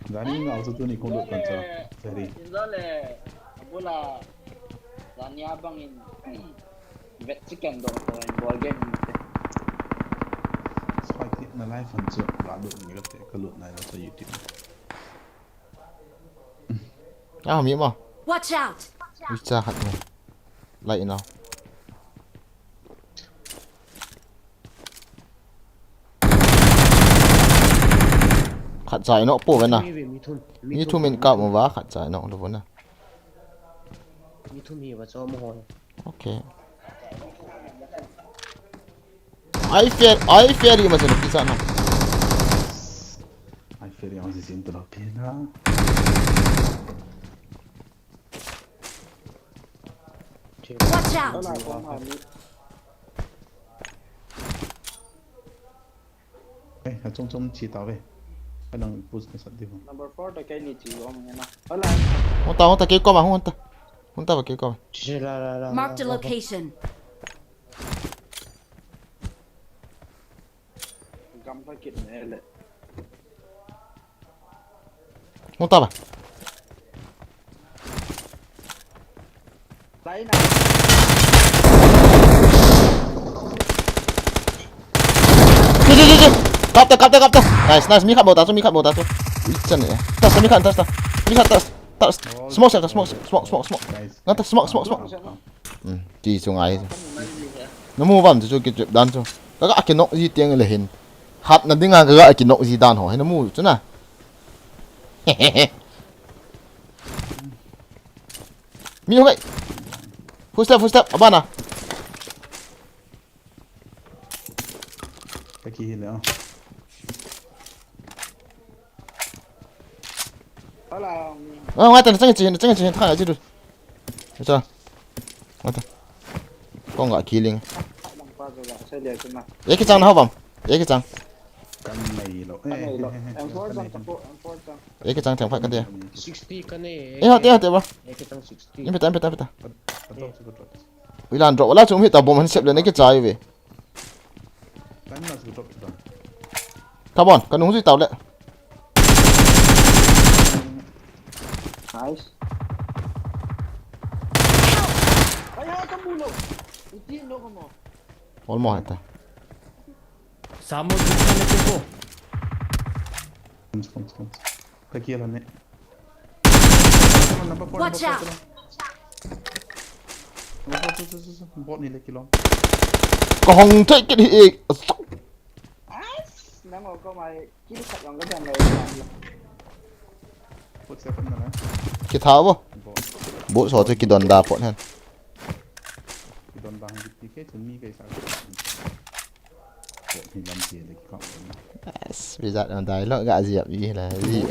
Dani nga auto tu ni khom lo kan cha. Sorry. Inzale, abula, zania bangin, vet chicken do to in ball game in te. Spike na live han chu la do ni ka te ka lut nai la sa YouTube. Ah, mi ma. Watch out! Ui cha khat ma. Lai ina. Khat cha ina po ve na. Mi ve, mi thum. Mi thum in ka mo va khat cha ina lo na. Mi thum hi va cho mo ho. Okay. Ai fair, ai fair ma se ki cha na. Ai fair yang si sin to lo pina. Watch out! Eh, ha chong chong chi ta ve. Ka nang push na sat di ho. Number four to kei ni chi om ni na. Hola. Hunta, hunta, kei ko ma, hunta. Hunta ba kei ko ma. Che la la la. Marked a location. Gam pa kit ne le. Hunta ba. Lai na. Chu, chu, chu, chu. Kap ta, kap ta, kap ta. Nice, nice. Mi khat bou ta chu, mi khat bou ta chu. Ui, chan ne. Tas ta, mi khat, tas ta. Mi khat, tas, tas. Smoke, smoke, smoke, smoke, smoke, smoke. Guys. Nga ta, smoke, smoke, smoke. Hmm, ti chu ngai. Na mu vam chu, chu ki chip dan chu. Ka ga ki knock ji tiang le hin. Hat na dinga ka ga ki knock ji dan ho. He na mu chu na. Mi ho kai. Full step, full step. Abana. Ka ki heal le. Hola. Ah, nga ta, chang chi, chang chi, ta ji du. Cha. Nga ta. Kong ga killing. Lang pa zo la. Sa dia kena. Ye ki chang na ho bam. Ye ki chang. Kan nei lo. Kan nei lo. M four jang support, M four jang. Ye ki chang thang phat ka dia. Sixty ka nei. Eh, ha te, ha te ba. Ye ki chang sixty. Ni peta, peta, peta. Ka drop chu ka drop. Ui lan drop wala chu mi ta bom han sep le ne ki chai ve. Kan na chu ka drop ta. Ta bon, ka nung ji tau le. Nice. Ay, ha, kamulo. Iti no kamo. Olmo heta. Samo dukha na ko. Kom kom kom. Ka ki heal ne. Number four, Watch number out! Four, number four, two, two, two, two. Bot ni le kilom. Ka hong thei kit hi e. Nice. Nang ko mai. Kill khat jong ka jan lai. Foot seven na la. Ki tha bo. Bot. Bo so chu ki don da pot hen. Ki don da hang ki P K chun mi kai sa. Bot ni lam ki le ki ka. Yes, wizard on dialogue ga ji ap ji la ji.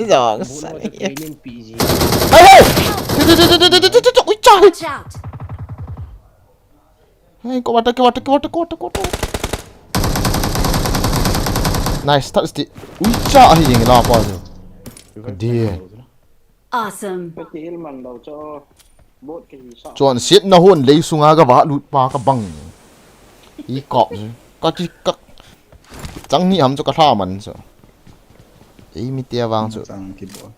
Jong Bun sa. wa to training P G. Hey, hey! Ui, cha. Watch out! Hey, ko wata, ko wata, ko wata, ko wata, ko wata. Nice, touch the. Ui, cha, ahi jing la pa jo. Ka dia. Awesome. Ka ki heal man dau cho. Bot ka hi sa. Chon sit na hon lei sunga ka va lut pa ka bang. I kop jo. Ka ki ka. Chang ni ham cho ka hla man cho. Ei mi tia vang cho. Chang ki bot.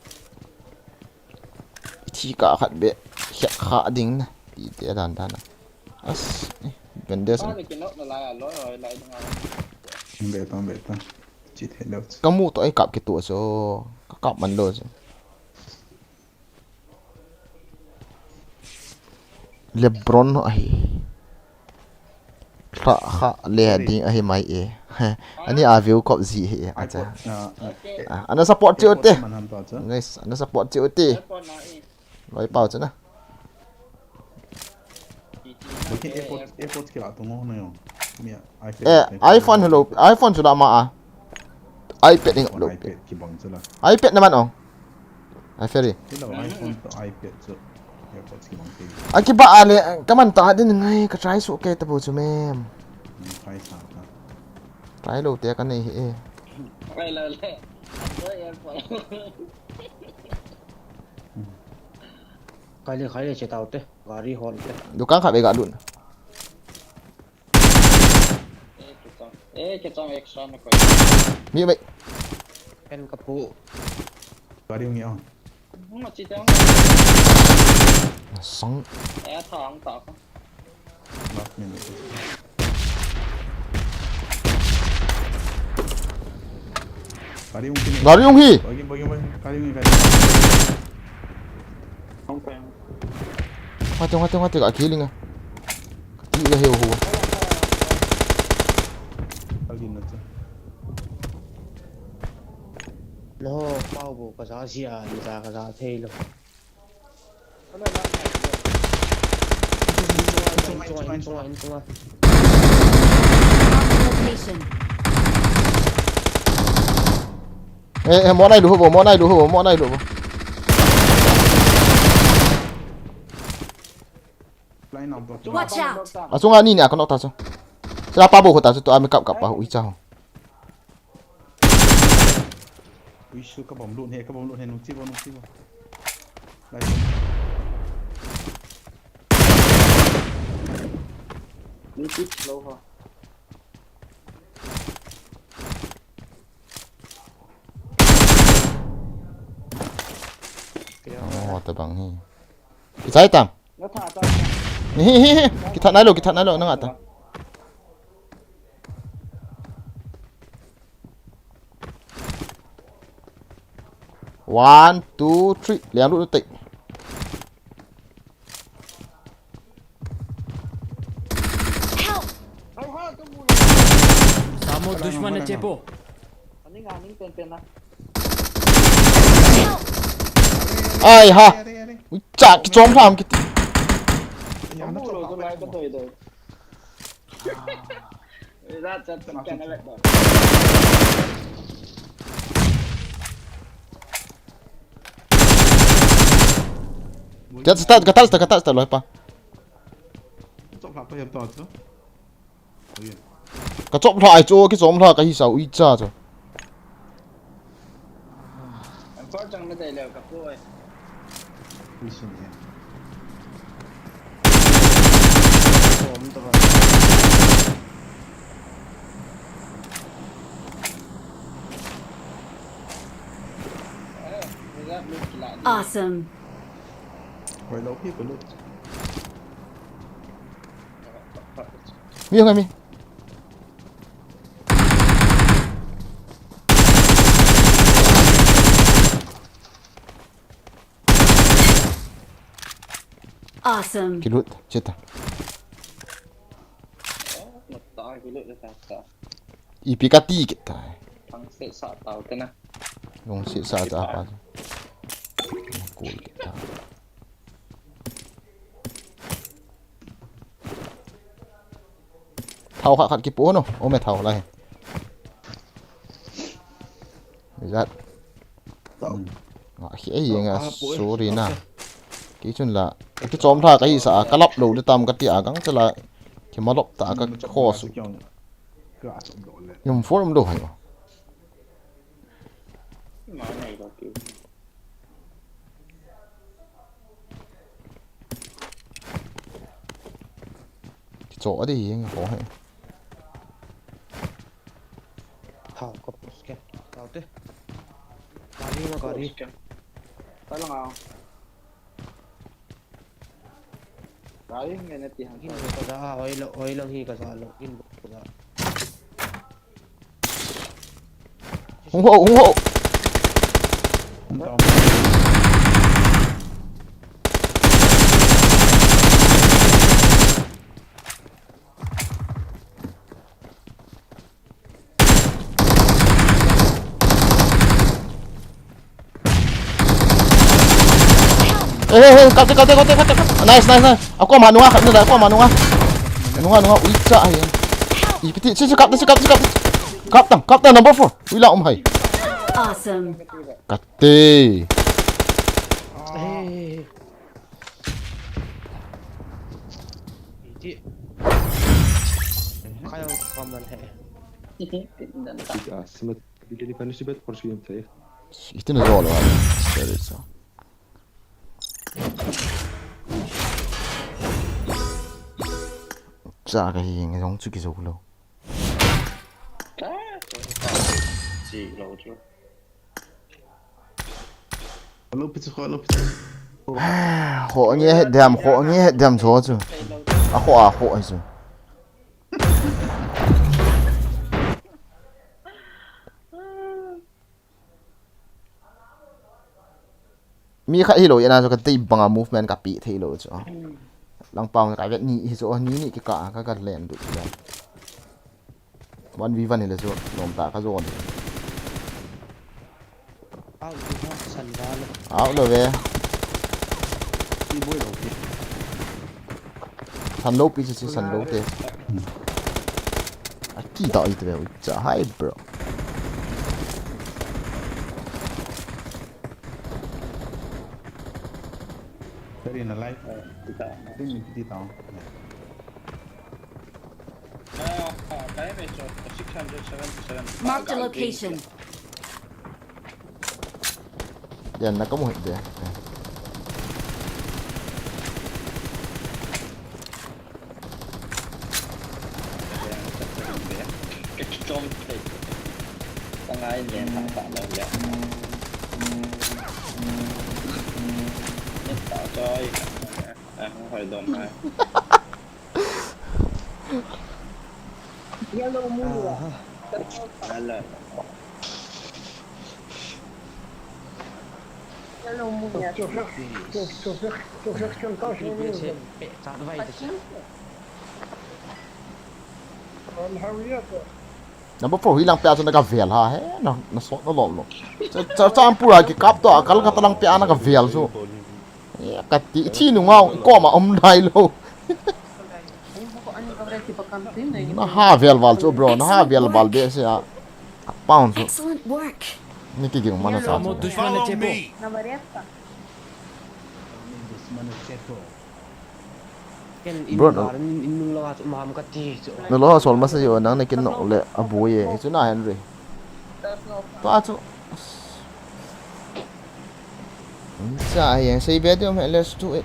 Thi ka khat be. Khat kha ding na. Ti te dan dan na. As. Eh, bandage. Sa ni kinok na lai a loi hoi lai ding a. Be ta be ta. Chi the lo. Ka mu to ai kap ki to so. Ka kap man lo so. Lebron ahi. Kha kha le ding ahi mai e. Ani a view kop ji hi e. Acha. Ah, ah. Ah, ana support chi u te. Man ham ta cha. Guys, ana support chi u te. Ko na i. Loi pau chu na. Bukit airport, airport kila tu ngo na yo. Mi a, Eh, iPhone hello, iPhone chu la ma a. iPad ning lo. iPad ki bang chu la. iPad naman ong. Ai ferry. Hello, iPhone to iPad chu. Akiba ale, kaman ta din ngai, ka try su ke ta bu chu mem. Try sa ta. Try lo te ka nei hi e. Try lo le. Kai le, kai le, che tau te. Gari hol te. Dukan kha be ga lut. Eh, kechang, eh, kechang extra na koi. Mi mai. Ken ka pu. Gari ngi a. Hung ma chi te hung. Sang. Eh, tha hung ta ko. Last minute. Gari hung hi. Gari hung hi. Bagi, bagi, bagi. Gari hung hi, gari. Hung pa. Ngati, ngati, ngati, ka kiling a. Kati ka heu hu. Agin na cha. Lo, pau bu ka sa sia, ni sa ka sa thei lo. Mark the location. Eh, eh, mo nai lu ho bo, mo nai lu ho bo, mo nai lu bo. Line up. Watch out! Achunga ni ni a ka knock ta chu. Sila pa bo ho ta chu to a mi kap kap pa hu i cha ho. Ui, su ka bom lut he, ka bom lut he, nung chi bo, nung chi bo. Lai. Nung chi lo ha. Oh, ta bang hi. Kichai tam. Na tha ta. Hi, hi, hi. Kithat nai lo, kithat nai lo, nang ata. One, two, three. Liang lut lut tai. Help! Samo dushman na chepo. Aning, aning, pen, pen na. Help! Ai ha. Are, are, are. Ui, cha, kichom tham kiti. Ai, ana chom tham. Ka start, ka start, ka start, lo pa. Chop lha pa hiam ta chu. Ka chop lha ai chu, kichom lha ka hi sau i cha chu. Ang kor chang na dai leo ka pu oi. Ui, sin e. Chom to. Awesome. Hoi lo pi ko lut. Mi hung mi. Awesome. Kilut, cheta. Ipi kati kita. Thang se sa tau te na. Long se sa ta pa. Kul kita. Thao khat khat kipu no. O me thao lai. Zat. Nga khi ei nga sorry na. Ki chun la. Ki chom tha ka hi sa ka lap lo le tam ka ti a gang chala. Ki malop ta ka kho su. Yum form do hai. Kicho a di hing ho he. Thao ka push ke. Thao te. Gari ma gari. Push ke. Talang a. Gari nge na ti hang. Kin ka za, hoi lo, hoi lang hi ka za lo. Kin ka za. Hung ho, hung ho. Eh, eh, eh, kap te, kap te, kap te, kap te, kap te. Nice, nice, nice. Aku ama nunga, kap te, aku ama nunga. Nunga, nunga, ui cha ai. Ipiti, si, si, kap te, si, kap, si, kap. Kap tang, kap tang, number four. Ui la um hai. Awesome. Kap te. Eh. Kaya ko man he. Ah, sima, bigyan ni Panu si Bet, for swim tayo. Ito na zolo. There is. Cha ka hi nge jong chu ki zo lo. Chi lo chu. Kho nge het dem, kho nge het dem cho chu. A kho a kho ai chu. Mi khat hi lo, yana chu ka tei banga movement ka pi thei lo chu. Lang pang ka vet ni hi chu, ni ni ki ka, ka ka len du chu. One v one hi le chu, nom ta ka zon. Au, tu ha, san va lo. Au lo ve. Ti boi lo ti. San lo pi chu si san lo te. A ki da i te ve, cha hai bro. Very in a life. Kita. I think we did it down. Ah, ah, kaya may so, six hundred seventy-seven. Marked a location. Yan na ka mu hit de. Kechom te. Pangai len ha pa lo le. Neta choi. Ah, hoi dom mai. Yellow moon. Ala. Yellow moon ya. Pe chat vai de. Hurry up. Number four hi lang pia chu na ka vel ha he, na na sot na lom lo. Cha cha cha pura ki kap to, akal ka ta lang pia na ka vel chu. Ya, ka ti, thi nu ngau, ko ma om nai lo. Они говорят, типа, контейнер. Na ha vel val chu bro, na ha vel val be se a. Pound chu. Excellent work. Ni ki ging mana sa chu. На варьяка. Ken in Bro, bar in in nung lawa chu maham ka ti chu. Na lo sol ma sa yo nang na kin nok le a bu ye. Chu na Henry. Pa chu. Cha ye sei be de me, let's do it.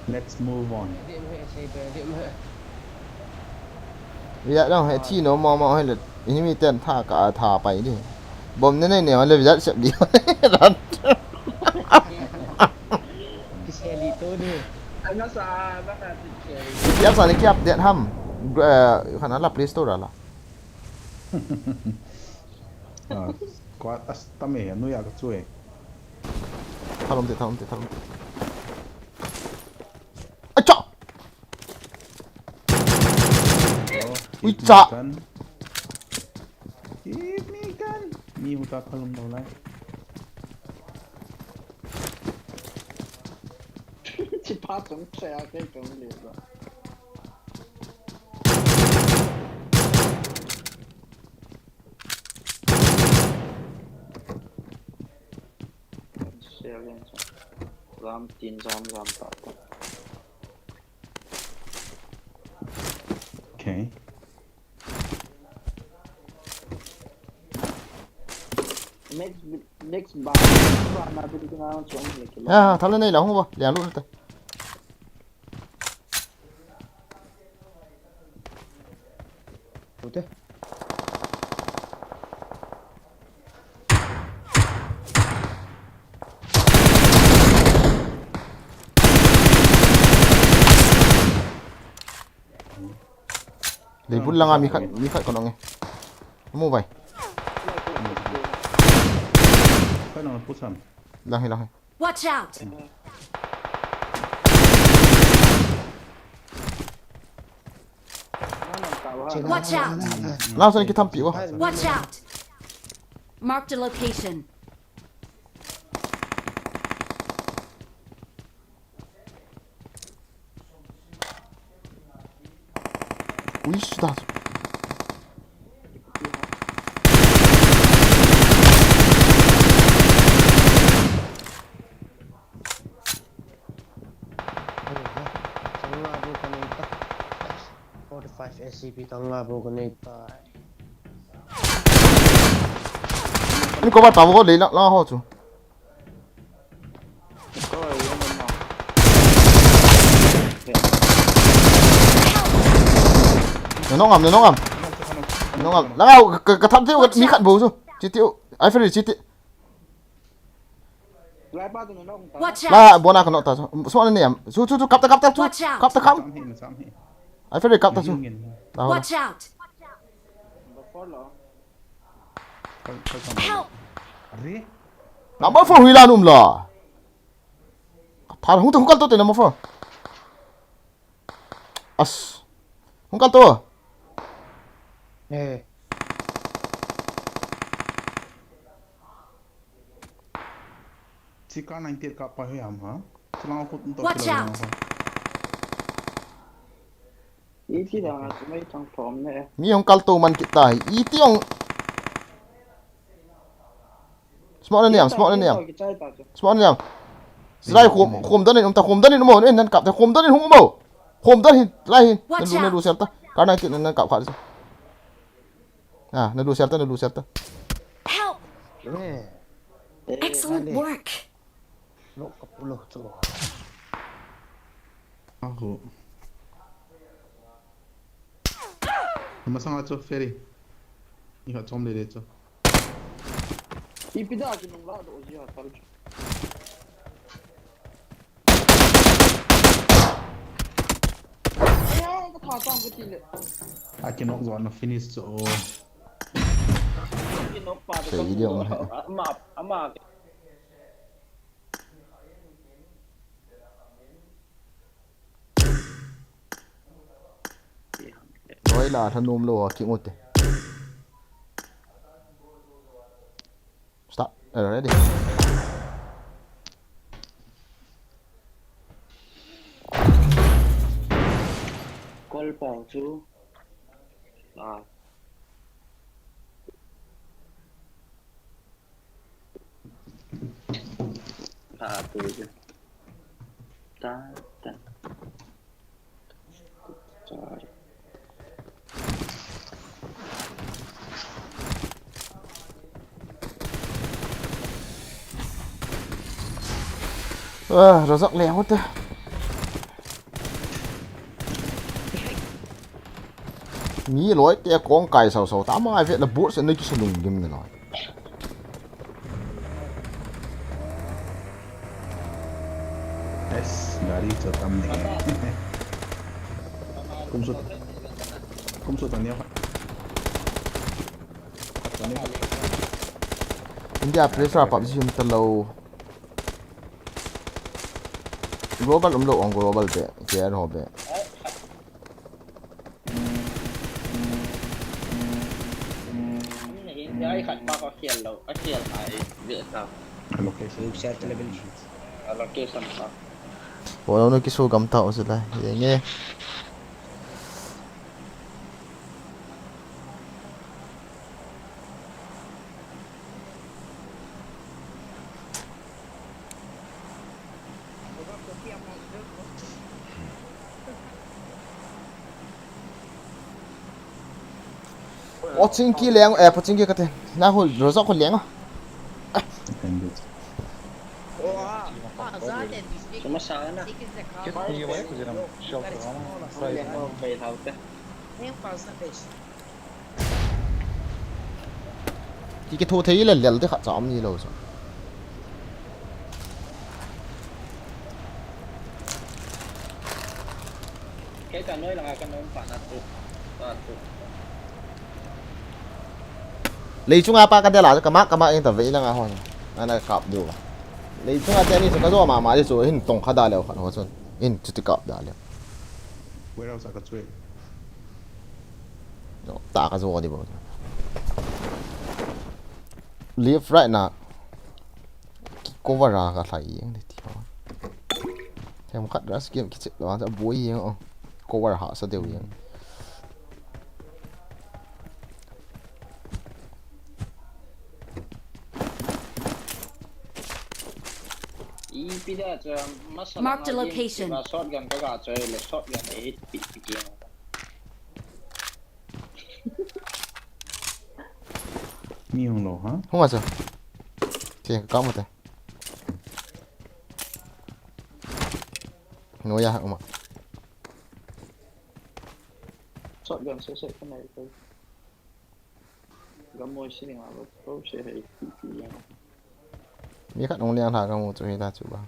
Let's move on. Ya dong he thi no ma ma he le. Ini mi ten tha ka tha pai di. Bom ne ne ne le ya sep di. Kiseli to de. Ano sa, ano sa, teacher? Ki ap sa ni ki update ham. Eh, kana la Play Store la. Ah, kwa as tame ya, nu ya ka chu e. Thalom te, thalom te, thalom te. Acha! Oh, Ui, give me cha. Gun. Give me gun. Ni mu ta thalom no lai. Ci pa chung che a ke chung le ba. Share link cha. Ram tin ram ram ta ta. Okay. Next next ba ba na bi na chung le ke. Ya, thala nei la hung ba, lian lu ta. Pute. Leibul langa mi khat, mi khat ka nong e. Mu bai. Ka nong pu sam. Lang hi, lang hi. Watch out! Watch out! Lang sa ni ki thampi wa. Watch out! Marked a location. Ui, sudah. S C P tang la bo ko nei ta. Ni ko ba ta bo ko le la la ho chu. Na nong am, na nong am. Na nong am. La ka ka tham te mi khat bo chu. Chi ti. Ai fe chi ti. Watch out! La bona ka no ta. Smoke na niam. Chu chu chu kap ta kap ta chu. Watch out! Kap ta kap. Sam hi, sam hi. Ai fere kap ta chu. Ngin. Ta ho. Watch out! Kal, kal sam. Help! Are? Number four hui la num la. Thar hung ta hung kal to te number four. As. Hung kal to. Eh. Chika ninety-eight kapa he ham ha. Chulang khut to. Watch out. Iti da chu mai chang thom ne. Mi hung kal to man kit ta. Iti hung. Smoke na niam, smoke na niam. Smoke na niam. Silai khum, khum dan in um ta, khum dan in um o, nan kap ta, khum dan in hung um o. Khum dan hin, lai hin. Na lu, na lu sel ta. Kar ninety-eight nan kap kha. Ah, na lu sel ta, na lu sel ta. Help! Excellent work. Lo ka pulo chu. Aho. Masanga chu ferry. Iha chom le le chu. Ipi da chu nung la do ji ha tal chu. Aya, ka tha tang ka ti le. Aki nok zon na finish chu. Aki nok pa de. Sei dia ma. Ama, ama. Loi la thanom lou a ki ngut te. Start. Ready. Kol pau chu. Ah. Ah, razak leng ute. Mi loi te kong kai sau sau ta mai ve la bur se nei ki salung gim nge loi. Es, gari chu tam ne. Kum sut. Kum sut tania. India pressure pap jim ta lo. Global um lo ong global be, K R ho be. Ai khat pa ko kial lo, a kial ai ve ta. Location. Location pa. Wala no kisu gam ta o sila. Yenge. Pochinki leng, eh, Pochinki kate. Na hol, Rozak hol leng. Suma sana. Ki, kitho thei lel lel te khat cha um ni lo chu. Kei ta noi langa ka nom pa na tu. Pa tu. Lei chunga pa ka de la, ka ma, ka ma eng ta ve langa ho. Ana kap diu. Lei chunga te ni chu ka jo ma ma chu hin tong kha da leu khat ho chun. Hin chuti kap da leu. Warehouse a ka chui. No, ta ka jo di bo. Left right na. Cover a ka lhai jeng di ti ho. Them khat rush game kichep lo, a boi jeng o. Cover hahsa deu jeng. Ipi da chu, masa Marked a langa game location. Kiba shotgun ka ga chu, le shotgun e hit pi pi jeng. Mi hung lou, ha? Hung a chu. Che, ka mu te. Noiya, uma. Shotgun se se ka nai ko. Ga mo si ni ma lo, ko se he ti ti ya. Mi khat hung liang lha ka mu chu hi ta chu ba.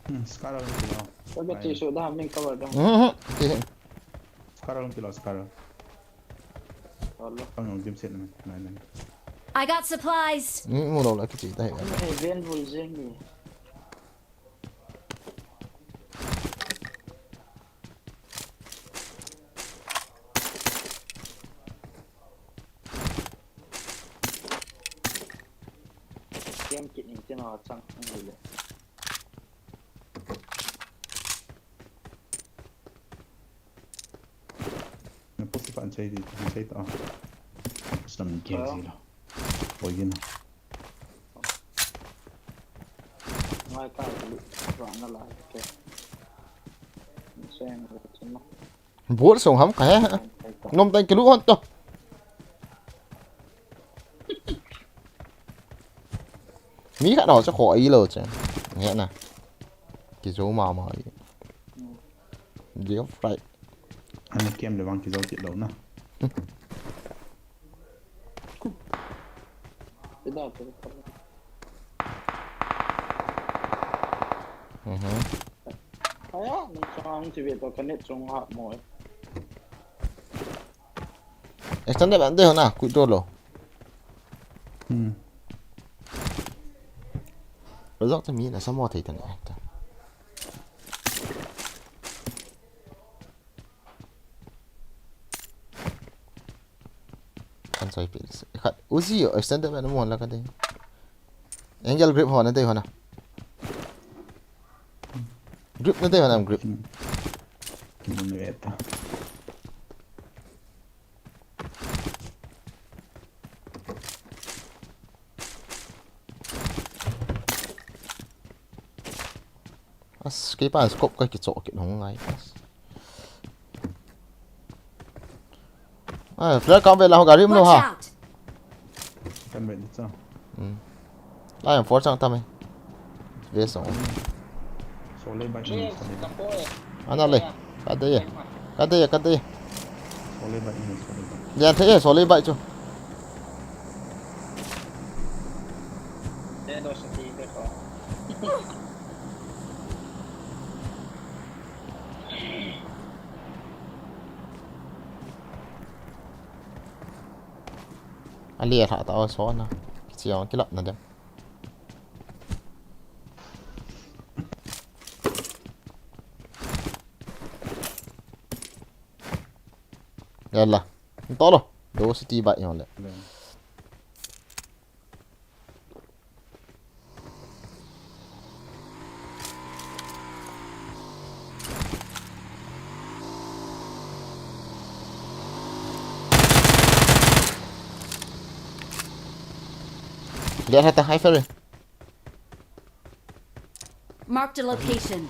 Hmm, Scar along kilo. Ko ga ti su da min cover da. Hmm, hmm, ti hin. Scar along kilo, Scar. Wala. Kang nung dim set na, na, na. I got supplies. Hmm, mu lo la ki ti ta hi. Ang heaven hul jeng ni. Kem kit ni tin a chang ang le. Na post pa an chei di, an chei ta. Stam ni kem si lo. Oi gin. Ngai ka lu, wa na la ke. Sen ro chuma. Bol song ham ka he. Nom tan kilu hon to. Mi khat nau cha kho ai lo cha. Nge na. Kijo ma ma ai. Left right. Ani kem le vang kijo kit lo na. Ida, ida, ida. Mhm. Aya, ni chang ti ve to ka net chung ha mo. Extended ban de ho na, ku to lo. Hmm. Result mi na samo thei ta ne. Kan soi pi. Khat Uzi yo, extended man mo la ka dei. Angle grip ho na dei ho na. Grip na dei ho na grip. Mun ve ta. As, kei pa scope ka kicho kit hung ngai. As. Ah, flare kam ve la ho gari um lo ha. Watch out! Kan ve di cha. Hmm. Lai am for chang tam e. Ve song. So le bai ni, so le bai. Ana le. Ka de ye. Ka de ye, ka de ye. So le bai ni, so le bai. Ya the ye, so le bai chu. Ali a tha ta o so na. Kichi ong kilap na dem. Yalla. Tolo. Do city bai ong le. Lihat hata, high ferry. Marked a location.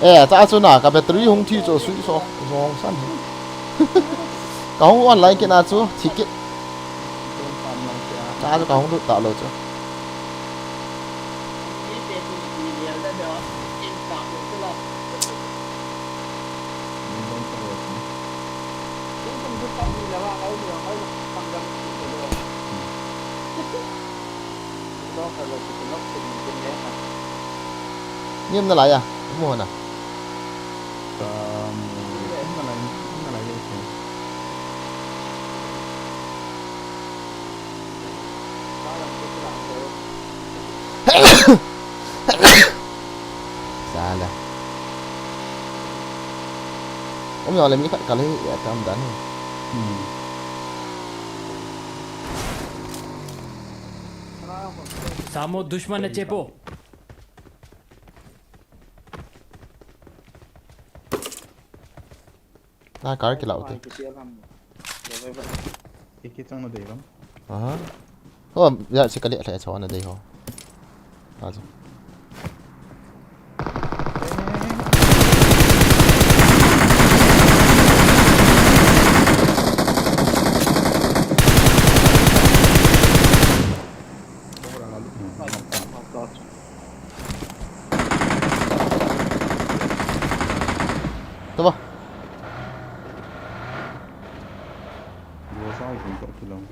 Eh, ta chu na ka battery hung thi chu switch off zong san hi. Ka hung online kit na chu thi kit. Ta chu ka hung lut ta lo chu. Niam na lai a, mu na. Sala. Om ya le mi khat kal hi ya tam dan hi. Hmm. Samo dushman na chepo. Na car kilau te. Iki chang na dei ram. Aha. Oh, ya si kali le chang na dei ho. Ajo. Tava. Dua sa kum tok kilang.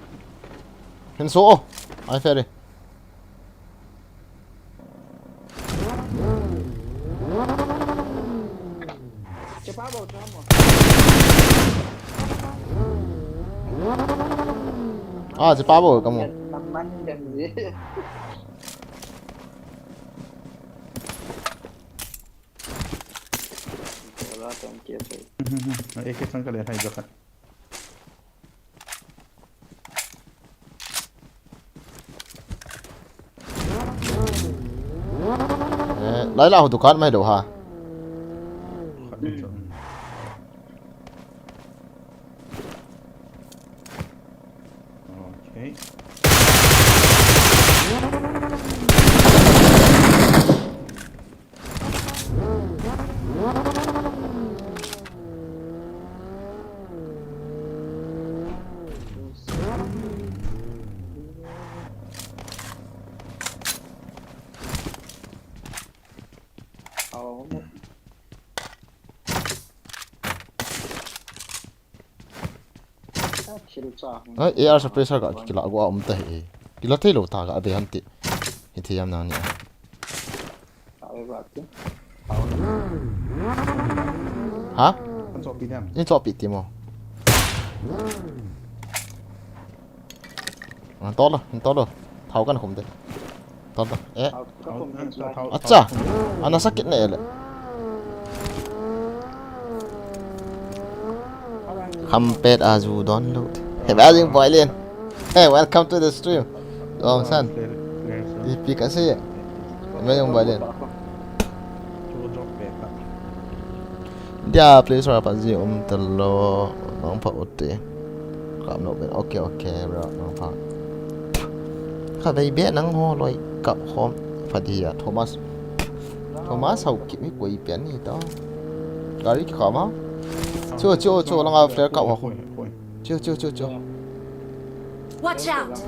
Hin so. Ai, ferry. Ah, si Pabo kamu. Wala tong kia. Mhm, mhm. Ek sang kale hai jakat. Eh, lai la ho dukan mai do ha. Okay. Ai, A R suppressor ka kila go a um ta hi. Kila thei lo ta ka be han ti. Hi thei am nang ni. Ha? Kan chopi diam. Ni chopi ti mo. An tolo, an tolo. Thao kan khum de. Tolo. Eh. Acha. Ana sakit ne ele. Khampet aju download. Hey, Bajing Boy Lin. Hey, welcome to the stream. Long san. Ipi kasi. Bajing Boy Lin. Dia, please, rap ji um talo. Nang pa uti. Kap no ben. Okay, okay, bro. Nang pa. Kha dai be nang ho loi kap hom. Pha dia, Thomas. Thomas hau kip mi koi pian ni ta. Gari ki kha ma. Cho, cho, cho, langa flare kap ho. Cho, cho, cho, cho. Watch out!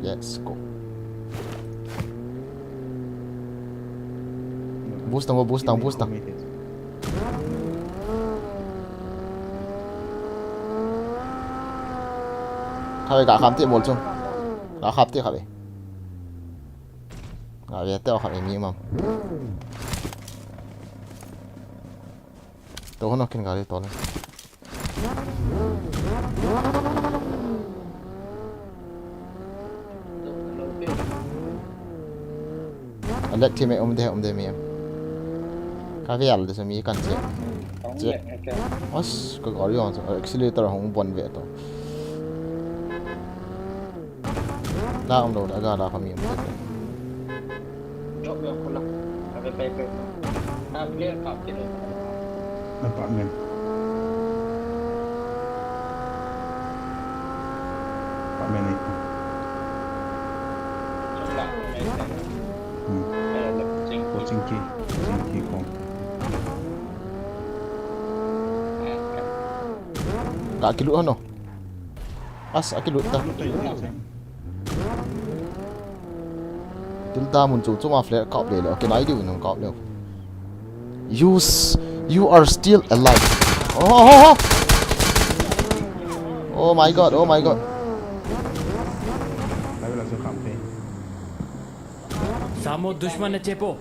Let's go. Boost tang, boost tang, boost tang. Khabe ka kham ti mol chung. Ka kham ti khabe. Khabe te khabe mi mam. To hono kin gari to le. Alek thi me um de, um de mi. Ka ve al de mi kan che. Che. As, ka gari on accelerator hong bon ve to. La um lo da ga la kami um. Drop yo kula. Ave pe pe. Na player kap ke lo. Apartment. Apartment ni. Chula. Hmm. Chingki. Chingki kong. Ka kilu ano. As, akilut ta. Tul ta mun chu chunga flare kap le le. Okay, nai diu nang kap le. Use, you are still alive. Oh, oh, oh, oh. Oh my God, oh my God. Samo dushman ne chepo.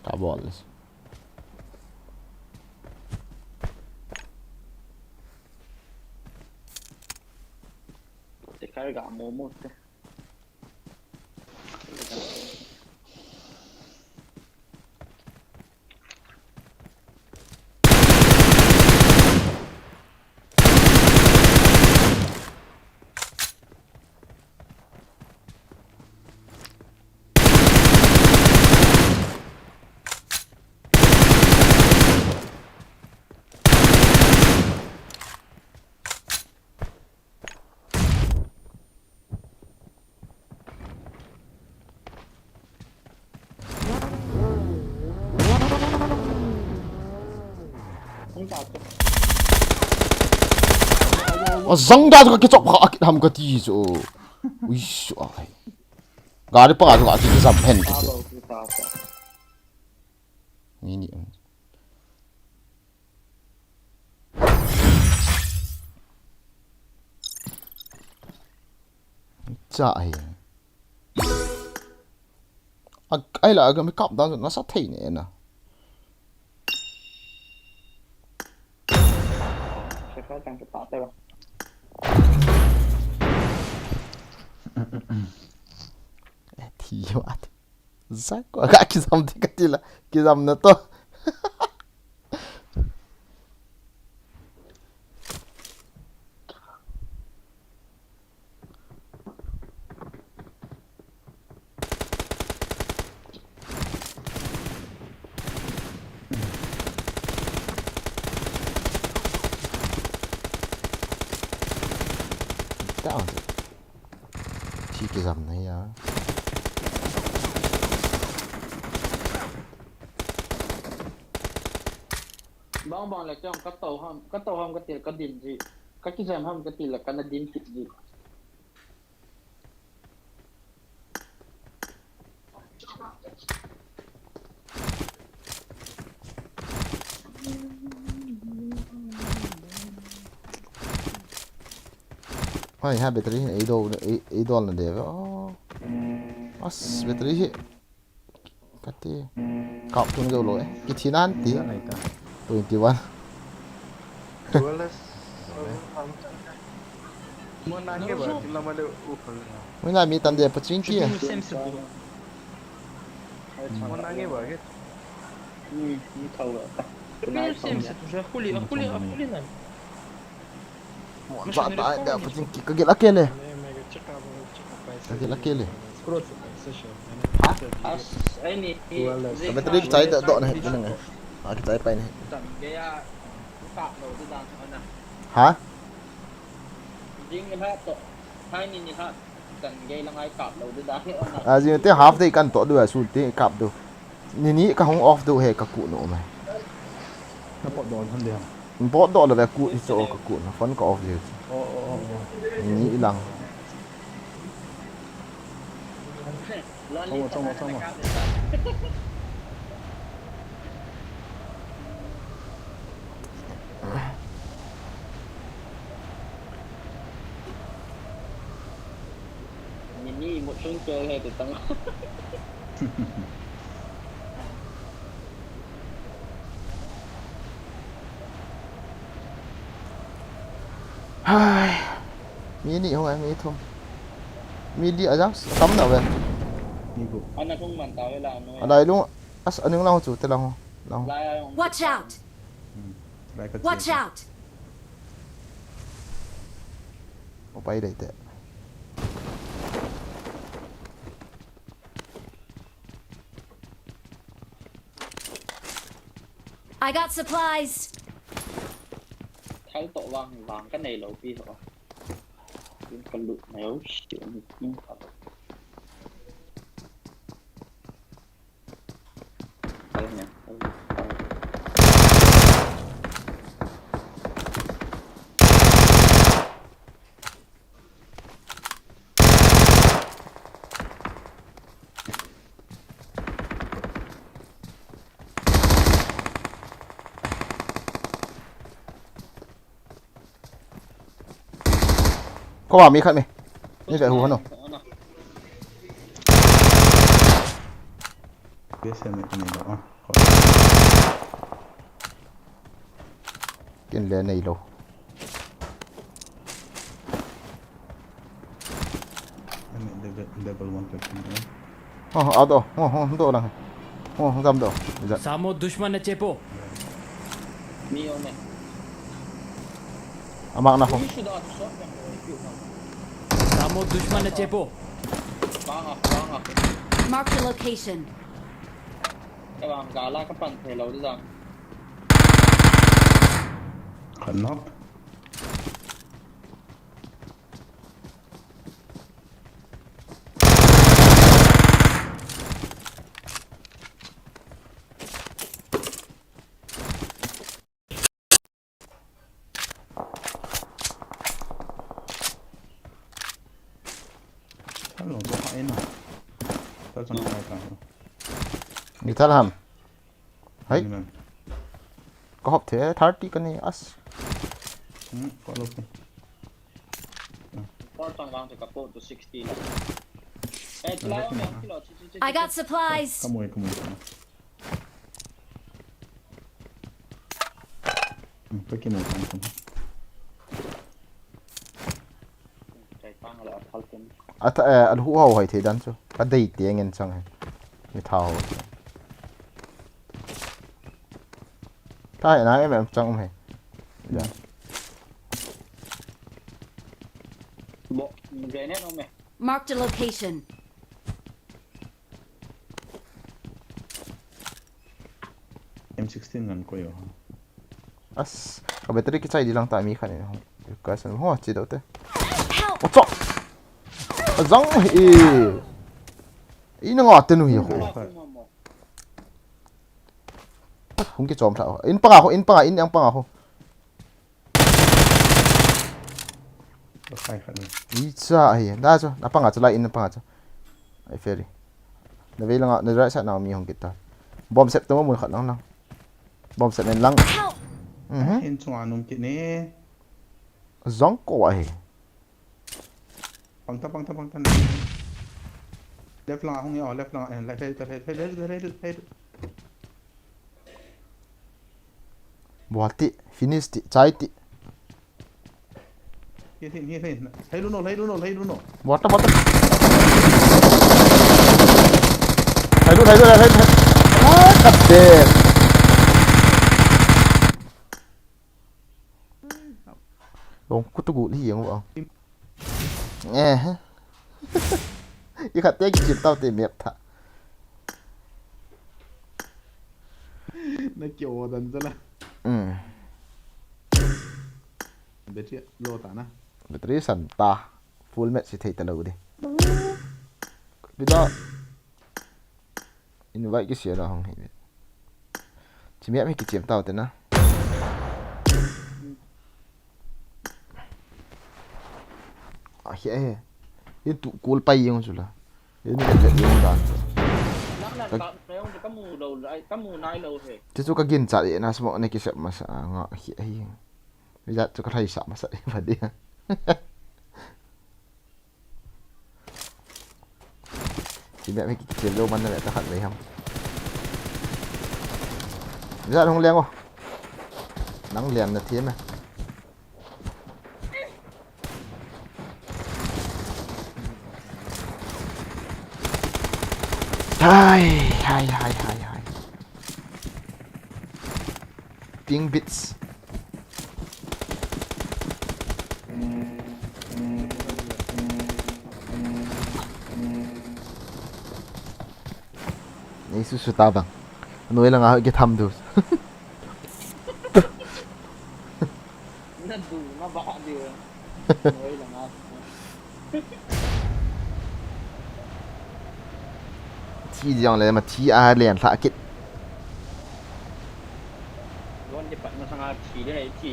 Ka bol. Carga momo te. Azang da ka kichop kha akit ham kati chu. Ui su ai. Gari pa ka kizam hen kiti. Mini. Cha ai. Ai la ga mi kap dan na sa thei ne na. Sefa tang ke pa te ba. Thi wat. Zako ka kizam ti ka ti la. Kizam na to. Down. Thi kizam na ya. Bang bang le chang ka to ham, ka to ham ka til ka dim ji. Ka kizam ham ka til ka na dim kit ji. Hai ha battery hi ei do, ei, ei dol na de ve. Oh. As battery hi. Kati. Kap tung jo lo eh. Kithi nan ti. Twenty one. Duelist. Mo na nge ba, kila ma le u khol. Mo na mi tan de paching ki. Mo na nge ba ke. Ni, ni thau ba. Sem se tu je khuli, khuli, khuli na. Za ta da paching ki ka gel akele. Ka gel akele. Ka battery chai da do na he na nge. A ki chai pai ne. Ha? A jing te half day kan to du a su te kap du. Ni ni ka hung off du he ka ku no mai. Na pot do han de. Pot do lo ve ku ni so ka ku no phone ka off de. Oh oh oh. Ni ni ilang. Tamo tamo tamo. Ni ni mo chung ke he te tang. Hai. Mi ni hung ai mi thum. Mi li a jang tam na ve. Ni bu. Ana thung man ta ve la no. Adai lung as aning lang chu te lang ho. Lang. Watch out. Watch out. Opai dai te. I got supplies. Thal to vang vang ka nei lo pi ho. Kin ka lut nei o shi ni kin ka. Thal ne. Ko ba mi khat mi. Ni ve hu hano. Kin le nei lo. Level one fifteen, eh? Oh, ado. Oh, oh, do lang. Oh, jam do. Jam. Samo dushman na chepo. Ni ome. Amak na ho. Samo dushman na chepo. Banga, banga. Mark the location. Ka bang gala ka pan thei lou di jang. Khan nok. Hello, go high na. That's not high. Ni thal ham. Hai. Ni man. Ka hop the thirty ka ni as. Hmm, ka lo. Four tang lang to ka po to sixty la. Eh, tila yung kilo. I got supplies. Come away, come away, come away. Hmm, pwede mo pa ito. Ata, eh, alhu hau hai thei dan chu. Ka dei ti ngen chang hai. Mi thau. Tai na em em chang um hai. Ya. Bo, grenade no me. Marked a location. M sixteen ngan ko yo. As, ka battery kichai di lang ta mi khan in ho. Ka san ho chi do te. Help! Ocha! Azang e. Ina nga te nu hi ho. Hung kichom tha. In panga ho, in panga, in yang panga ho. Ka khai khat ni. Icha ahi. Da chu, na panga chu lai in na panga chu. Ai ferry. Na vei langa, na right side na mi hung kit ta. Bomb set to mun khat lang lang. Bomb set nen lang. Help! Mhm. Hin chunga num kit ni. Zong ko ahi. Pang ta, pang ta, pang ta. Left langa hung ya, left langa, eh, left, left, left. Buat ti, finish ti, chai ti. Hit, hit, hit, hit. Lhai lun o, lhai lun o, lhai lun o. Buat ta, buat ta. Lhai lun, lhai lun, lhai lun. Ah, kapten. Long kutu gu li yang wa. Eh. I khat te kichim tau te map tha. Na ki o dan jala. Mm. Battery low ta na. Battery san ta. Full match si thei ta lo di. Bida. Invite kisia na hong hi. Chimiap hi kichiam tau te na. Ah, hi, eh. Yin tu kul pai yung sula. Yin tu jet yung dan. Nang nan ka, ka yung ka mu lo, ai, ka mu nai lo he. Chu chu ka gin chat e na smoke na kisep masa nga hi, hi. Bijat chu ka thai sa masa e ba dia. Chimiap hi kichim lou man na le ta khat vei ham. Bijat hung leng o. Nang lian na thiam e. Hai, hai, hai, hai, hai. Ping bits. Nei su su ta bang. Noi langa ho ki tham du. Na du na ba di. Noi langa. Thi jong le ma thi a len lha kit. Gon di pat ma sanga thi de thi.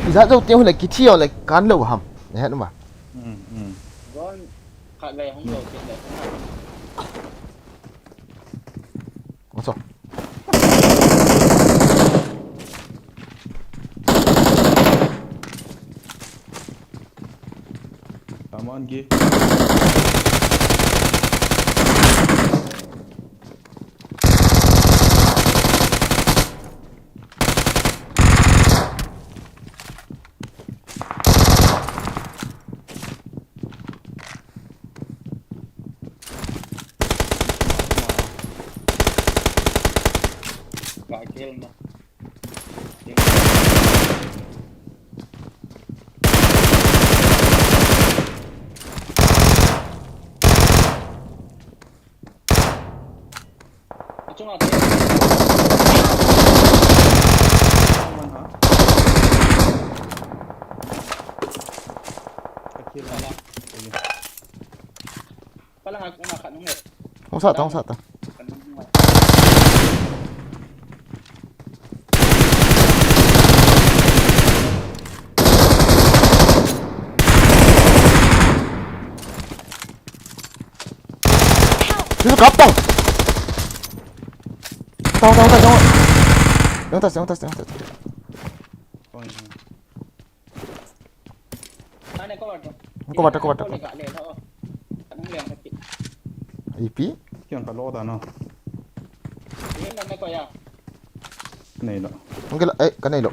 Ijat jo teu le kithi o le kan lo ham. Ne het ma. Hmm, hmm. Gon khat le hung lo kit le. Asa. Taman ki. Tel na. Achunga te. One ha. Akhil. Wala. Pala ha kuma khat nung le. Hung sat ta, hung sat ta. Help! Dito, kaptang! Tao, tao, tao, tao. Yung taas, yung taas, yung taas. Ane ko wato. Ko wato, ko wato. Ko le ka le lo. Kanang le ang sakit. Ipi? Kiang ka lo da no. Yan na ko ya. Nei lo. Ang gila, eh, kanay lo.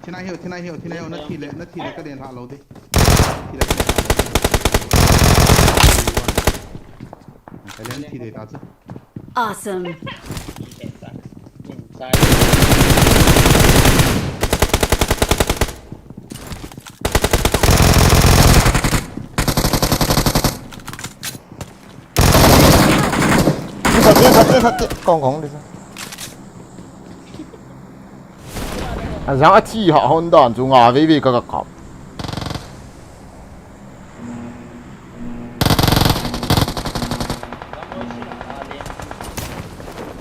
Thinai hiu, thinai hiu, thinai hiu, na thi le, na thi le ka den tha lo di. Thi le ka den tha lo di. Ka len thi de ta chu. Awesome. Kong kong di sa. Ajang athi ha hon dan chu nga vei vei ka ka kap.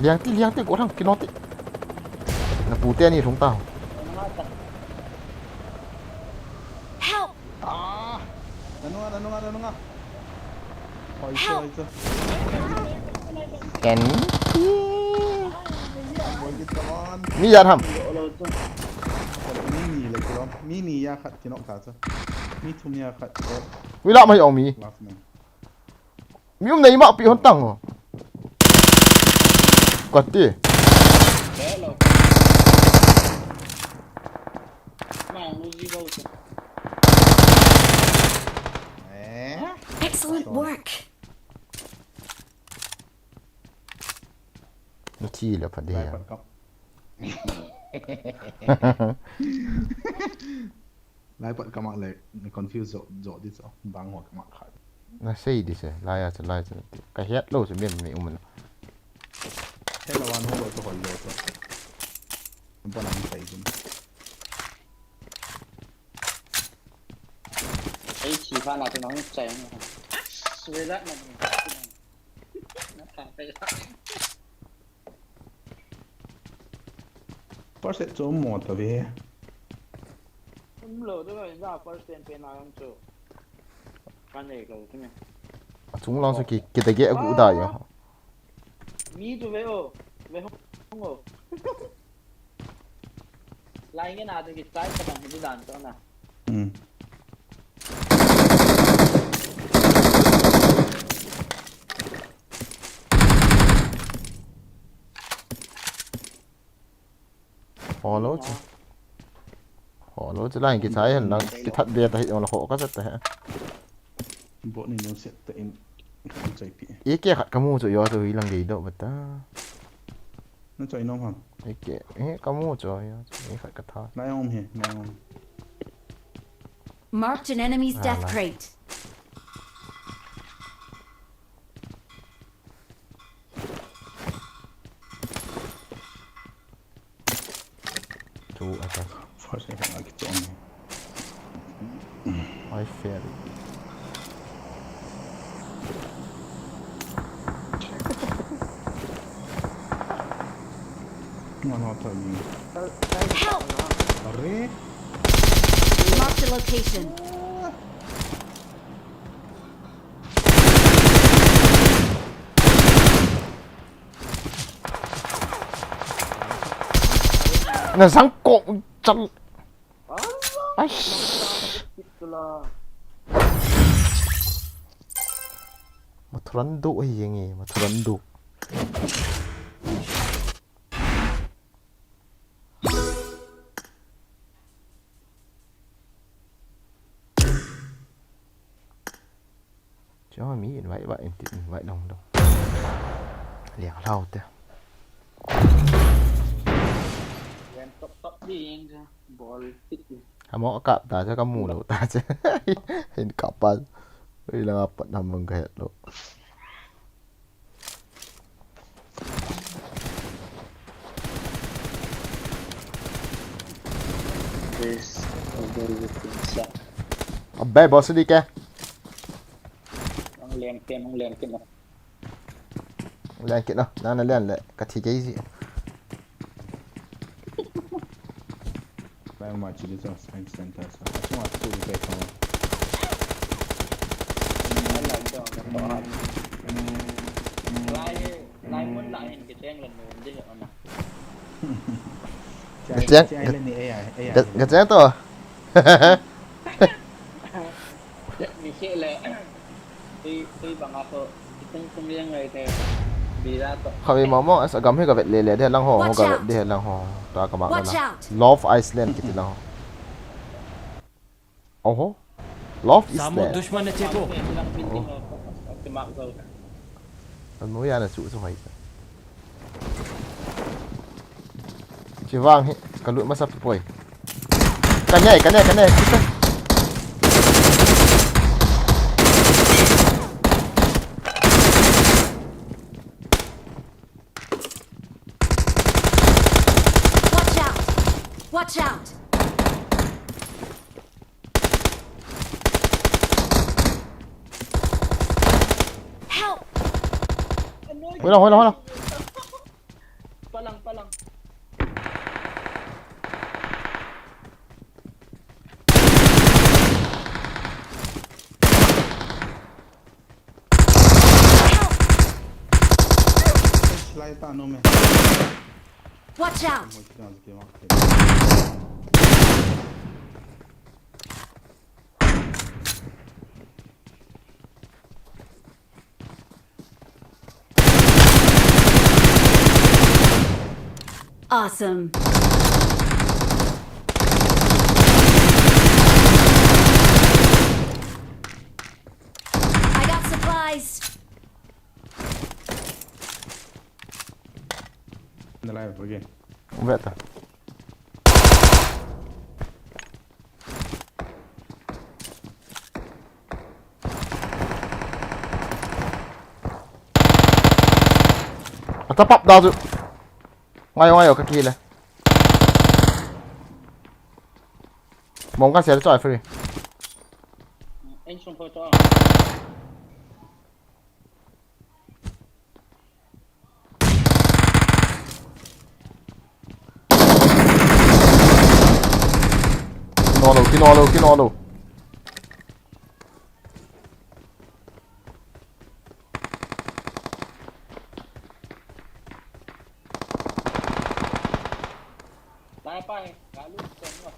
Liang ti, liang ti, ko thang kino ti. Na pu te ni thung ta. Help! Ah! Nanunga, nanunga, nanunga. Hoi chu, hoi chu. Ken. Boi kit kaman. Mi ya tham. Mi ni le kilom. Mi ni ya khat kinok ta chu. Mi thum ya khat. Ui la mai ong mi. Last man. Mi um nei ma pi hon tang. Ka ti. Eh? Excellent work. Na thi le pha de. Lai pat kap. Lai pat kap le, na confuse jo, jo di cho. Bang ho kap khat. Na sei di se, lai a chu, lai chu. Ka het lo chu, mi mi um na. Hello, an ho lo chu, hoi lo chu. Ba na hung sei din. Ei, chi pha na chu na hung sei na. Sui la na. Na pha pe la. First aid chu um mo ta ve. Um lo de, ba first aid pe na ang chu. Ka nei lo chu ne. Achung lang chu ki, ki ta ge gu da yo. Mi tu ve o, ve hong o. Lai nge na tu ki chai ka bang hi dan to na. Hmm. Ho lo chu. Ho lo chu lai ki chai hen lang ki that be ta hi ong la ho ka chat ta he. Bo ni no set ta in ka chai pi. E ke khat ka mu chu yo chu hi lang gei do ba ta. Na choi nom ham? Eke, eh, ka mu chu, eh, eh, khat ka tha. Lai om hi, lai om. Marked an enemy's death crate. Tu ata. First aid khat kichon. Ai fail. Ngan ho thoi ni. Help! Are? Mark the location. Na sang ko chal. Ai. Mathuran do hi yenge, mathuran do. Cho mi invite, invite, invite, invite long long. Liang lau te. Wen top top ding ka bol fit. Amo kap ta cha kamu lo ta cha. Hin kap pa. Ui la pat nam long ka het lo. This over with inside. Abe, boss di ke. Ang lem ke, ang lem ke na. Lem ke na, na na lem le, ka thi ke si. Vai ma chi de sa science center sa. Asu ma tu de pe kama. Lai, lai mun la hin ke cheng la nun de ona. Ka cheng, ka cheng to. Khavi mama, asa gam hi ka vet lele de lang ho, ho ka vet de lang ho. Ta ka ma na. Love Island kiti lang ho. Oho. Love Island. Anu ya na chu chu hai. Chivang hi, ka lut masa poi. Kane, kane, kane, kita. Watch out! Watch out! Help! Hui la, hui la, hui la. Palang, palang. Watch out! Awesome. I got supplies. Alive again. Veta. Ata pap da chu. Ngai ngai ka kile. Mong ka sel choi free. Eng sung ko to. Kino lo, kino lo, kino lo. Lai pa he, kalu ko no.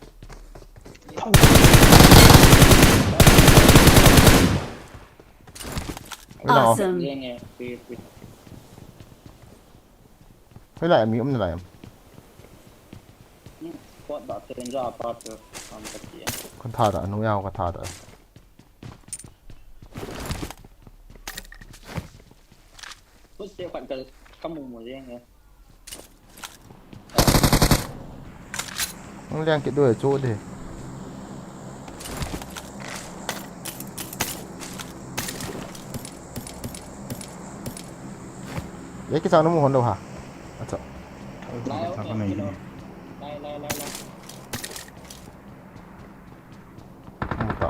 Awesome. Hoilai mi um nalai am. Kon tha da, nu yao ka tha da. Hustia khat ka, ka mu mu jeng e. Ang liang kit doi chu de. Ye ki chang na mu hon lo ha. Acha. Lai, okay, kilo. Lai, lai, lai, lai. Mu ta.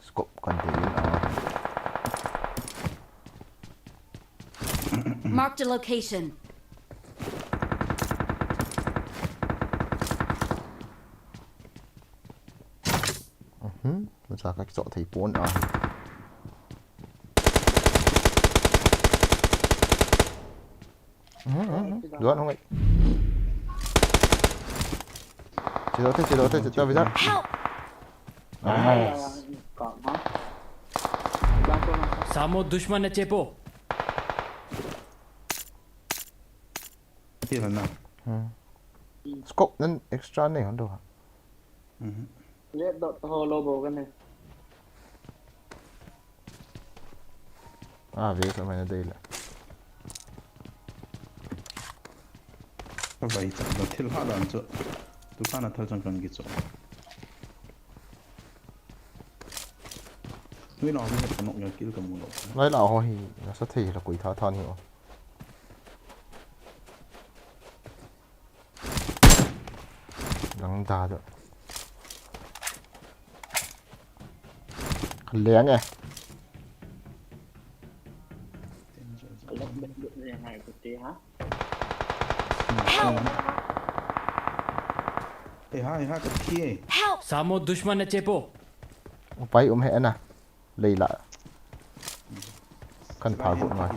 Scope kan dei in a. Marked a location. Mhm, masa ka kichop thei pon a. Hum, hum, hum. Dua nung ai. Chedoh te, chedoh te, chedoh te, chedoh te. Help! Nice. Samo dushman na chepo. Ti na. Hmm. Scope nan extra nei hon do. Mhm. Red dot to hollow bo kan ne. Ah, ve sa mai na dei la. Ka vai cha ba thil ha dan chu. Tu kana thal chang kan ki chu. Tui na mi ka nok ya kil ka mu lo. Vai la ho hi, na sa thei la koi tha tha ni o. Nang da da. Leng e. Help! Ei ha, ei ha, ka thi e. Help! Samo dushman na chepo. Upai um he na. Lei la. Kan pha gu ngai.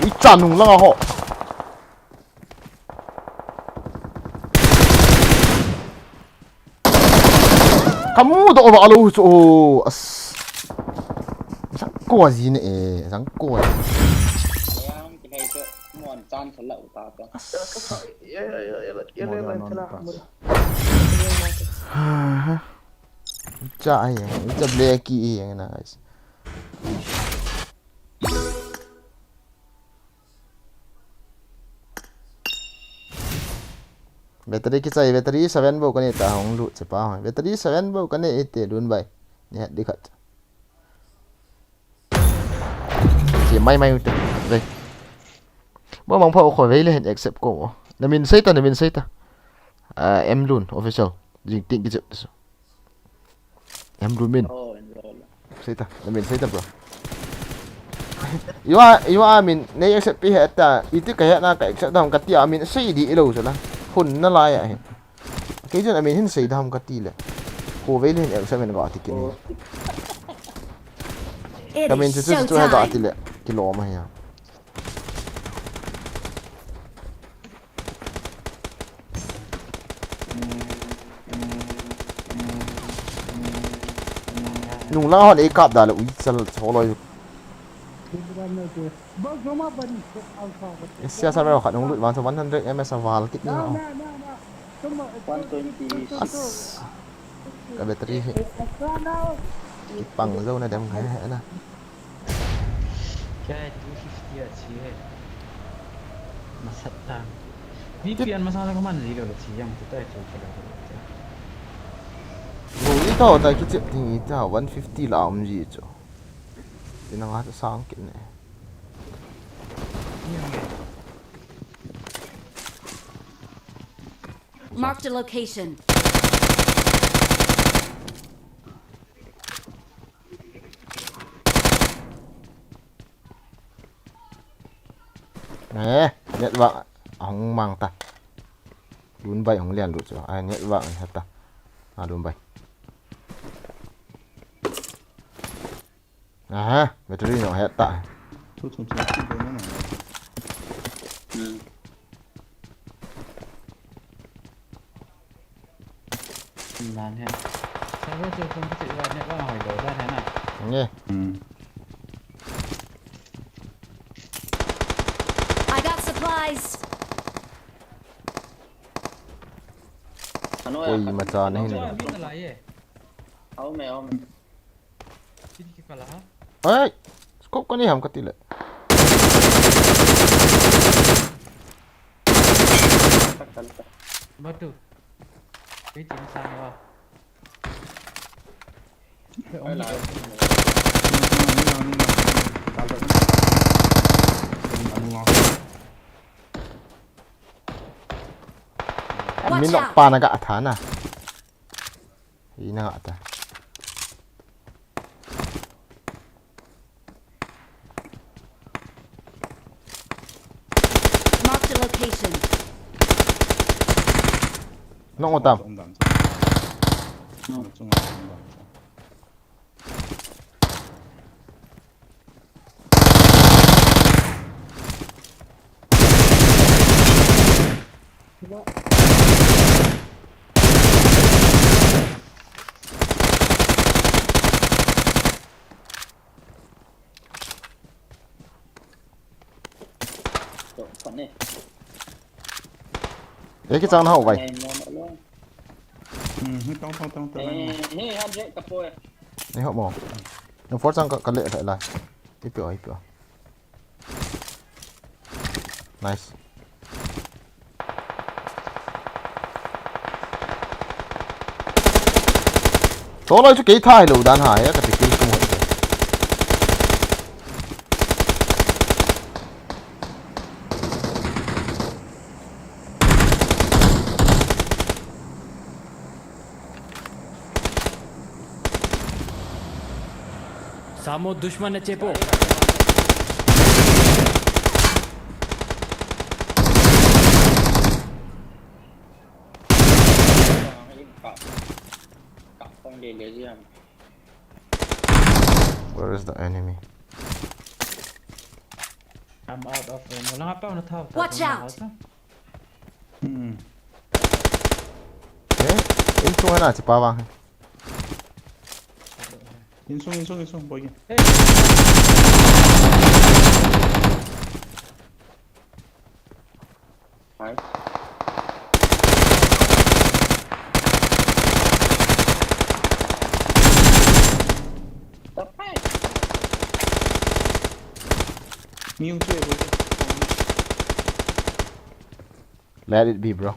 Ui cha nung langa ho. Kamu doh ba alo chu o. As. Jang ko ji ne e, jang ko ji. Yang ki hai te mon chan thala u ta ta. As. Mo da non ta. Ha, ha. Cha ai, cha black ki e na guys. Battery kichai, battery seven bou kanei ta hung lut che pa hoi. Battery seven bou kanei e te lun bai. Ni het di khat. Che mai mai u te. Ve. Mo mang pha u kho ve le hen accept ko mo. Na min sei ta, na min sei ta. Ah, M Lun official. Jing ting ki chep su. Em Rumin. Oh, enroll. Sei ta, na min sei ta bro. Iwa, iwa amin, nei accept pi he ta, iti ka he na ka accept dam ka ti amin sei di ilo sala. Hun na lai a hin. Kei jen amin hin sei dam ka ti le. Ko ve le hin accept hin ga ti kini. It Ka min is chu chu chu he ga showtime. Ti le. Kilo ma he. Nung lang hon ei kap da le ui chal choloi. Asia sa rau khat nung lut vang chu one hundred M S a val kit ni ho. One twenty. As. Ka battery hi. Kipang zo na dem kha he na. Kya hai two fifty a chi hai. Masat ta. V P N masa na kaman zero le chi yang tu tai tu kala tu. Lo ni ta ta ki chep ding i ta one fifty la um ji chu. Ina nga ta sang kin ne. Yang e. Marked a location. Eh, network ahung mang ta. Lun bai hung lian lut chu. Ai, network ni hata. A lun bai. Aha, battery no het ta. Thu thum thum thum thum na. Hmm. Lan he. Server chu phone kichep a network hoi do dan he na. Nge. Hmm. I got supplies. Oi, macha na hin. Min na lai e. Au me, au me. Ai, scope ka nei ham ka ti le. Batu. Kei chin sa ni wa. Ai, la. Min nok pa na ka atha na. Ina nga ta. Marked a location. Nong utam. Utam. Chunga, chunga, chunga. Ei, kichang na hou vai. Hmm, tong, tong, tong, tong. Ei, hou mo. Nang for chang ka, ka le, le, le. Ipi o, ipi o. Nice. Toloi chu kei tha hilou dan ha, he ka ti kill ka mu. Samo dushman ne chepo. Where is the enemy? I'm out of ammo. Lang apa na tao. Watch out! Hmm. Eh? Insung na si Pawang. Insung, insung, insung, boy. Hey. Nice. Let it be, bro.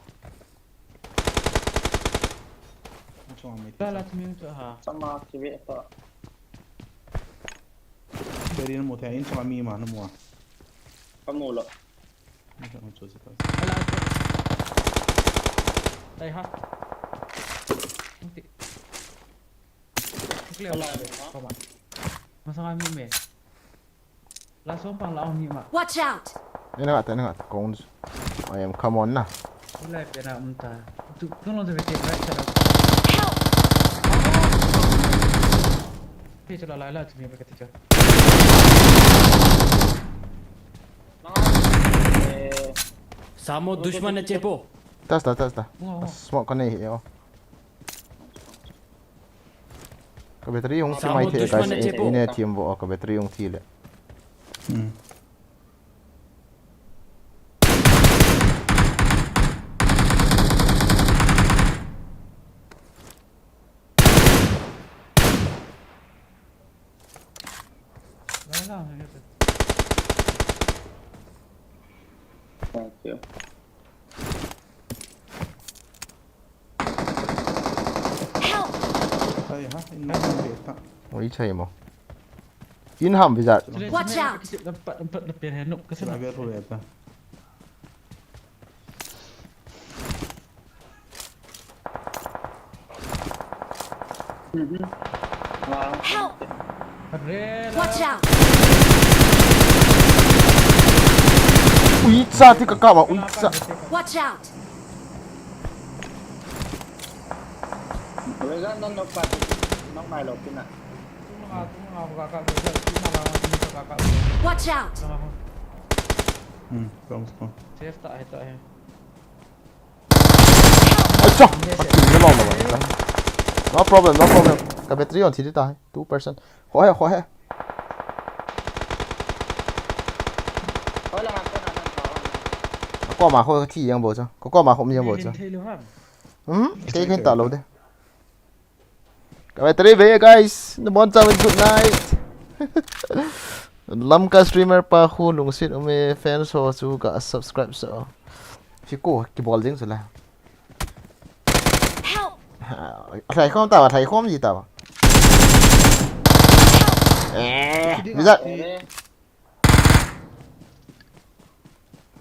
Tala tumi tu ha. Sama kibe to. Dari na mo the, in sama mi ma na mo. Kamu lo. Ni ka mo chu ta. Ala. Dai ha. Nanti. Clear. Ala, ha? Koma. Masang mi me. La som pang la ong ni ma. Watch out! Ina ngata, ina ngata. Kong. I am, come on na. Ulai pe na um ta. Tu, tu long tu vete right side. Help! Pe tu la la la tu ni pe ka ti ka. Samo dushman ne chepo. Tas ta, tas ta. Wow, wow. Smoke ka nei hi o. Ka battery hung thi mai the, guys. Ine thiam vo, ka battery hung thi le. Hmm. Thank you. Help! Ai ha, in na be ta. Oi, chai mo. In ham visa. Watch out! Lampat, lampat, lampat, lampat, lampat, lampat. Sila be ru be ta. Help! Watch out! Uicha, ti ka kama, uicha. Watch out! Watch out! Hmm, thanks, thanks. Safe ta hai ta hai. Acha! Pati na lo lo. No problem, no problem. Ka battery on thi ta hai. Two percent. Ho he, ho he. Ka koma ho thi yang bo cha. Ka koma ho mi yang bo cha. Hmm? Kei khen ta lo de. Ka battery ve, guys. Na bon cha, good night. Lamka streamer pa khu lungset um e, fans ho chu ka subscribe so. Hi ko kibol ding chu la. Help! Ha, athai khom ta, athai khom ji ta. Eh, bisa.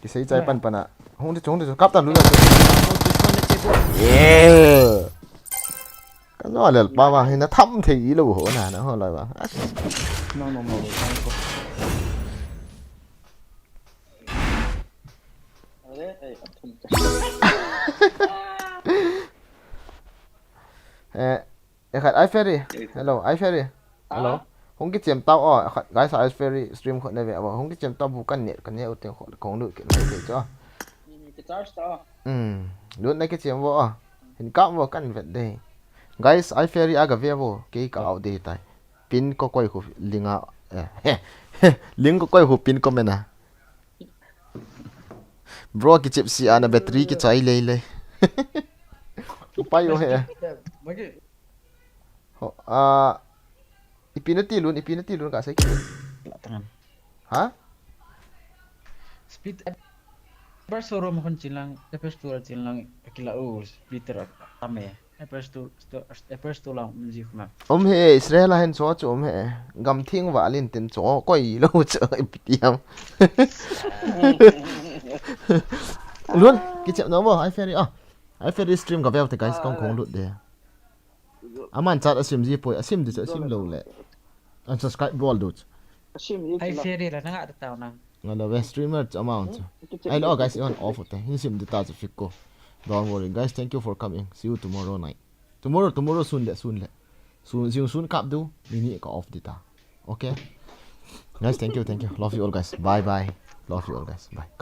Kisei chai pan pan a. Hung di chung di chung kap tan lu la. Yeah. Ka no lel pa ma hi na tham thei i lo ho na na ho lai ba. As. No, no, no, no, no. Are, eh, athum. Eh, Khat, iFairy. Hello, iFairy. Hello. Hung kichem tau o. Khat, guys, iFairy stream khat nave abo. Hung kichem tau bu kan net kan ne u teng khat kong lut kit mai te cho. Hmm. Lut na kichem vo o. Hin kap vo kan vet de. Guys, iFairy aga ve vo. Kei ka out de tai. Pin ko koi khu linga. Eh. Link ko koi khu pin ko mena. Bro, kichep si ana battery kichai lei lei. Upai o he. Ho, ah, ipi nati lun, ipi nati lun ka sai ki. Latangan. Ha? Speed Apple showroom khun chin lang, Apple Store chin lang, kila u splitter a, ame. Apple Store, Store, Apple Store lang, um ji khuma. Um he, Israel a hin cho chu um he. Gam thing va lin tin cho, koi lo chu, ipi ti ham. Lun, kichep no mo, iFairy, ah. iFairy stream ka veu te guys, kong kong lut de. Aman chat asim ji poi, asim di chu asim lo le. Unsubscribe bol du chu. Asim ji chu la. iFairy la nanga ta tau nang. Nga lo ve streamer chu amount chu. Ai lo guys, i on off te. Hin sim di ta chu fik ko. Don't worry guys, thank you for coming. See you tomorrow night. Tomorrow, tomorrow soon le, soon le. Soon, soon, soon kap du. Mini ka off di ta. Okay. Guys, thank you, thank you. Love you all guys. Bye bye. Love you all guys. Bye. Ka